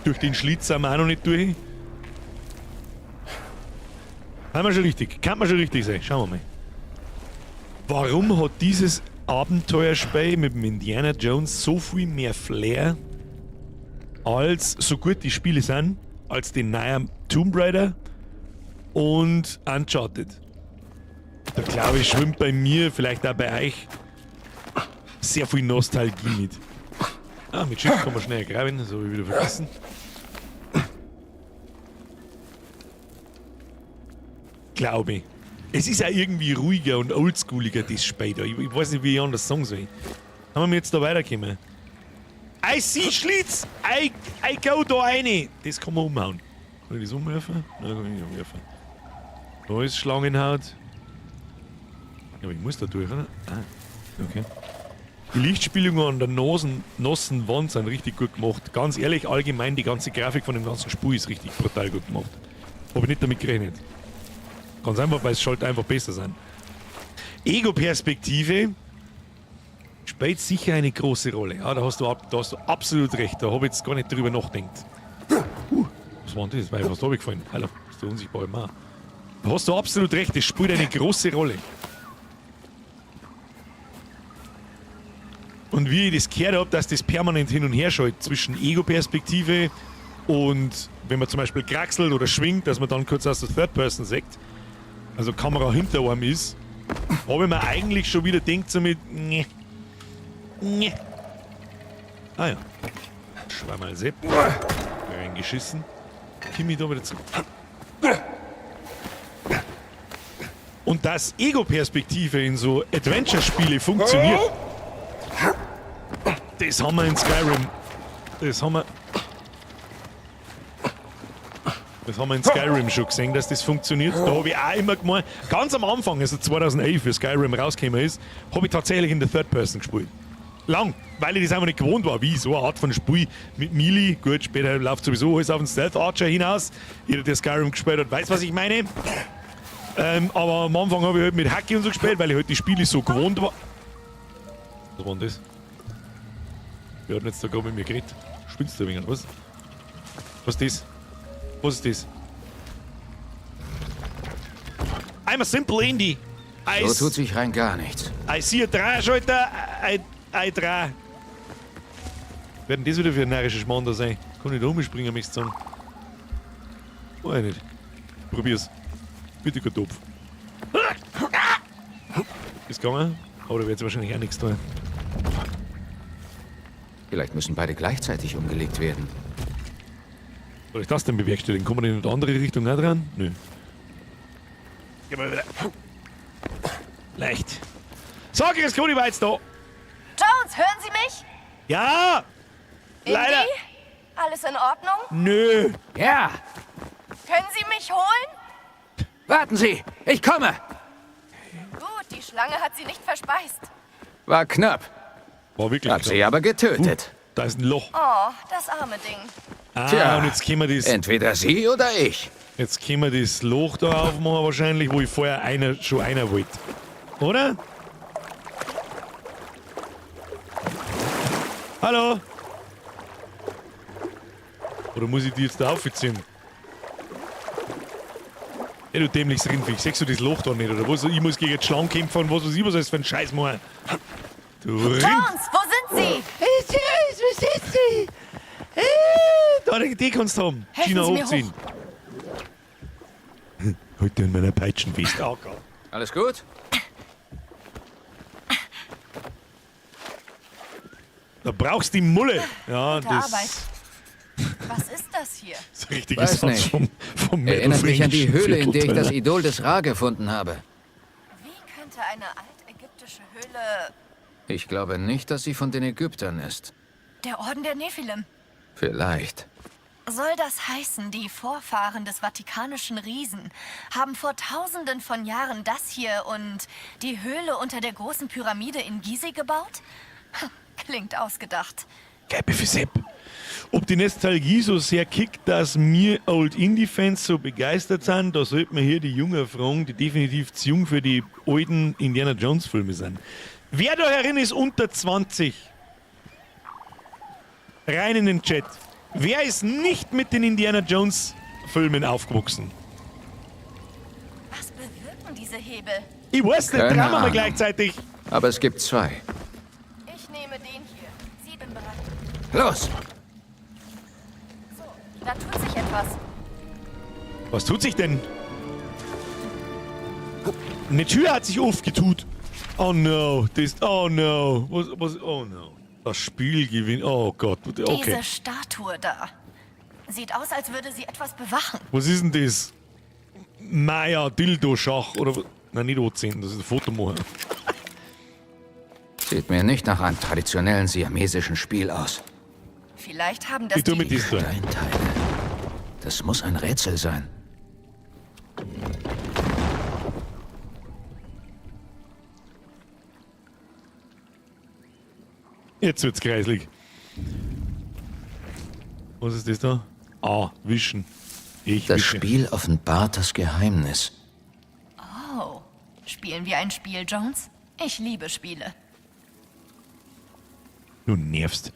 Durch den Schlitz sind wir auch noch nicht durch. Haben wir schon richtig. Kann man schon richtig sein. Schauen wir mal. Warum hat dieses Abenteuerspiel mit dem Indiana Jones so viel mehr Flair, als so gut die Spiele sind, als den neuen Tomb Raider und Uncharted? Da glaube ich, schwimmt bei mir, vielleicht auch bei euch, sehr viel Nostalgie mit. Ah, mit Schiff kann man schnell graben, das habe ich wieder vergessen. Glaube ich. Es ist auch irgendwie ruhiger und oldschooliger, das Spiel da. Ich weiß nicht, wie ich anders sagen soll. Haben wir jetzt da weitergekommen? I see Schlitz! I go da rein! Das kann man umhauen. Kann ich das umwerfen? Nein, kann ich nicht umwerfen. Da ist Schlangenhaut. Ja, aber ich muss da durch, oder? Ah, okay. Die Lichtspielungen an der nassen Wand sind richtig gut gemacht. Ganz ehrlich, allgemein, die ganze Grafik von dem ganzen Spiel ist richtig brutal gut gemacht. Hab ich nicht damit gerechnet. Ganz einfach, weil es sollte einfach besser sein. Ego-Perspektive spielt sicher eine große Rolle. Ja, da hast du absolut recht. Da habe ich jetzt gar nicht drüber nachgedacht. Was war denn das? Weil was da gefallen? Hallo, ist der unsichtbare Mann. Da hast du absolut recht, das spielt eine große Rolle. Und wie ich das gehört habe, dass das permanent hin und her schaltet zwischen Ego-Perspektive und wenn man zum Beispiel kraxelt oder schwingt, dass man dann kurz aus der Third Person sieht, also Kamera hinter einem ist, habe ich mir eigentlich schon wieder gedacht, so mit nee, nee. Ah ja. Schwammerl Sepp. Reingeschissen. Kimi da wieder zurück. Und dass Ego-Perspektive in so Adventure-Spiele funktioniert, das haben wir in Skyrim. Das haben wir in Skyrim schon gesehen, dass das funktioniert. Da habe ich auch immer gemeint, ganz am Anfang, also 2011, wie Skyrim rausgekommen ist, habe ich tatsächlich in der Third Person gespielt. Lang, weil ich das einfach nicht gewohnt war, wie so eine Art von Spiel mit Melee. Gut, später läuft sowieso alles auf den Stealth Archer hinaus. Jeder, der Skyrim gespielt hat, weiß, was ich meine. Aber am Anfang habe ich halt mit Hacke und so gespielt, weil ich halt die Spiele so gewohnt war. Was war denn das? Wer hat denn jetzt da gerade mit mir geredet? Spinnst du ein wenig, was? Was ist das? Was ist das? I'm a simple Indie. So tut sich rein gar nichts. I see a Dreischalter, I drei. Werden das wieder für ein närrischer Schmarrn da sein? Kann ich da umspringen, möchtest du sagen? Weiß ich nicht. Probier's. Bitte kein Topf. Ist gegangen, aber da wird wahrscheinlich auch nichts tun. Vielleicht müssen beide gleichzeitig umgelegt werden. Soll ich das denn bewerkstelligen? Kommen wir in eine andere Richtung auch dran? Nö. Gehen wir wieder. Leicht. So, Chris Cody war jetzt da. Jones, hören Sie mich? Ja! Indy? Leider. Alles in Ordnung? Nö. Ja! Können Sie mich holen? Warten Sie! Ich komme! Gut, die Schlange hat Sie nicht verspeist. War knapp. War wirklich Hab knapp. sie aber getötet. Da ist ein Loch. Oh, das arme Ding. Ah, Tja, und jetzt können wir das. Entweder Sie oder ich. Jetzt können wir das Loch da aufmachen, wahrscheinlich, wo ich vorher schon einer wollte. Oder? Hallo? Oder muss ich die jetzt da aufziehen? Ey, du dämliches Rindviech, siehst du das Loch da nicht, oder was? Ich muss gegen die Schlangen kämpfen und was weiß ich, was alles für ein Scheiß machen. Du Rind! Jones, wo sind Sie? Was ist sie? Da, die kannst du haben. Helfen China Sie mir hochziehen. Heute in meiner Peitschen fest. Oh Gott. Alles gut? Da brauchst du die Mulle. Ja, Gute das Arbeit. Was ist das hier? ist ein richtiger Weiß Satz nicht. vom Erinnert mich an die Höhle, in der ich das Viertelteller. Idol des Ra gefunden habe. Wie könnte eine altägyptische Höhle Ich glaube nicht, dass sie von den Ägyptern ist. der Orden der Nephilim? Vielleicht. Soll das heißen, die Vorfahren des vatikanischen Riesen haben vor tausenden von Jahren das hier und die Höhle unter der großen Pyramide in Gizeh gebaut? Klingt ausgedacht. Geil, für Sepp. Ob die Nostalgie so sehr kickt, dass mir Old Indie-Fans so begeistert sind, da sollte man hier die Jungen fragen, die definitiv zu jung für die alten Indiana Jones-Filme sind. Wer da herin ist unter 20? Rein in den Chat. Wer ist nicht mit den Indiana Jones-Filmen aufgewachsen? Was bewirken diese Hebel? Ich weiß nicht, Keine drehen wir mal Ahnung. gleichzeitig. Aber es gibt zwei. Ich nehme den hier. Sie bin bereit. Los! So, da tut sich etwas. Was tut sich denn? Eine Tür hat sich aufgetut. Oh no, das, oh no, was, oh no. Das Spiel gewinnt, oh Gott, okay. Diese Statue da. Sieht aus, als würde sie etwas bewachen. Was ist denn das? Maya Dildo Schach oder was? Nein, nicht O10, das ist ein Foto machen. Sieht mir nicht nach einem traditionellen siamesischen Spiel aus. Vielleicht haben das Ich tu die mit dies da. Steinteile. Das muss ein Rätsel sein. Jetzt wird's kreislig. Was ist das da? Ah, wischen. Ich Das wische. Spiel offenbart das Geheimnis. Oh, spielen wir ein Spiel, Jones? Ich liebe Spiele. Du nervst.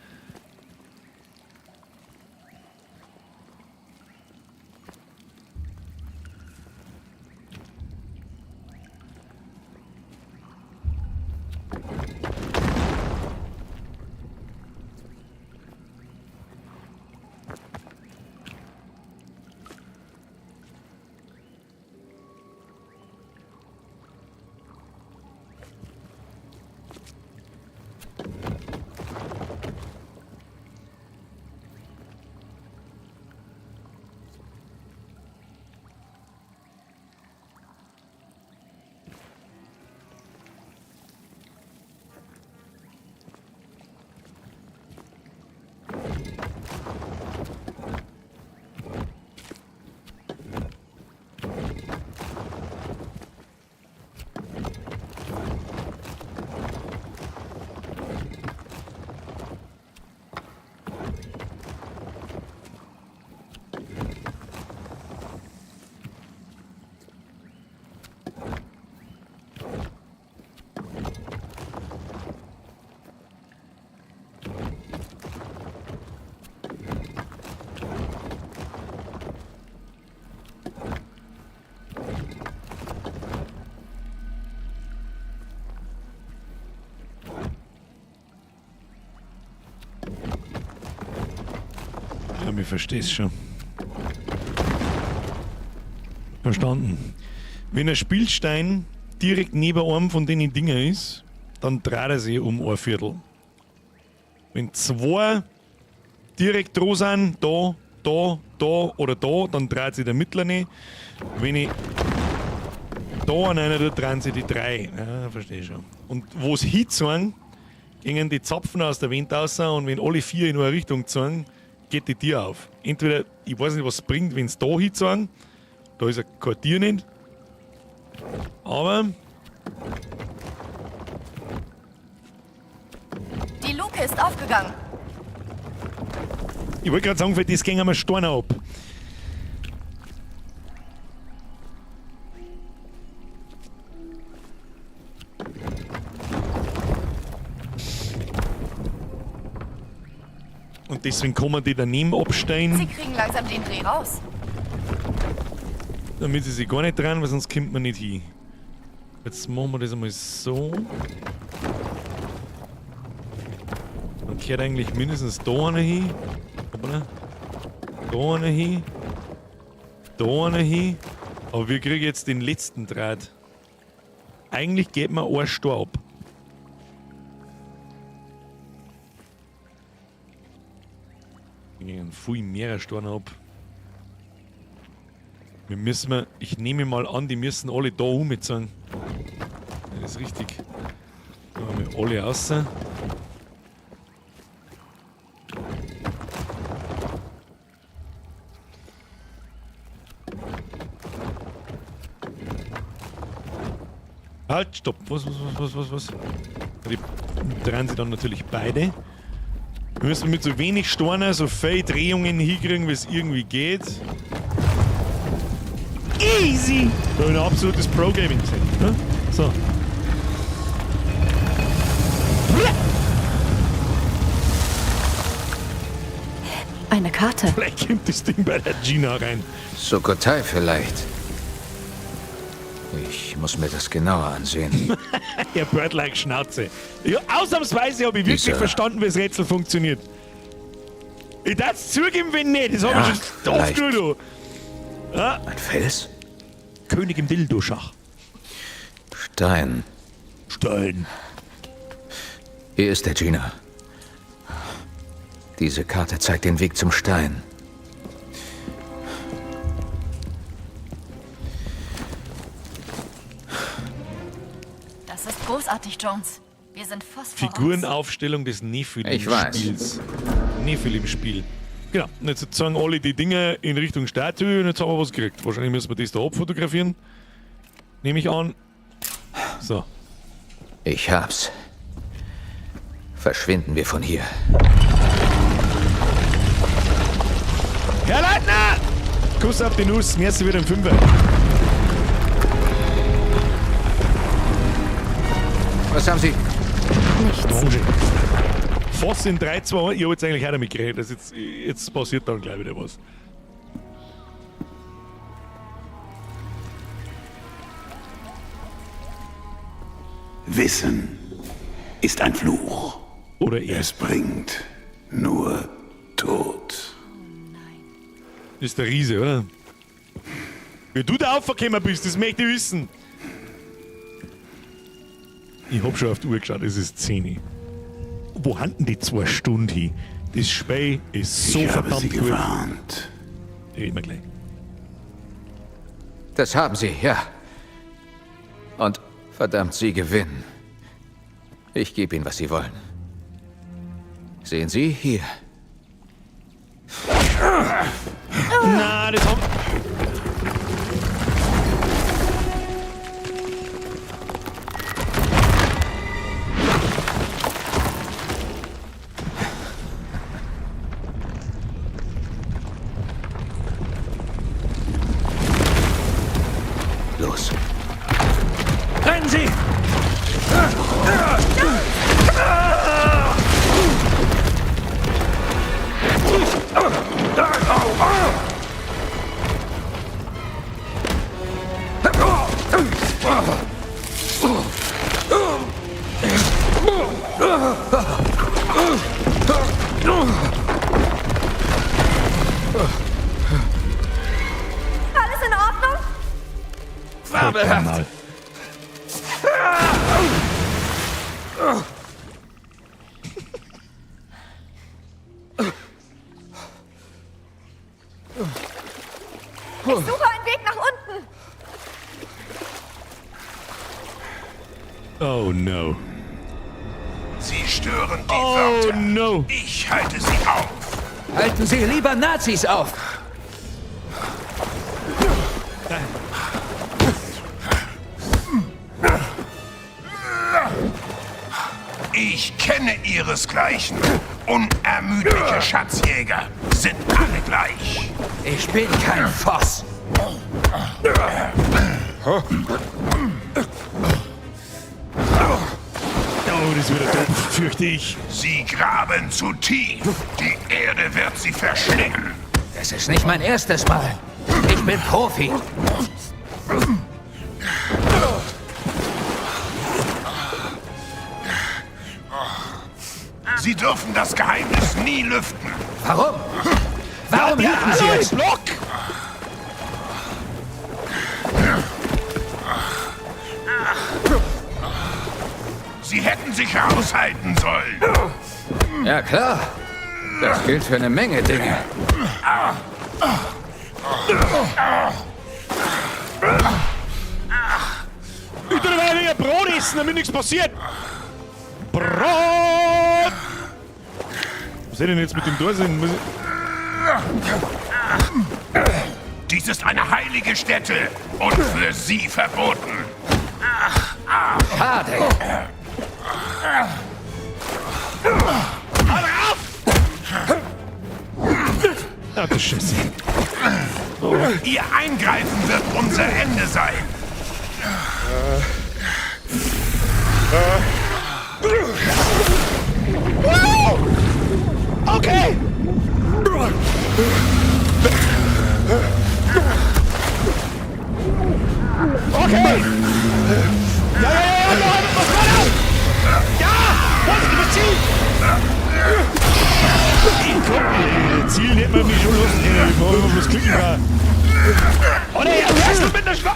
Ja, ich versteh's schon. Verstanden. Wenn ein Spielstein direkt neben einem von den Dinger ist, dann dreht er sich um ein Viertel. Wenn zwei direkt dran sind, da, da, da oder da, dann dreht sich der mittlere. Wenn ich da an einer tue, drehen sich die drei. Ja, verstehe schon. Und wo es hinzogen, gingen die Zapfen aus der Wand raus und wenn alle vier in eine Richtung zeigen, geht die Tür auf. Entweder, ich weiß nicht, was es bringt, wenn es da hinzeigen, da ist ja kein Tier nicht, aber Die Luke ist aufgegangen. Ich wollte gerade sagen, für das gehen wir Steine ab. Und deswegen kann man die daneben abstellen. Sie kriegen langsam den Dreh raus. Damit sie sich gar nicht dran, weil sonst kommt man nicht hin. Jetzt machen wir das einmal so. Dann kehrt eigentlich mindestens da einer hin. Hoppala. Da einer hin. Da einer hin. Aber wir kriegen jetzt den letzten Draht. Eigentlich geht man ein Stor ab. Wir gehen viel mehr Steine ab. Wir müssen, ich nehme mal an, die müssen alle da umziehen. Das ist richtig. Da haben wir alle raus. Halt, stopp. Was? Die drehen sie dann natürlich beide. Wir müssen mit so wenig Steinen so viele Drehungen hinkriegen, wie es irgendwie geht. Easy! Da habe ich ein absolutes Pro-Gaming gesehen. Ne? So. Eine Karte. Vielleicht kommt das Ding bei der Gina rein. Sukhothai vielleicht. Ich muss mir das genauer ansehen. Ja, Bird-like Schnauze. Ja, ausnahmsweise habe ich wirklich verstanden, wie das Rätsel funktioniert. Ich darf es zugeben, wenn nicht. Das habe ich schon oft genug. Du. Ja. Ein Fels? König im Dildo-Schach. Stein. Stein. Hier ist der Gina. Diese Karte zeigt den Weg zum Stein. Das ist großartig, Jones. Wir sind voraus. Figurenaufstellung des Nephilim-Spiels. Nephilim-Spiel. Genau. Und jetzt zeigen alle die Dinge in Richtung Statue und jetzt haben wir was gekriegt. Wahrscheinlich müssen wir das da abfotografieren. Nehme ich an. So. Ich hab's. Verschwinden wir von hier. Herr Leitner! Kuss auf die Nuss. Merci wieder im Fünfer. Was haben Sie? Nichts. Dankeschön. Fass in 3, 2, 1. Ich hab jetzt eigentlich auch damit gerechnet. Das jetzt passiert dann gleich wieder was. Wissen ist ein Fluch. Oder er. Es bringt nur Tod. Das ist der Riese, oder? Wie du da aufgekommen bist, das möchte ich wissen. Ich hab schon auf die Uhr geschaut, es ist 10 Uhr. Wo haben denn die 2 Stunden hin? Das Spiel ist so Ich habe verdammt sie gut. gewarnt. Reden wir gleich. Das haben sie, ja. Und verdammt, sie gewinnen. Ich gebe ihnen, was sie wollen. Sehen Sie, hier. Na, das haben... Los. Rennen Sie! Alles in Ordnung? Fabelhaft. Ich suche einen Weg nach unten. Oh no. Sie stören die Oh Wörter. no. Ich halte sie auf. Halten Sie lieber Nazis auf! Ich kenne ihresgleichen. Unermüdliche Schatzjäger sind alle gleich. Ich bin kein Voss. Oh, das wird ein Topf, fürchte ich. Sie graben zu tief. Die Erde wird sie verschlingen. Das ist nicht mein erstes Mal. Ich bin Profi. Sie dürfen das Geheimnis nie lüften. Warum? Warum lüften Sie es? Block! Sie hätten sich raushalten sollen. Ja, klar. Das gilt für eine Menge Dinge. Ich tue mal ein Brot essen, damit nichts passiert. Brot! Was soll ich denn jetzt mit dem Dorsinn? Dies ist eine heilige Stätte und für Sie verboten. Schade. Hau drauf! Ach du Scheiße. Oh. Ihr Eingreifen wird unser Ende sein. Okay! Okay! Ja, ja, ja, ja, was war das? Ja! Vorsicht, über Ziel! Ich komm, Ziel nicht mal mich schon los. Ich brauche immer bloß klicken da. Oh ne, er wrestelt mit der Schwa...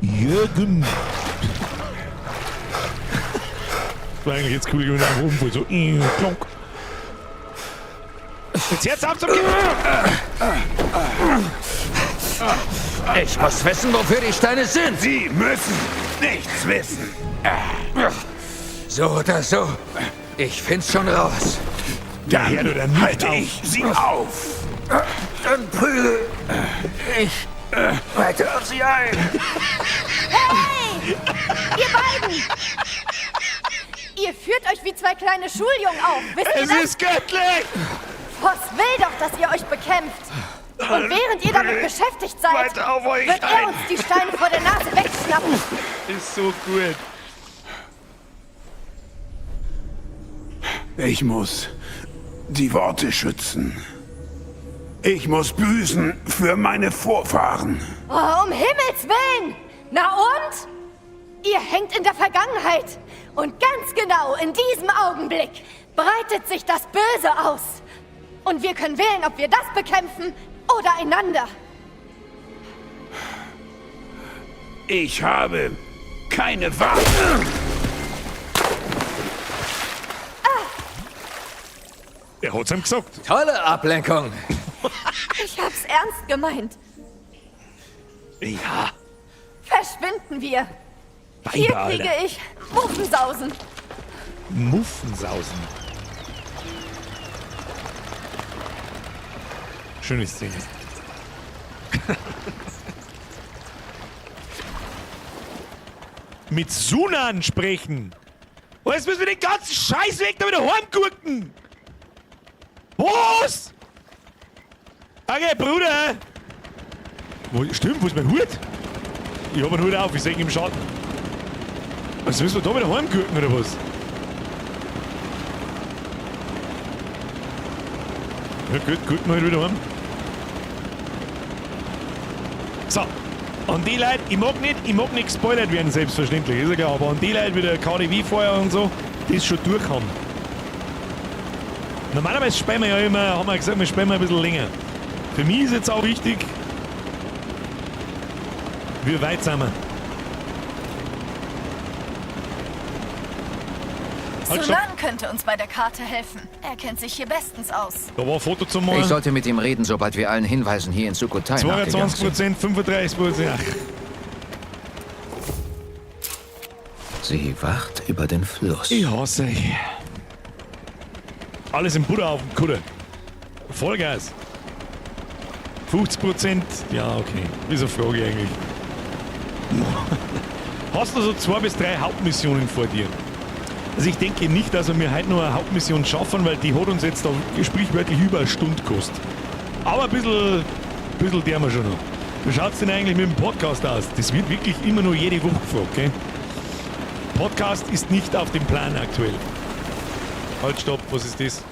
Jürgen. Das war eigentlich jetzt cool, wenn er einfach umfällt. So, klonk. Jetzt hört's auf zum Kippen! Ich muss wissen, wofür die Steine sind. Sie müssen nichts wissen. So oder so. Ich find's schon raus. Dann halte ich sie auf. Dann prügel ich weiter auf sie ein. Hey! Ihr beiden! Ihr führt euch wie zwei kleine Schuljungen auf, wisst ihr Es das? ist göttlich! Voss will doch, dass ihr euch bekämpft. Und während ihr damit beschäftigt seid, wird er uns die Steine vor der Nase wegschnappen. Ist so gut. Ich muss die Worte schützen. Ich muss büßen für meine Vorfahren. Oh, um Himmels Willen! Na und? Ihr hängt in der Vergangenheit. Und ganz genau in diesem Augenblick breitet sich das Böse aus. Und wir können wählen, ob wir das bekämpfen oder einander. Ich habe keine Wahl. Er hat's ihm gesagt. Tolle Ablenkung. Ich hab's ernst gemeint. Ja. Verschwinden wir. Hier Weiber, kriege Alter. ich Muffensausen. Muffensausen. Schöne Szene. Mit Sunan sprechen. Und jetzt müssen wir den ganzen Scheißweg da wieder heimgurken. Was? Okay, Bruder. Wo, stimmt, wo ist mein Hut? Ich hab einen Hut auf, ich sehe ihn im Schatten. Jetzt müssen wir da wieder heimgurken oder was? Ja gut, gurken wir halt wieder heim. So. Und die Leute, ich mag nicht gespoilert werden, selbstverständlich, ist ja klar, aber an die Leute wie der KDW vorher und so, die es schon durch haben. Normalerweise spielen wir ja immer, haben wir gesagt, wir spielen ein bisschen länger. Für mich ist jetzt auch wichtig, wie weit sind wir. Halt, stopp. Sunan könnte uns bei der Karte helfen. Er kennt sich hier bestens aus. Da war ein Foto zum Malen. Ich sollte mit ihm reden, sobald wir allen Hinweisen hier in Sukhothai nachgegangen sind. 22%, 35%. Ach, Sie wacht über den Fluss. ich hasse euch. Alles im Butter auf dem Kutter. Vollgas. 50%? Ja, okay. Wieso frage ich eigentlich? Hast du so 2 bis 3 Hauptmissionen vor dir? Also ich denke nicht, dass wir heute noch eine Hauptmission schaffen, weil die hat uns jetzt da sprichwörtlich über eine Stunde gekostet. Aber ein bisschen der wir schon noch. Wie schaut's denn eigentlich mit dem Podcast aus? Das wird wirklich immer nur jede Woche gefragt, gell? Podcast ist nicht auf dem Plan aktuell. Halt, stopp, was ist das?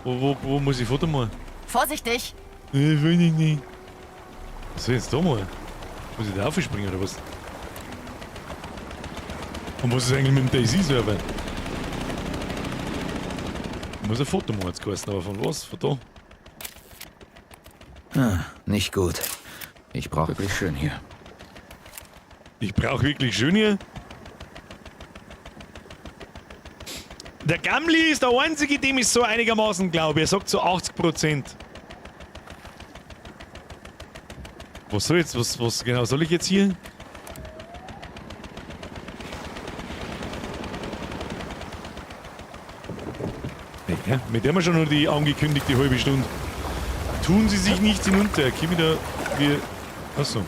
Wo muss ich Foto machen? Vorsichtig! Ich will nicht. Was soll ich jetzt da machen? Muss ich da aufspringen oder was? Und was ist eigentlich mit dem DayZ-Server? Ich muss ein Foto machen, jetzt geheißen, aber von was? Von da? Ah, nicht gut. Ich brauche wirklich schön hier. Ich brauche wirklich schön hier. Der Gamli ist der Einzige, dem ich so einigermaßen glaube. Er sagt so 80%. Was soll jetzt? Was genau soll ich jetzt hier? Ja, mit dem haben wir schon nur die angekündigte halbe Stunde. Tun Sie sich nicht hinunter. Komm wieder. Wir. Achso.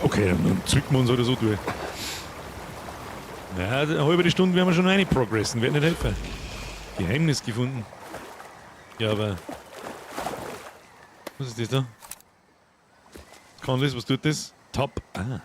Okay, dann zwicken wir uns oder so durch. Na, eine halbe Stunde werden wir schon rein progressen. Wird nicht helfen. Geheimnis gefunden. Ja, aber. Was ist das da? Kann das? Was tut das? Top. Ah.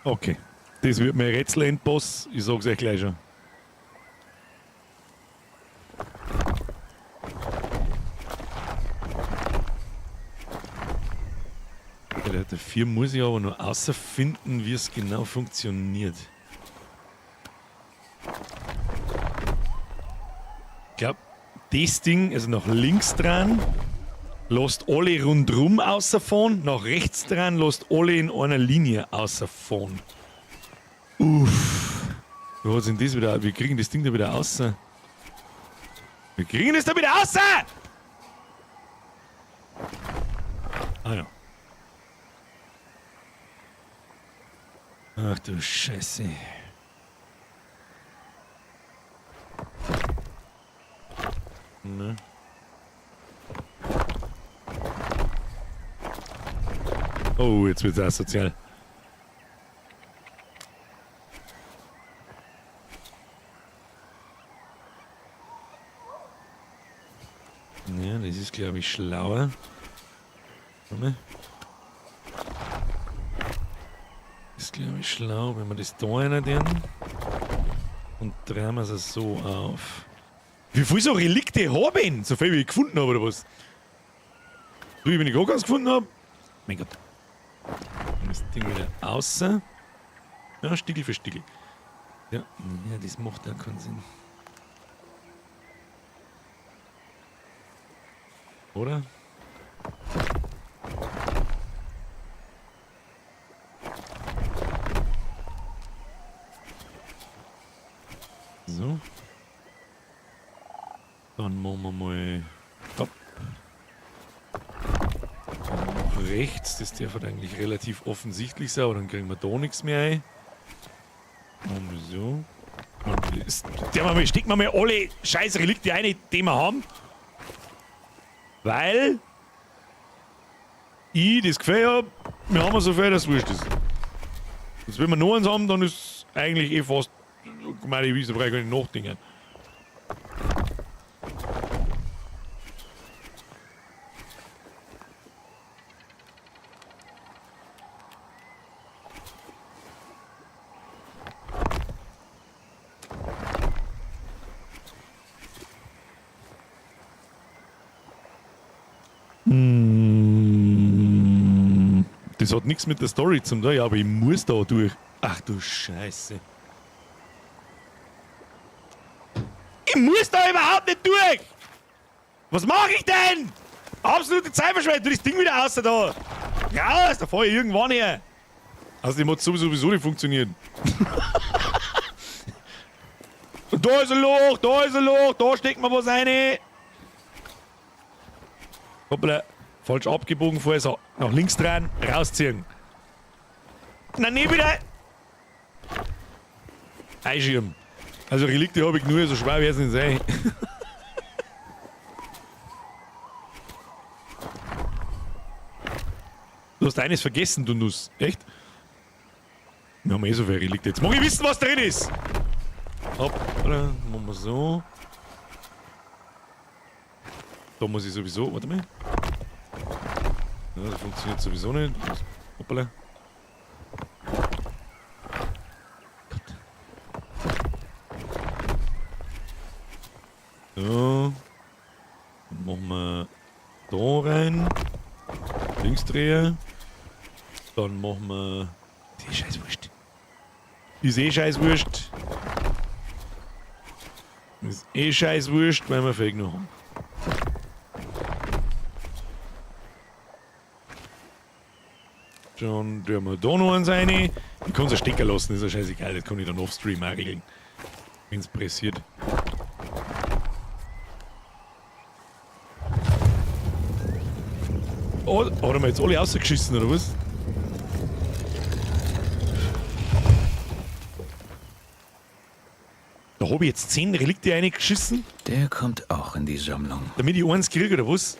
Okay, das wird mein Rätsel-Endboss, ich sag's euch gleich schon. Ja, dafür muss ich aber noch außerfinden, wie es genau funktioniert. Ich glaub, das Ding, also nach links dran, lasst alle rundrum außerfahren, nach rechts dran lasst alle in einer Linie außerfahren. Uff. Wo sind das wieder? Wir kriegen das Ding da wieder außer. Wir kriegen das da wieder außer! Ah ja. Ach du Scheiße. Ne? Oh, jetzt wird's asozial. Ja, das ist, glaube ich, schlauer. Warte. Das ist, glaube ich, schlau, wenn wir das da rein tun. Und drehen wir es so auf. Wie viel so Relikte hab ich denn? So viel wie ich gefunden habe, oder was? So wie ich auch ganz gefunden hab. Mein Gott. Das Ding wieder außer. Ja, Stickel für Stickel. Ja, ja, das macht ja keinen Sinn. Oder? So. Dann machen wir mal. Hopp. Nach rechts, das darf halt eigentlich relativ offensichtlich sein, aber dann kriegen wir da nichts mehr ein. Und so. Und das, der mal, stecken wir mal alle scheiß Relikte rein, die wir haben. Weil ich das Gefühl hab, wir haben so viel, dass es wurscht ist. Jetzt, wenn wir noch eins haben, dann ist eigentlich eh fast. Meine ich, da brauche ich gar nicht nachdenken. Das hat nichts mit der Story zum tun, ja, aber ich muss da durch. Ach du Scheiße. Ich muss da überhaupt nicht durch! Was mache ich denn? Absolute Zeitverschwendung. Tu das Ding wieder aus da. Raus, da fahr ich irgendwann her. Also die hat sowieso nicht funktioniert. Und da ist ein Loch, da ist ein Loch, da steckt man was rein. Hoppla, falsch abgebogen vorher. So, nach links dran, rausziehen. Na, nee, wieder. Eischirm. Also Relikte habe ich nur, so schwer wird es nicht sein. Du hast eines vergessen, du Nuss. Echt? Wir haben eh so viele Relikte. Jetzt mag ich wissen, was drin ist. Hopp, oder? Machen wir so. Da muss ich sowieso. Warte mal. Ja, das funktioniert sowieso nicht. Hoppala. Gott. So. Dann machen wir da rein. Linksdreher. Dann machen wir. Ist eh scheißwurscht. Ist eh scheißwurscht. Ist eh scheißwurscht, weil wir Fake noch haben. Dann tun wir da noch eins rein. Ich kann es ja stecken lassen, ist ja scheißegal. Das kann ich dann offstream auch regeln. Wenn es pressiert. Oh, hat er mir jetzt alle rausgeschissen, oder was? Da hab ich jetzt 10 Relikte reingeschissen. Der kommt auch in die Sammlung. Damit ich eins kriege, oder was?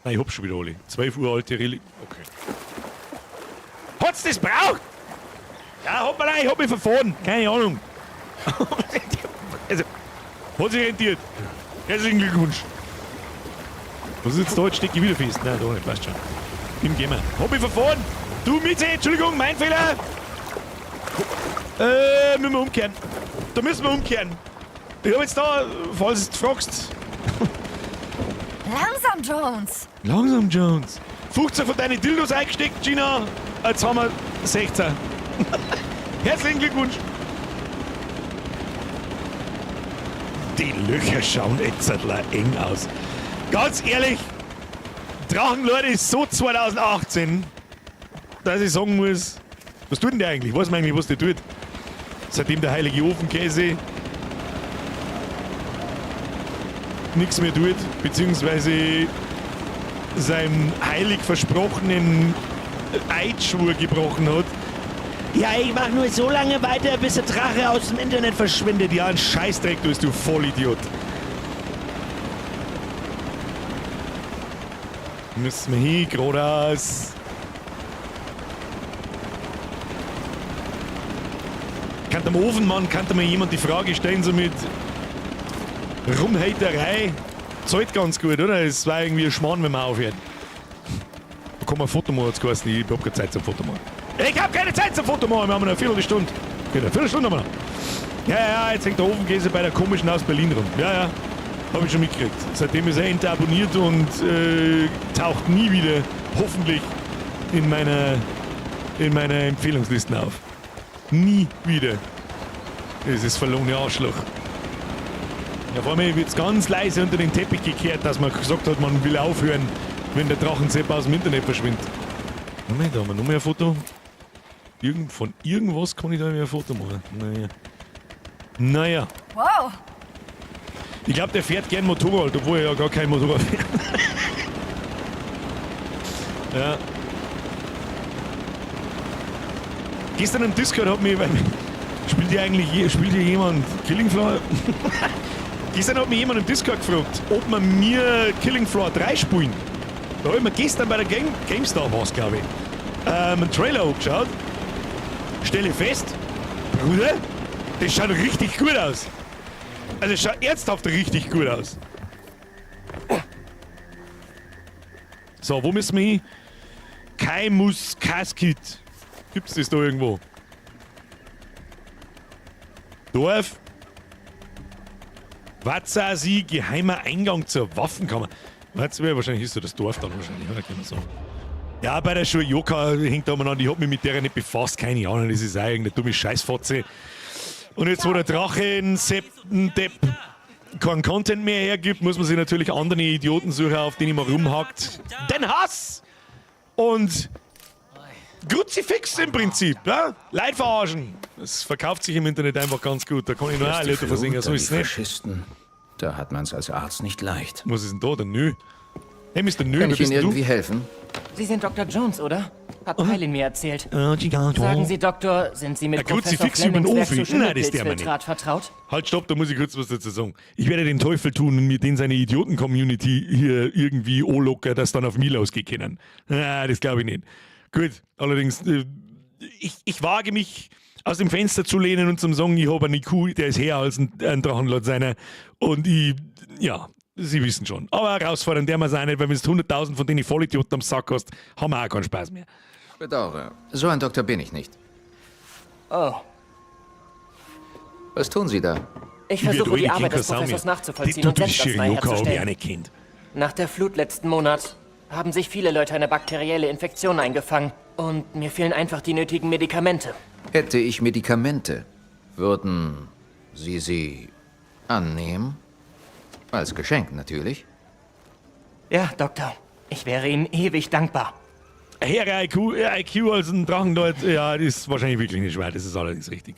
Nein, ich hab schon wieder alle. 12 Uhr alte Relikte. Okay. Hat's das braucht? Ja, hoppala, ich hab mich verfahren. Keine Ahnung. Also, hat sich rentiert. Herzlichen Glückwunsch. Was ist jetzt da? Jetzt stecke ich wieder fest. Nein, da nicht, passt schon. Im gehen wir. Hab mich verfahren. Du, Mieze, Entschuldigung, mein Fehler. Müssen wir umkehren. Da müssen wir umkehren. Ich hab jetzt da, falls du fragst. Langsam, Jones. Langsam, Jones. 15 von deinen Dildos eingesteckt, Gina. Jetzt haben wir 16. Herzlichen Glückwunsch. Die Löcher schauen jetzt eng aus. Ganz ehrlich, Drachenlord ist so 2018, dass ich sagen muss, was tut denn der eigentlich? Weiß man eigentlich, was der tut? Seitdem der heilige Ofenkäse nichts mehr tut, beziehungsweise seinem heilig versprochenen Eidschwur gebrochen hat. Ja, ich mach nur so lange weiter, bis der Drache aus dem Internet verschwindet. Ja, ein Scheißdreck, du bist du Vollidiot. Müssen wir hin, geradeaus. Kann am Ofenmann, kann mir jemand die Frage stellen, so mit Rumhaterei? Zahlt ganz gut, oder? Es war irgendwie ein Schmarrn, wenn man aufhört. Da kann man ein Foto machen, hat's geheißen. Ich hab keine Zeit zum Foto machen. Ich hab keine Zeit zum Foto machen, wir haben noch eine Viertelstunde. Okay, eine Viertelstunde haben wir noch. Ja, ja, jetzt hängt der Ofenkäse bei der komischen aus Berlin rum. Ja, ja, hab ich schon mitgekriegt. Seitdem ist er entabonniert und taucht nie wieder, hoffentlich, in meiner Empfehlungslisten auf. Nie wieder. Das ist verlorene Arschloch. Ja, vor allem wird's ganz leise unter den Teppich gekehrt, dass man gesagt hat, man will aufhören, wenn der Drachensepp aus dem Internet verschwindet. Moment, da haben wir noch mehr ein Foto. Von irgendwas kann ich da wieder ein Foto machen. Naja. Naja. Wow. Ich glaub, der fährt gern Motorrad, obwohl er ja gar kein Motorrad fährt. Ja. Gestern im Discord hat mich, weil, spielt hier eigentlich, spielt hier jemand Killing Floor? Gestern hat mich jemand im Discord gefragt, ob wir mir Killing Floor 3 spielen. Da hab ich mir gestern bei der GameStar war's, glaub ich, einen Trailer angeschaut. Stelle fest, Bruder, das schaut richtig gut aus. Also es schaut ernsthaft richtig gut aus. So, wo müssen wir hin? Kaimus Kaskit. Gibt's das da irgendwo? Dorf. Watsasi, geheimer Eingang zur Waffenkammer. Warte, wahrscheinlich ist so das Dorf dann wahrscheinlich, oder? Kann man sagen. Ja, bei der Schule Joka hängt da umeinander. Ich hab mich mit der nicht befasst, keine Ahnung, das ist auch irgendeine dumme Scheißfotze. Und jetzt, wo der Drachen, Septen, Depp keinen Content mehr hergibt, muss man sich natürlich andere Idioten suchen, auf denen man rumhackt. Den Hass! Und Kruzifix im Prinzip, ja? Leute verarschen. Das verkauft sich im Internet einfach ganz gut. Da kann ich nur auch Leute versingen, so ist es nicht. Faschisten. Da hat man's als Arzt nicht leicht. Was ist denn da, der Nö? Hey, Mr. Nö, Kann wer ich Ihnen bist denn du? irgendwie helfen? Sie sind Dr. Jones, oder? Hat Peilin mir erzählt. Sagen Sagen Sie, Doktor, sind Sie mit Ein Professor Kruzifix über den Flemings Werk Ofi. zu Nein, das der mir nicht. Schimmelpilzfiltrat vertraut? Halt, stopp, da muss ich kurz was dazu sagen. Ich werde den Teufel tun und mir den seine Idioten-Community hier irgendwie anlocken, dass dann auf mich losgehen können. Na, das glaube ich nicht. Gut, allerdings, ich wage mich aus dem Fenster zu lehnen und zum sagen, ich habe einen IQ, der ist her als ein Drachenlord seiner. Und ich, ja, Sie wissen schon. Aber herausfordern der wir es auch nicht, weil wenn du 100.000 von denen Vollidioten am Sack hast, haben wir auch keinen Spaß mehr. Bedauere. So ein Doktor bin ich nicht. Oh. Was tun Sie da? Ich versuche, die Arbeit des Professors nachzuvollziehen und Selbstarznei herzustellen. Kind. Nach der Flut letzten Monat haben sich viele Leute eine bakterielle Infektion eingefangen. Und mir fehlen einfach die nötigen Medikamente. Hätte ich Medikamente, würden Sie sie annehmen? Als Geschenk natürlich. Ja, Doktor. Ich wäre Ihnen ewig dankbar. Höhere IQ als ein Drachenlord, ja, das ist wahrscheinlich wirklich nicht schwer, das ist allerdings richtig.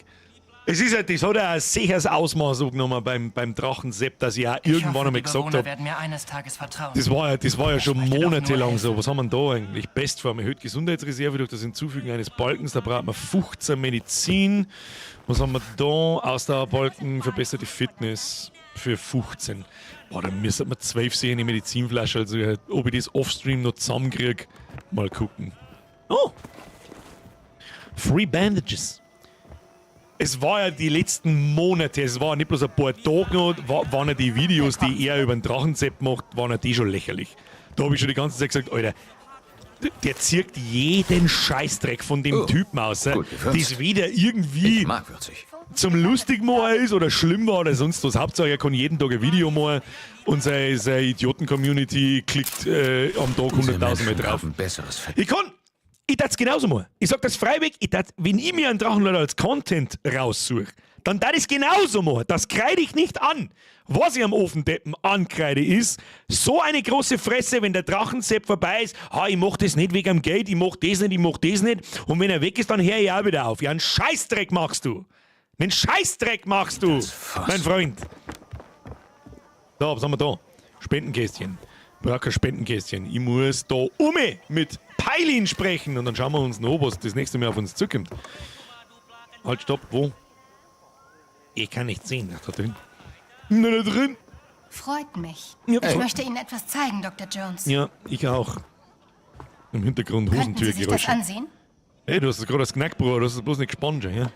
Es ist ja, das hat ja ein sicheres Ausmaß angenommen beim Drachensepp, dass ich auch irgendwann hoffe, einmal die gesagt Bewohner habe, werden mir eines Tages vertrauen. das war ja schon monatelang so. Was haben wir denn da eigentlich? Bestform, erhöht Gesundheitsreserve durch das Hinzufügen eines Balkens, da braucht man 15 Medizin. Was haben wir da? Ausdauerbalken, verbesserte Fitness für 15. Boah, da müsste man 12 sehen, die Medizinflasche. Also, ob ich das offstream noch zusammenkriege, mal gucken. Oh! Free Bandages. Es war ja die letzten Monate, es war nicht bloß ein paar Tage noch, waren ja die Videos, die er über den Drachensepp macht, waren ja die schon lächerlich. Da habe ich schon die ganze Zeit gesagt, Alter, der zirkt jeden Scheißdreck von dem Typen aus, das weder irgendwie zum Lustigmachen ist oder schlimm war oder sonst was. Hauptsache, er kann jeden Tag ein Video machen und seine Idioten-Community klickt am Tag 100.000 Mal drauf. Ich tat's genauso machen. Ich sag das freiwillig, ich tat, wenn ich mir einen Drachenlord als Content raussuche, dann tat ich's genauso machen. Das kreide ich nicht an. Was ich am Ofendeppen ankreide ist, so eine große Fresse, wenn der Drachensepp vorbei ist, ha, ich mach das nicht wegen dem Geld, ich mach das nicht, ich mach das nicht. Und wenn er weg ist, dann hör ich auch wieder auf. Ja, einen Scheißdreck machst du. Einen Scheißdreck machst du, mein Freund. So, was haben wir da? Spendenkästchen. Brauch kein Spendenkästchen. Ich muss da um mit Peilin sprechen und dann schauen wir uns noch, was das nächste Mal auf uns zukommt. Halt, stopp, wo? Ich kann nicht sehen. Ach, da drin. Na, da drin. Freut mich. Ja, Ich freut- möchte Ihnen etwas zeigen, Dr. Jones. Ja, ich auch. Im Hintergrund Könnten Sie sich das Hosentürgeräusche. ansehen? Hey, du hast gerade das Knackbrot, du hast es bloß nicht gespannt, ja?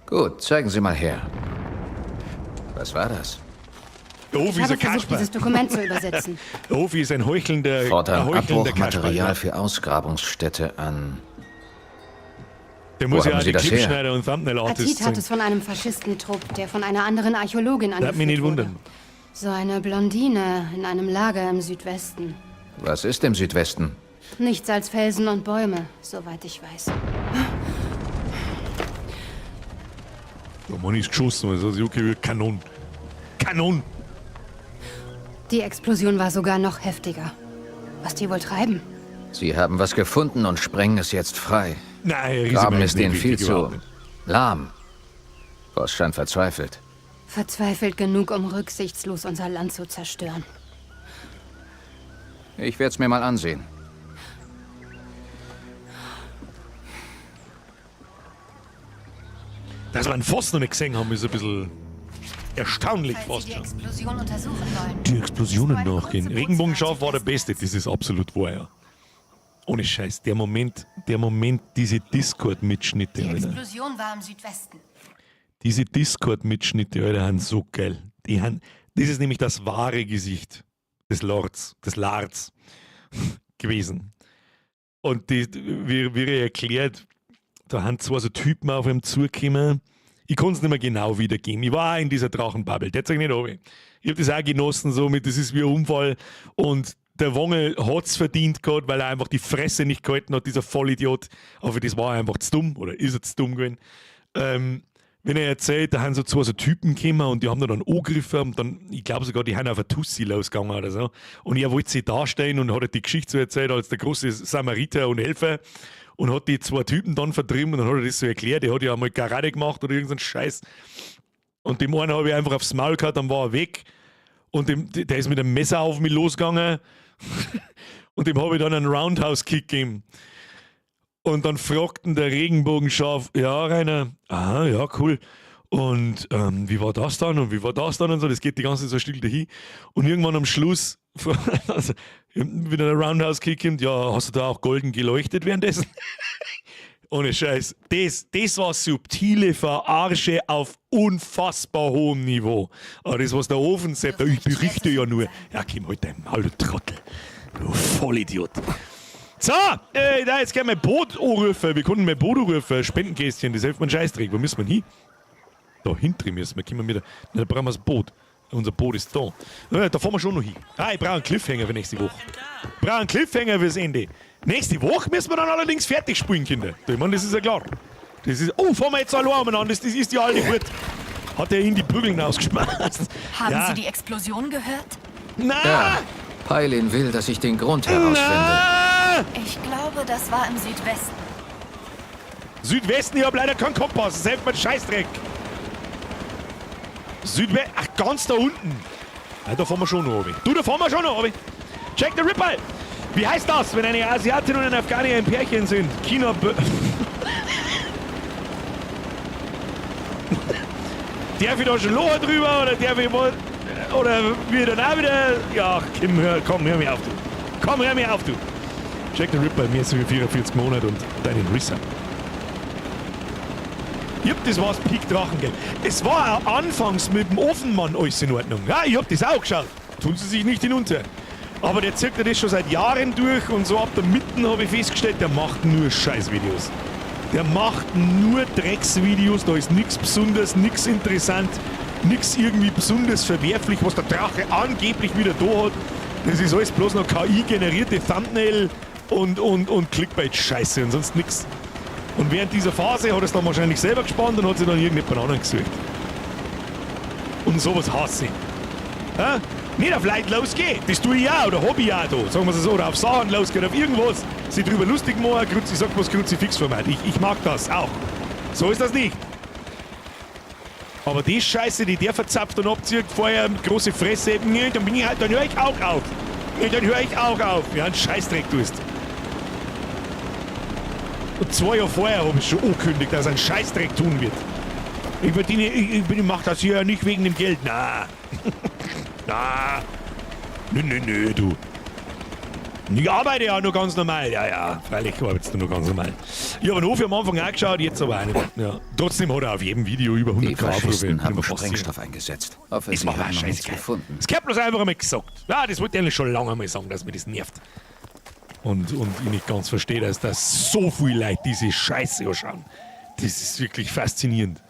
Gut, zeigen Sie mal her. Was war das? Der Ofi Ich ist habe ein versucht, Kasper. dieses Dokument zu übersetzen. Der Ofi ist ein heuchelnder, Fordern ein heuchelnder Abbruchmaterial Kasper. für Ausgrabungsstätte an. Der muss Wo ja haben auch Sie die das her? Clipschneider und Thumbnail-Artist Atit hat sein. es von einem Faschistentrupp, der von einer anderen Archäologin Darf mich angeführt nicht wurde. wundern. So eine Blondine in einem Lager im Südwesten. Was ist im Südwesten? Nichts als Felsen und Bäume, soweit ich weiß. Der Mann ist geschossen, also okay, Kanon. Kanon! Die Explosion war sogar noch heftiger. Was die wohl treiben? Sie haben was gefunden und sprengen es jetzt frei. Nein, Herr Riese Graben meint ist denen nicht viel wirklich, zu überhaupt nicht. lahm. Boss scheint verzweifelt. Verzweifelt genug, um rücksichtslos unser Land zu zerstören. Ich werde es mir mal ansehen. Dass wir einen Fass noch nicht gesehen haben, ist ein bisschen erstaunlich Falls fast Sie die schon. Explosion untersuchen wollen. Die Explosionen nachgehen. Regenbogenschaf war der Beste, das ist absolut wahr, ja. Ohne Scheiß, der Moment, diese Discord-Mitschnitte, Die Alter. Explosion war im Südwesten. Diese Discord-Mitschnitte, Alter, sind so geil. Die haben, das ist nämlich das wahre Gesicht des Lords, des Lards gewesen. Und die, wie er erklärt, da haben zwei so Typen auf ihm zugekommen. Ich konnte es nicht mehr genau wiedergeben. Ich war auch in dieser Drachenbubble, der hat sich nicht runter. Ich habe das auch genossen, so mit, das ist wie ein Unfall. Und der Wongel hat es verdient gehabt, weil er einfach die Fresse nicht gehalten hat, dieser Vollidiot. Aber für das war er einfach zu dumm oder ist er zu dumm gewesen. Wenn er erzählt, da haben so zwei so Typen gekommen und die haben da dann angegriffen und dann, ich glaube sogar, die haben auf eine Tussi losgegangen oder so. Und er wollte sich darstellen und hat halt die Geschichte so erzählt als der große Samariter und Helfer und hat die zwei Typen dann vertrieben und dann hat er das so erklärt. Der hat ja einmal Karate gemacht oder irgendeinen Scheiß. Und dem einen habe ich einfach aufs Maul gehauen, dann war er weg. Und dem, der ist mit einem Messer auf mich losgegangen. Und dem habe ich dann einen Roundhouse-Kick gegeben. Und dann fragten der Regenbogenschaf, ja, Rainer, aha, ja, cool. Und wie war das dann und wie war das dann und so, das geht die ganze Zeit so still dahin. Und irgendwann am Schluss, also, wieder der Roundhouse-Kick kommt, ja, hast du da auch golden geleuchtet währenddessen? Ohne Scheiß. Das war subtile Verarsche auf unfassbar hohem Niveau. Aber das, was der Ofensepp, ich berichte ja nur. Ja, komm halt dein Maul, du Trottel. Du Vollidiot. So, da jetzt gerne mein Boot anrufen. Wir konnten mein Boot anrufen. Spendenkästchen, das hilft mir einen Scheißdreck. Wo müssen wir hin? Da hinten müssen wir. Kommen wir mit. Da brauchen wir das Boot. Unser Boot ist da. Da fahren wir schon noch hin. Ah, ich brauche einen Cliffhanger für nächste Woche. Ich brauche einen Cliffhanger fürs Ende. Nächste Woche müssen wir dann allerdings fertig spielen, Kinder. Ich meine, das ist ja klar. Das ist, oh, fahren wir jetzt allein umeinander. Das ist die alte Hut. Hat er in die Prügeln ausgeschmeißt. Haben Ja. Sie die Explosion gehört? Na! Ja, Pailin will, dass ich den Grund herausfinde. Na! Ich glaube, das war im Südwesten. Südwesten, ich hab leider keinen Kompass. Das hilft mir ein Scheißdreck. Südwesten, ach, ganz da unten. Ja, da fahren wir schon noch runter. Du, da fahren wir schon noch runter. Jack the Ripper. Wie heißt das, wenn eine Asiatin und ein Afghanier ein Pärchen sind? China... Darf ich da schon Locher drüber oder darf ich mal... Oder wir dann auch wieder... Ja, komm, hör mir auf, du. Komm, hör mir auf, du. Jack the Ripper, mir ist 44 Monate und deinen Risser. Jupp, das war's Peak Drachengeld. Es war auch anfangs mit dem Ofenmann alles in Ordnung. Ja, ich hab das auch geschaut. Tun sie sich nicht hinunter. Aber der zirkt ja das schon seit Jahren durch und so ab der Mitte habe ich festgestellt, der macht nur Scheißvideos. Der macht nur Drecksvideos, da ist nix besonders, nix interessant, nix irgendwie besonders verwerflich, was der Drache angeblich wieder da hat. Das ist alles bloß noch KI-generierte Thumbnail und Clickbait-Scheiße und sonst nix. Und während dieser Phase hat er es dann wahrscheinlich selber gespannt und hat sich dann irgendjemand anderen gesucht. Und sowas hasse ich. Ja? Nicht auf Leute losgehen, das tue ich auch, oder hab ich auch da, sagen wir es so, oder auf Sachen losgehen, auf irgendwas, sich drüber lustig machen, ich sag bloß Kruzifix-Format, ich mag das auch. So ist das nicht. Aber die Scheiße, die der verzapft und abzieht, vorher mit große Fresse eben, nee, dann bin ich halt, dann hör ich auch auf. Nee, dann hör ich auch auf. Ja, einen Scheißdreck tust. Und 2 Jahre vorher hab ich schon angekündigt, dass er einen Scheißdreck tun wird. Ich verdiene, ich, ich bin, ich mach das hier ja nicht wegen dem Geld. Na. Na. Nö, nö, nö, du. Ich arbeite ja nur ganz normal. Ja, ja, freilich arbeitest du nur ganz normal. Ich habe den Hofi am Anfang auch geschaut, jetzt aber auch nicht. Ja. Trotzdem hat er auf jedem Video über 100 Die K Aufrufe. Faschisten Bin haben mir fast sicher. Sprengstoff eingesetzt. Hoffe, Ist sie mir aber haben noch nichts scheißegal. gefunden. Das gehört bloß einfach einmal gesagt. Ja, das wollte ich eigentlich schon lange einmal sagen, dass mir das nervt. Und ich nicht ganz verstehe, dass das so viel Leute diese Scheiße anschauen. Das ist wirklich faszinierend.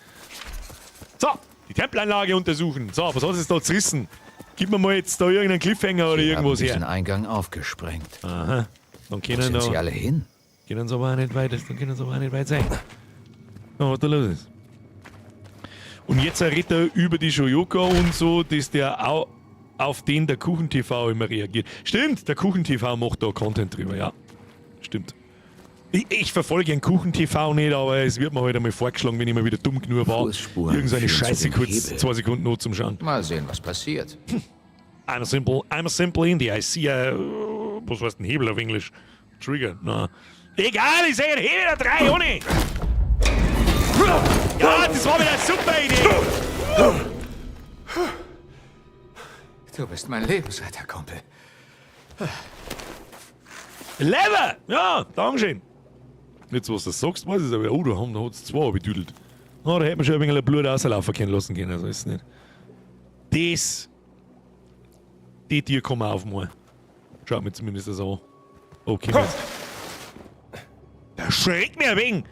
So, die Tempelanlage untersuchen. So, was hat es da zerrissen? Gib mir mal jetzt da irgendeinen Cliffhanger oder Sie irgendwas haben diesen her. Eingang aufgesprengt. Aha. Dann können Wo sind da sie alle hin? Können sie aber auch nicht weit, dann können sie aber auch nicht weit sein. Na, was da los ist. Und jetzt redet er über die Shoyoka und so, dass der auf den der Kuchen-T V immer reagiert. Stimmt, der Kuchen-T V macht da Content drüber, ja. Stimmt. Ich verfolge einen Kuchen-T V nicht, aber es wird mir halt einmal vorgeschlagen, wenn ich mal wieder dumm genug war, Fußspuren irgend so eine führen zu Scheiße dem kurz Hebel. 2 Sekunden noch zum Schauen. Mal sehen, was passiert. I'm a simple Indie. I see a, was heißt ein Hebel auf Englisch? Trigger. Na. Egal, ich sehe einen Hebel der 3, ohne. Ja, das war wieder eine super Idee. Du bist mein Lebensretter, Kumpel. Lever! Ja, Dankeschön. Jetzt, was du sagst, weiß ich aber. Oh, da hat's 2 bedüdelt. Na, da hätte man schon ein wenig Blut rauslaufen können lassen können. Also ist nicht. Das. Die Tür kann man aufmachen. Schaut mir zumindest das an. Okay. Komm. Der schreckt mir ein wenig.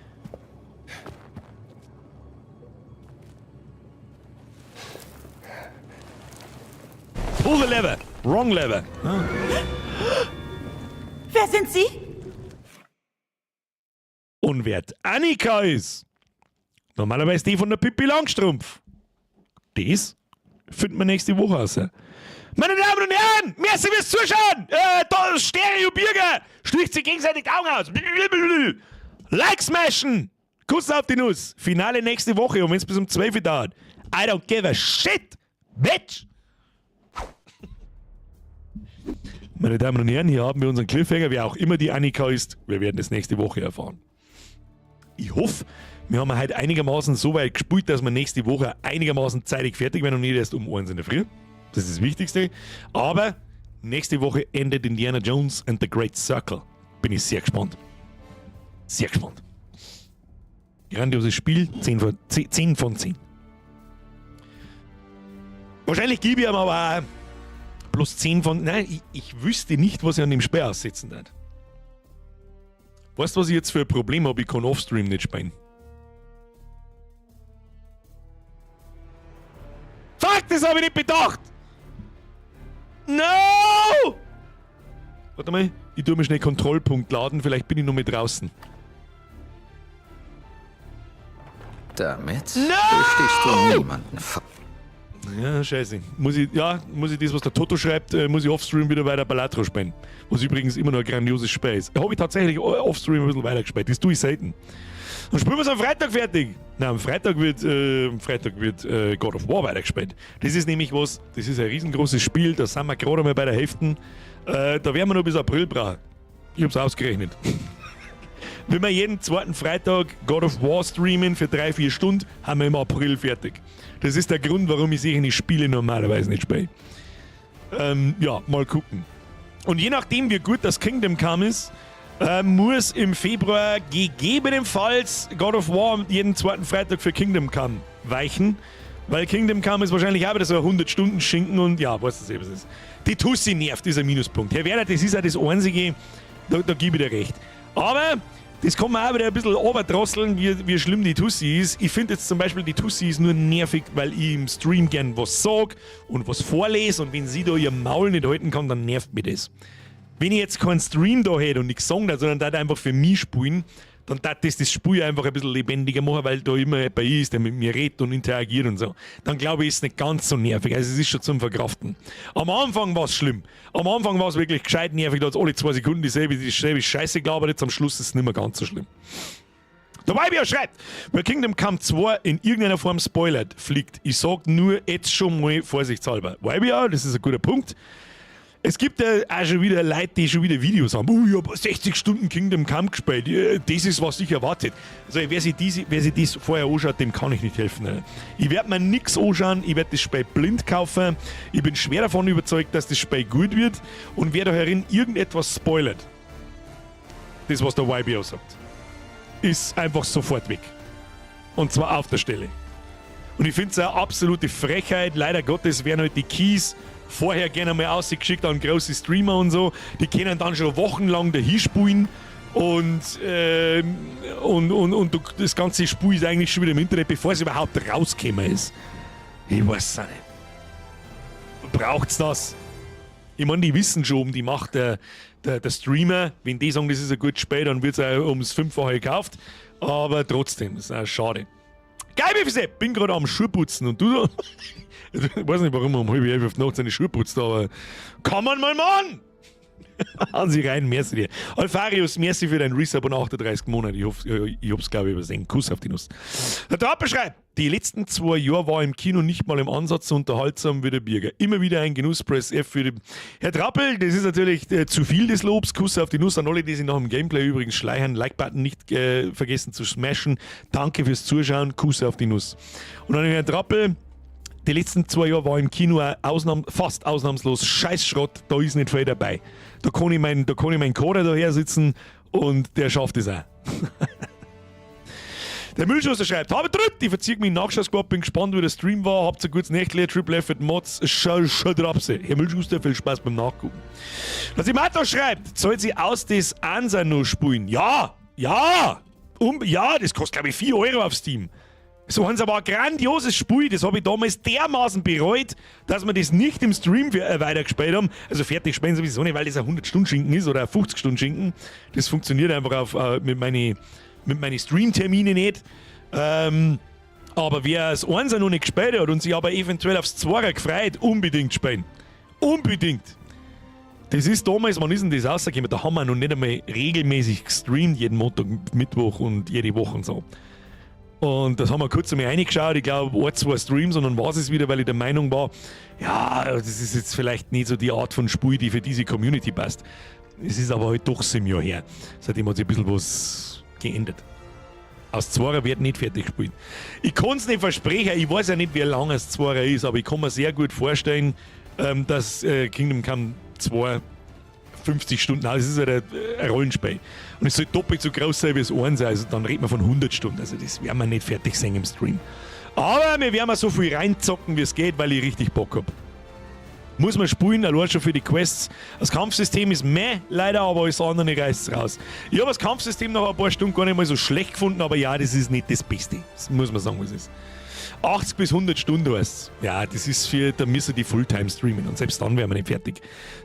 Pull the lever. Wrong lever. Ah. Wer sind Sie? Und wer Annika ist, Normalerweise die von der Pippi Langstrumpf. Das finden wir nächste Woche raus. Meine Damen und Herren, merci fürs Zuschauen. Da Stereo Birger sticht sich gegenseitig die Augen aus. Like smashen. Kuss auf die Nuss. Finale nächste Woche und wenn es bis um 12 Uhr dauert. I don't give a shit, bitch. Meine Damen und Herren, hier haben wir unseren Cliffhanger, wer auch immer die Annika ist. Wir werden es nächste Woche erfahren. Ich hoffe, wir haben heute einigermaßen so weit gespielt, dass wir nächste Woche einigermaßen zeitig fertig werden und nicht erst um 1 in der Früh. Das ist das Wichtigste. Aber nächste Woche endet Indiana Jones and the Great Circle. Bin ich sehr gespannt. Sehr gespannt. Grandioses Spiel, 10 von 10. 10 von 10. Wahrscheinlich gebe ich ihm aber auch plus 10 von. Nein, ich wüsste nicht, was ich an dem Spiel aussetzen darf. Weißt du, was ich jetzt für ein Problem habe? Ich kann Offstream nicht spielen. Fuck, das habe ich nicht bedacht! No! Warte mal, ich tue mir schnell Kontrollpunkt laden, vielleicht bin ich noch mit draußen. Damit No! bestichst du niemanden. Ja, scheiße. Muss ich, ja, muss ich das, was der Toto schreibt, muss ich offstream wieder weiter Balatro spielen. Was übrigens immer noch ein grandioses Spiel ist. Habe ich tatsächlich offstream ein bisschen weitergespielt. Das tue ich selten. Dann spielen wir es am Freitag fertig. Nein, am Freitag wird God of War weitergespielt. Das ist nämlich was, das ist ein riesengroßes Spiel, da sind wir gerade mal bei der Hälfte. Da werden wir noch bis April brauchen. Ich hab's ausgerechnet. Wenn wir jeden zweiten Freitag God of War streamen für 3-4 Stunden, haben wir im April fertig. Das ist der Grund, warum ich solche Spiele normalerweise nicht spiele. Ja, mal gucken. Und je nachdem, wie gut das Kingdom Come ist, muss im Februar gegebenenfalls God of War jeden zweiten Freitag für Kingdom Come weichen. Weil Kingdom Come ist wahrscheinlich auch wieder so ein 100-Stunden-Schinken und ja, weißt du, was es ist. Die Tussi nervt, dieser Minuspunkt. Herr Werner, das ist auch das Einzige, da gebe ich dir recht. Aber das kann man auch wieder ein bisschen runterdrasseln, wie schlimm die Tussi ist. Ich finde jetzt zum Beispiel, die Tussi ist nur nervig, weil ich im Stream gern was sag und was vorlese und wenn sie da ihr Maul nicht halten kann, dann nervt mich das. Wenn ich jetzt keinen Stream da hätte und nichts sagen darf, sondern da einfach für mich spielen, dann darf das Spiel einfach ein bisschen lebendiger machen, weil da immer jemand ist, der mit mir redet und interagiert und so. Dann glaube ich, ist es nicht ganz so nervig. Also es ist schon zum Verkraften. Am Anfang war's schlimm. Am Anfang war's wirklich gescheit nervig, da hat's alle 2 Sekunden dieselbe Scheiße gelabert, jetzt am Schluss ist es nicht mehr ganz so schlimm. Der Weibia schreibt, wer Kingdom Come 2 in irgendeiner Form spoilert, fliegt. Ich sag nur jetzt schon mal vorsichtshalber. Weibia, das ist ein guter Punkt. Es gibt ja auch schon wieder Leute, die schon wieder Videos haben. Oh, ich hab 60 Stunden Kingdom Come gespielt. Das ist, was ich erwartet. Also, wer sich das vorher anschaut, dem kann ich nicht helfen. Ne? Ich werd mir nix anschauen, ich werd das Spiel blind kaufen. Ich bin schwer davon überzeugt, dass das Spiel gut wird. Und wer da herin irgendetwas spoilert, das, was der YBO sagt, ist einfach sofort weg. Und zwar auf der Stelle. Und ich find's eine absolute Frechheit. Leider Gottes werden halt die Keys vorher gerne mal ausgeschickt an große Streamer und so. Die können dann schon wochenlang dahin spulen und das ganze Spiel ist eigentlich schon wieder im Internet, bevor es überhaupt rausgekommen ist. Ich weiß auch nicht. Braucht's das? Ich mein, die wissen schon um die Macht der Streamer. Wenn die sagen, das ist ein gutes Spiel, dann wird's auch ums 5-fache gekauft. Aber trotzdem, das ist auch schade. Geil, BFC! Bin gerade am Schuhputzen und du so? Ich weiß nicht, warum man um halb elf auf die Nacht seine Schuhe putzt, aber kann man mal machen! Hauen Sie rein, merci dir. Alfarius, merci für deinen Resub und 38 Monate. Ich hoffe, ich hab's, glaub ich, übersehen. Kuss auf die Nuss. Der Trappe schreibt, die letzten 2 Jahre war im Kino nicht mal im Ansatz so unterhaltsam wie der Birger. Immer wieder ein Genuss, Press F für die... Herr Trappel, das ist natürlich zu viel des Lobs. Kuss auf die Nuss an alle, die sich nach dem Gameplay übrigens schleichen. Like-Button nicht vergessen zu smashen. Danke fürs Zuschauen. Kuss auf die Nuss. Und an Herrn Trappel... Die letzten 2 Jahre war im Kino auch fast ausnahmslos Scheißschrott, da ist nicht viel dabei. Da kann ich meinen Kader daher sitzen und der schafft es auch. Der Müllschuster schreibt, habe dritt, ich verziehe mich in Nachschuss gehabt, bin gespannt, wie der Stream war, habt ein gutes Nächtle, Triple F mit Mods, schau, schau drapse. Herr Müllschuster, viel Spaß beim Nachgucken. Was die Martha schreibt, soll sie aus des Ansa noch spielen? Ja, ja, ja, das kostet glaub ich 4 Euro auf Steam. So haben sie aber ein grandioses Spiel, das habe ich damals dermaßen bereut, dass wir das nicht im Stream weitergespielt haben. Also fertig spielen sowieso nicht, weil das ein 100-Stunden-Schinken ist oder ein 50-Stunden-Schinken. Das funktioniert einfach mit meine Stream-Termine nicht. Aber wer das 1 noch nicht gespielt hat und sich aber eventuell aufs 2 gefreut, unbedingt spielen. Unbedingt! Das ist damals, wann ist denn das rausgekommen? Da haben wir noch nicht einmal regelmäßig gestreamt, jeden Montag, Mittwoch und jede Woche und so. Und das haben wir kurz einmal reingeschaut, ich glaube, ein, zwei Streams und dann war es wieder, weil ich der Meinung war, ja, das ist jetzt vielleicht nicht so die Art von Spiel, die für diese Community passt. Es ist aber halt doch 7 Jahre her. Seitdem hat sich ein bisschen was geändert. Aus Zweier wird nicht fertig gespielt. Ich kann es nicht versprechen, ich weiß ja nicht, wie lang es Zweier ist, aber ich kann mir sehr gut vorstellen, dass Kingdom Come 2 50 Stunden, also es ist halt ein Rollenspiel. Und es soll doppelt so groß sein wie das 1, also dann redet man von 100 Stunden. Also das werden wir nicht fertig sehen im Stream. Aber wir werden so viel reinzocken, wie es geht, weil ich richtig Bock hab. Muss man spielen, allein schon für die Quests. Das Kampfsystem ist meh, leider, aber alles andere reißt raus. Ich habe das Kampfsystem nach ein paar Stunden gar nicht mal so schlecht gefunden, aber ja, das ist nicht das Beste. Das muss man sagen, was es ist. 80 bis 100 Stunden heißt. Ja, das ist für, da müssen die Fulltime streamen und selbst dann wären wir nicht fertig.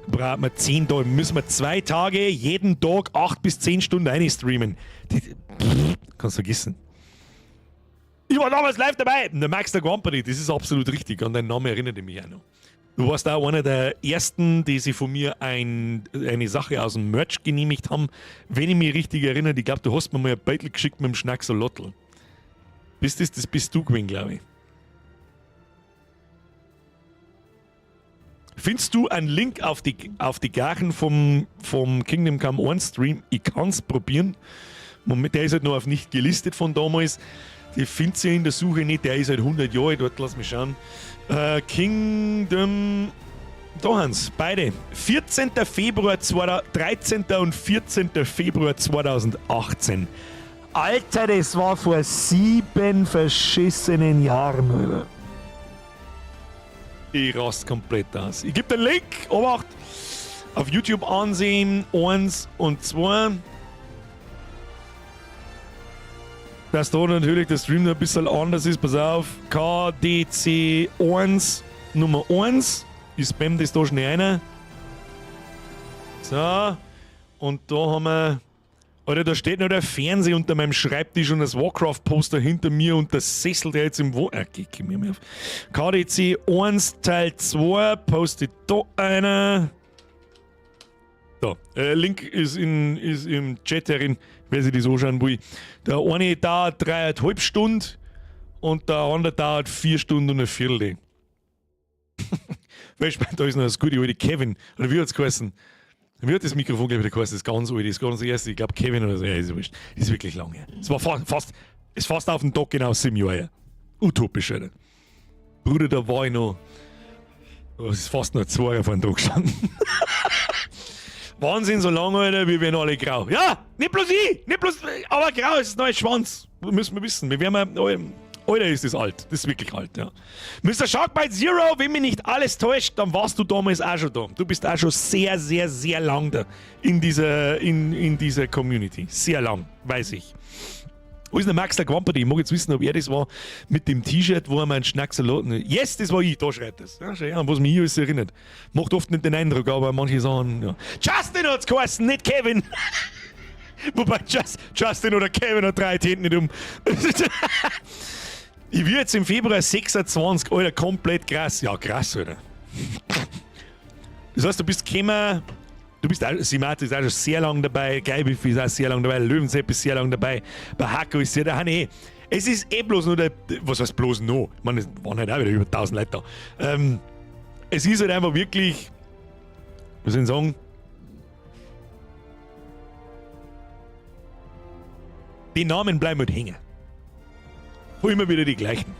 Braucht man 10 Tage, müssen wir 2 Tage, jeden Tag 8 bis 10 Stunden reinstreamen. Pff, kannst vergessen. Ich war damals live dabei. Der Max der Company, das ist absolut richtig. An deinen Namen erinnert ich mich auch noch. Du warst auch einer der ersten, die sich von mir eine Sache aus dem Merch genehmigt haben. Wenn ich mich richtig erinnere, ich glaube, du hast mir mal ein Beutel geschickt mit dem Schnacksolotl. Bist das, das bist du gewesen, glaube ich. Findest du einen Link auf die Gachen vom Kingdom Come 1 Stream? Ich kann es probieren. Moment, der ist halt noch auf nicht gelistet von damals. Die findet ihr in der Suche nicht. Der ist halt 100 Jahre dort, lass mich schauen. Kingdom. Da haben's, beide. 14. Februar, 13. und 14. Februar 2018. Alter, das war vor 7 verschissenen Jahren, Alter. Ich rast komplett aus. Ich gebe den Link, Obacht, auf YouTube ansehen. Eins und zwei. Dass da natürlich der Stream noch ein bisschen anders ist, pass auf. KDC 1 Nummer 1. Ich spam das da schnell rein. So. Und da haben wir. Alter, da steht noch der Fernseher unter meinem Schreibtisch und das Warcraft-Poster hinter mir und der Sessel, der jetzt im Wo. Geh mir mehr auf. KDC 1 Teil 2 postet da einer. Da, Link ist im Chat herin, wer sich das anschauen will. Der eine dauert 3,5 Stunden und der andere dauert 4 Stunden und eine Viertel. Weißt du, da ist noch das gute alte Kevin, oder wie hat's geheißen? Wie hat das Mikrofon, glaube ich, geheißen? Das ganz alte, das ganz erste, ich glaube Kevin oder so, ja, ist wurscht. Ist wirklich lang her. Es war fast, ist fast auf den Tag genau 7 Jahre her. Utopisch, Alter. Bruder, da war ich noch, es ist fast noch 2 Jahre vor dem Tag gestanden. Wahnsinn, so lange, Alter, wir werden alle grau. Ja, nicht bloß ich, nicht bloß, aber grau ist das neue Schwanz. Müssen wir wissen. Wir werden, Alter, ist das alt. Das ist wirklich alt, ja. Mr. Sharkbite Zero, wenn mich nicht alles täuscht, dann warst du damals auch schon da. Du bist auch schon sehr, sehr, sehr lang da in dieser Community. Sehr lang, weiß ich. Wo ist denn der Max der Quampert? Ich mag jetzt wissen, ob er das war mit dem T-Shirt, wo er meinen Schnacksaloten. Yes, das war ich, da schreibt es. Ja, schau, an was mich alles erinnert. Macht oft nicht den Eindruck, aber manche Sachen, ja. Justin hat's geheißen, nicht Kevin! Wobei Justin oder Kevin hat drei Händen nicht um. Ich will jetzt im Februar 26, Alter, komplett krass. Ja, krass, Alter. Das heißt, du bist gekommen, du bist auch, Simati ist auch schon sehr lang dabei, Geibif ist auch sehr lang dabei, Löwensepp ist sehr lang dabei, bei Hako ist sehr da. Nee, es ist eh bloß nur der, was heißt bloß noch? Ich meine, es waren halt auch wieder über 1000 Leute da. Es ist halt einfach wirklich, was soll ich sagen, die Namen bleiben halt hängen. Immer wieder die gleichen.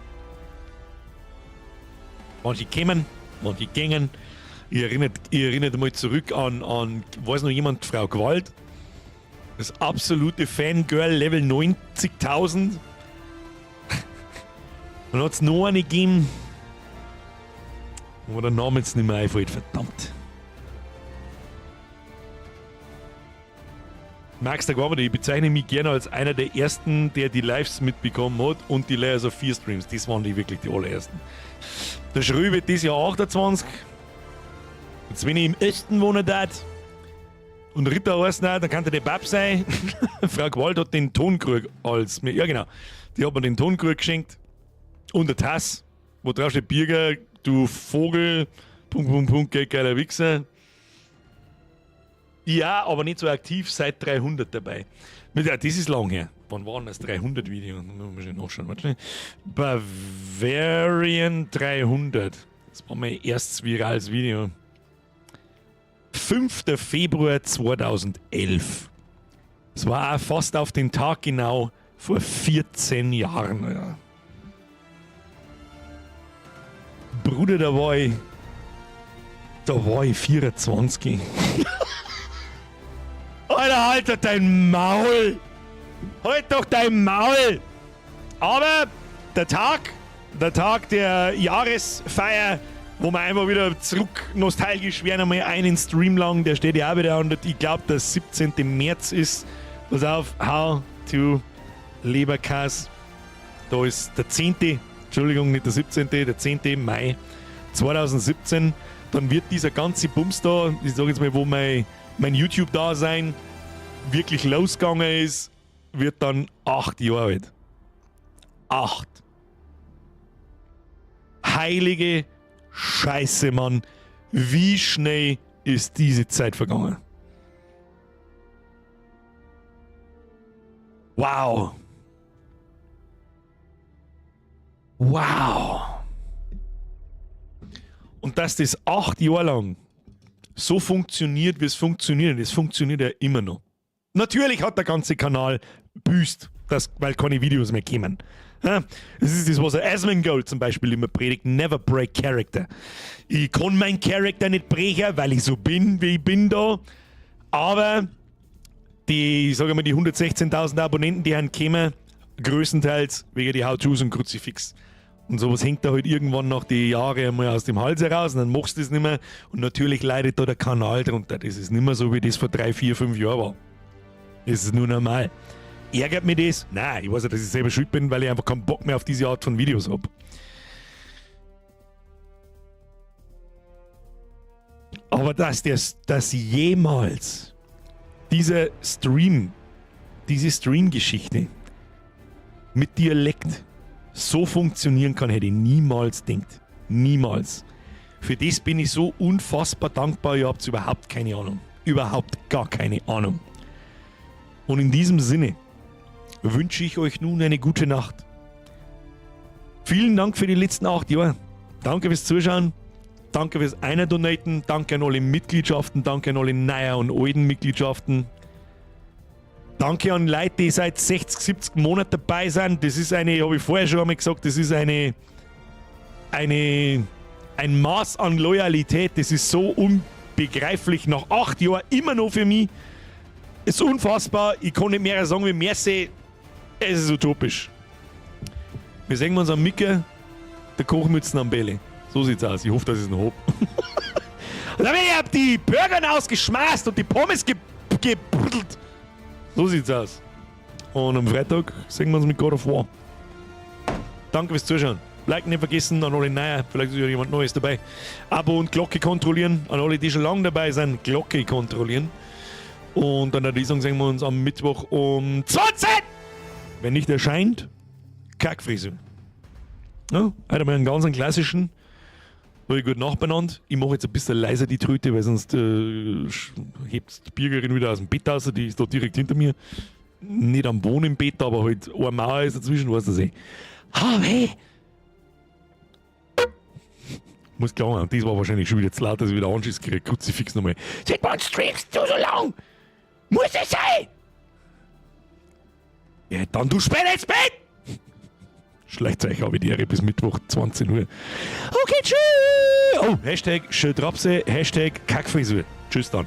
Manche kommen, manche gängen. Ich erinnert mal zurück an, weiß noch jemand, Frau Gewalt? Das absolute Fangirl Level 90.000. Dann hat es noch eine gegeben, wo der Name jetzt nicht mehr einfällt, verdammt. Max der Gwabber, ich bezeichne mich gerne als einer der ersten, der die Lives mitbekommen hat und die Layers of Fear Streams. Das waren die wirklich die allerersten. Der Schrö wird dieses Jahr 28. Jetzt, wenn ich im Osten wohnen darf, Und Ritter heißt auch, dann kann der Bab sein. Frau Gewalt hat den Tonkrug als. Ja, genau. Die hat mir den Tonkrug geschenkt. Und eine Tasse, wo drauf steht: Birger, du Vogel, Punkt, Punkt, Punkt, gell, geiler Wichser. Ja, aber nicht so aktiv, seit 300 dabei. Ja, das ist lang her. Wann war denn das 300-Video? Muss ich nachschauen. Warte. Bavarian 300. Das war mein erstes virales Video. 5. Februar 2011. Das war auch fast auf den Tag genau vor 14 Jahren. Ja. Bruder, da war ich. Da war ich 24. Alter, halt doch dein Maul! Halt doch dein Maul! Aber der Tag der Jahresfeier, wo wir einfach wieder zurück nostalgisch werden, einmal einen Stream lang, der steht ja auch wieder an und ich glaube, der 17. März ist. Pass auf, How to Leberkäse. Da ist der 10., Entschuldigung, nicht der 17., der 10. Mai 2017. Dann wird dieser ganze Bums da, ich sag jetzt mal, wo mein YouTube-Dasein wirklich losgegangen ist, wird dann 8 Jahre alt. 8. Heilige Scheiße, Mann. Wie schnell ist diese Zeit vergangen? Wow. Wow. Und dass das 8 Jahre lang so funktioniert, wie es funktioniert, das funktioniert ja immer noch. Natürlich hat der ganze Kanal büßt, dass, weil keine Videos mehr kommen. Ja, das ist das, was der Asmongold zum Beispiel immer predigt: Never break character. Ich kann meinen Charakter nicht brechen, weil ich so bin, wie ich bin da. Aber die, ich sage mal, die 116.000 Abonnenten, die haben gekommen, größtenteils wegen die How-Tos und Kruzifix. Und sowas hängt da halt irgendwann nach die Jahre einmal aus dem Hals heraus und dann machst du das nicht mehr. Und natürlich leidet da der Kanal drunter. Das ist nicht mehr so, wie das vor 3, 4, 5 Jahren war. Das ist nur normal. Ärgert mich das? Nein, ich weiß ja, dass ich selber schuld bin, weil ich einfach keinen Bock mehr auf diese Art von Videos hab. Aber dass jemals dieser Stream, diese Stream-Geschichte mit Dialekt so funktionieren kann, hätte ich niemals gedacht. Niemals. Für das bin ich so unfassbar dankbar, ihr habt überhaupt keine Ahnung. Überhaupt gar keine Ahnung. Und in diesem Sinne wünsche ich euch nun eine gute Nacht. Vielen Dank für die letzten 8 Jahre. Danke fürs Zuschauen. Danke fürs Einer-Donaten. Danke an alle Mitgliedschaften. Danke an alle neuen und alten Mitgliedschaften. Danke an Leute, die seit 60, 70 Monaten dabei sind. Das ist eine, habe ich vorher schon einmal gesagt, das ist ein Maß an Loyalität. Das ist so unbegreiflich. Nach 8 Jahren immer noch für mich. Ist unfassbar. Ich kann nicht mehr sagen wie Merci. Es ist utopisch. Wir sehen uns am Micke, der Kochmützen am Bälle. So sieht's aus. Ich hoffe, dass ich es noch hab. Und dann hab ich die Burger ausgeschmaßt und die Pommes gebrudelt. So sieht's aus. Und am Freitag sehen wir uns mit God of War. Danke fürs Zuschauen. Like nicht vergessen, an alle Neuen, vielleicht ist ja jemand Neues dabei. Abo und Glocke kontrollieren. An alle, die schon lange dabei sind, Glocke kontrollieren. Und dann der sehen wir uns am Mittwoch um 20! Wenn nicht erscheint, Kackfrisur. Ja, heute mal einen ganz klassischen, habe ich gut nachbenannt. Ich mache jetzt ein bisschen leiser die Tröte, weil sonst hebt die Birgerin wieder aus dem Bett raus, die ist da direkt hinter mir. Nicht am Boden im Bett, aber halt eine Mauer ist dazwischen, weißt du das eh. Ah, hey! Muss klar, und das war wahrscheinlich schon wieder zu laut, dass ich wieder Anschiss kriege. Kruzifix nochmal. Seit wann streamst du so lang? Muss es sein! Ja, dann du spät ins Bett! Schleicht euch aber die Ehre bis Mittwoch 20 Uhr. Okay, tschüss! Oh, Hashtag Schödrapse, Hashtag Kackfrisur. Tschüss dann.